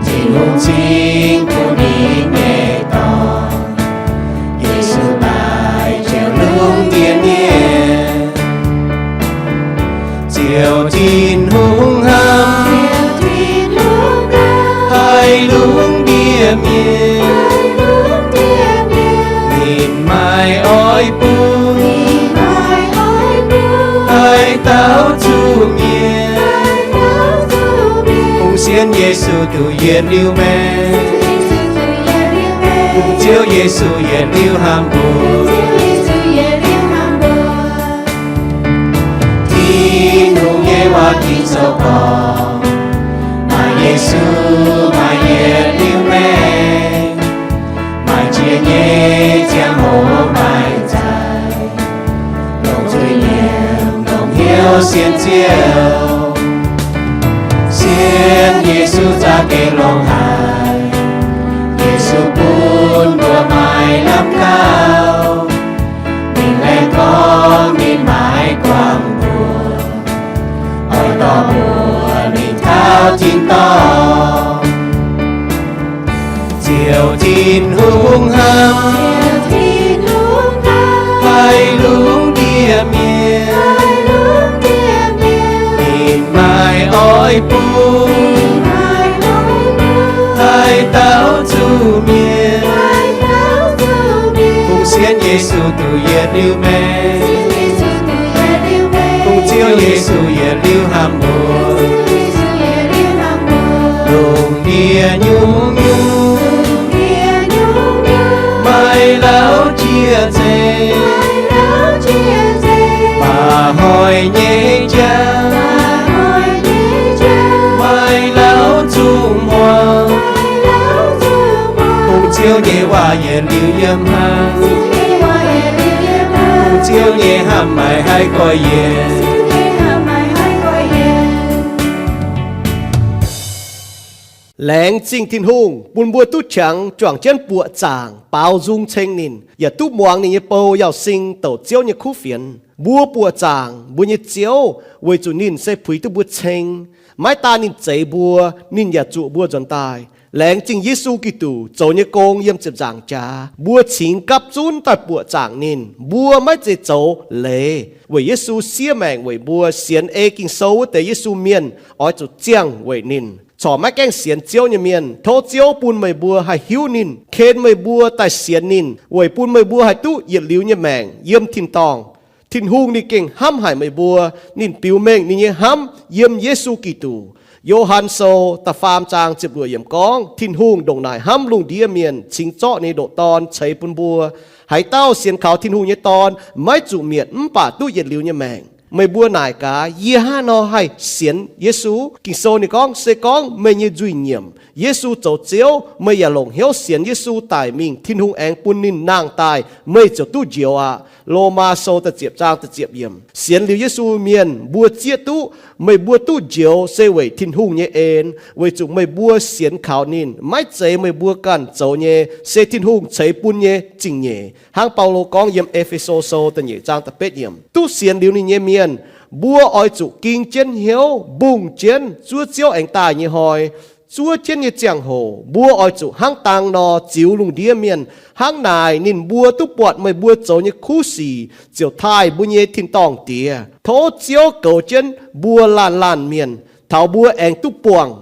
Tin-Hungh cingx bun ninh nyei Dorn, Yesu, daaih ziouc lungh Tin-Hungh hnamv haih lungh ndiev mienh, ninh maaih oix bun haih taux zuqc mienh. Hungh sienx Yesu duqv yietc liuz maengc, hungh Ziouv Yesu yietc liuz hnamv mbuo. Tin-Hungh nyei waac Ging-Sou gorngv, maaih Yesu maaih yietc liuz maengc, maaih jiex nyei ziangh hoc maaih zaaic, longc zuiz-nyiemc longc hnyouv sienx Ziouv. Sienx Yesu za'gengh longx haic. Yesu bun mbuo maaih lamh gauh. Ninh laengz gorngv ninh maiv guangc mbuo, oix dorh mbuo mingh taux tin-dorngh. Ziouv Tin-Hungh hnamv haih lungh ndiev mienh, ninh maaih oix bun haih taux zuqc mienh. Hungh sienx Yesu duqv yietc liuz maengc, hungh Ziouv Yesu yietc liuz hnamv mbuo. Lungh ndiev nyungc-nyungc maaih lauh jiex nzengc, baac hoic nyei jauv maaih lauh zungv hmuangx. Hungh Ziouv nyei waac yietc liuz yiem hnangv. Hungh Ziouv nyei hnamv maiv haih goiv yienc. Laengz zingh Tin-Hungh bun mbuo duqv qangx juangc jienv buoqc zaangc baaux nzung ceng ninh, yaac duqv muangx ninh nyei bou Yauz Sing douc Ziouv nyei kuv fienx. Mbuo buoqc zaangc mbuo nyei Ziouv weic zuqc ninh se puix duqv mbuo ceng. Maiv daan ninh zeix mbuo, ninh yaac zuqc mbuo nzuonx daaih. Laengz zingh Yesu Giduc zoux nyei gong yiem ziepc nzaangc jaax, mbuo cingx gapv zunv daaih buoqc zaangc ninh. Mbuo maiv zeiz zoux leiz, weic Yesu siev maengc weic mbuo. Sienx ei Ging-Sou wuov deix Yesu mienh oix zuqc ziangh weic ninh. Corc maiv gaengh sienx Ziouv nyei mienh, tov Ziouv bun meih mbuo haih hiuv ninh, ken meih mbuo daaih sienx ninh, weic bun meih mbuo haih duqv yietc liuz nyei maengc yiem tin-dorngh. Tin-Hungh ninh gengh hnamv haic meih mbuo. Ninh biux mengh ninh nyei hnamv yiem Yesu Giduc. Yo^han Sou da'faam zaang ziepc luoqc yiemc gorngv, Tin-Hungh ndongc naaic hnamv lungh ndiev mienh, cingx zorqv ninh nyei ndoqc Dorn ceix bun mbuo. Haaix dauh sienx kaux Tin-Hungh nyei Dorn maiv zuqc mietc, mv baac duqv yietc liuz nyei maengc. Meih mbuo naaic gaax, yie hnangv nor haih sienx Yesu? Ging-Sou ninh gorngv, se gorngv meih nyei nzuih nyiemc, Yesu zoux Ziouv, meih yaac longc hnyouv sienx Yesu daic mingh, Tin-Hungh aengx bun ninh nangh daaih, meih ziouc duqv njoux aqv. Lomaa Sou da'ziepc zaang da'ziepc yiemc. Sienx liuz Yesu mienh mbuo zieqv duqv meih mbuo duqv njoux se weic Tin-Hungh nyei en, weic zuqc meih mbuo sienx kaux ninh, maiv zeiz meih mbuo ganh zoux nyei, se Tin-Hungh ceix bun nyei zingh nyeic. Hnangv Baulo gorngv yiem E^fe^so Sou da'nyeic zaang da'betv yiemc, duqv sienx liuz ninh nyei mienh, mbuo oix zuqc ging jienv hnyouv, mbungh jienv zuov Ziouv aengx daaih nyei hnoi. Zuov jienv nyei ziangh hoc mbuo oix zuqc hnangv dang nor ziux lungh ndiev mienh. Hnangv naaic ninh mbuo duqv buatc meih mbuo zoux nyei kuv sic, ziouc taaih mbuo nyei tin-dorngh Diex. Tov Ziouv goux jienv mbuo laanh laanh mienh, taux mbuo aengx duqv buangh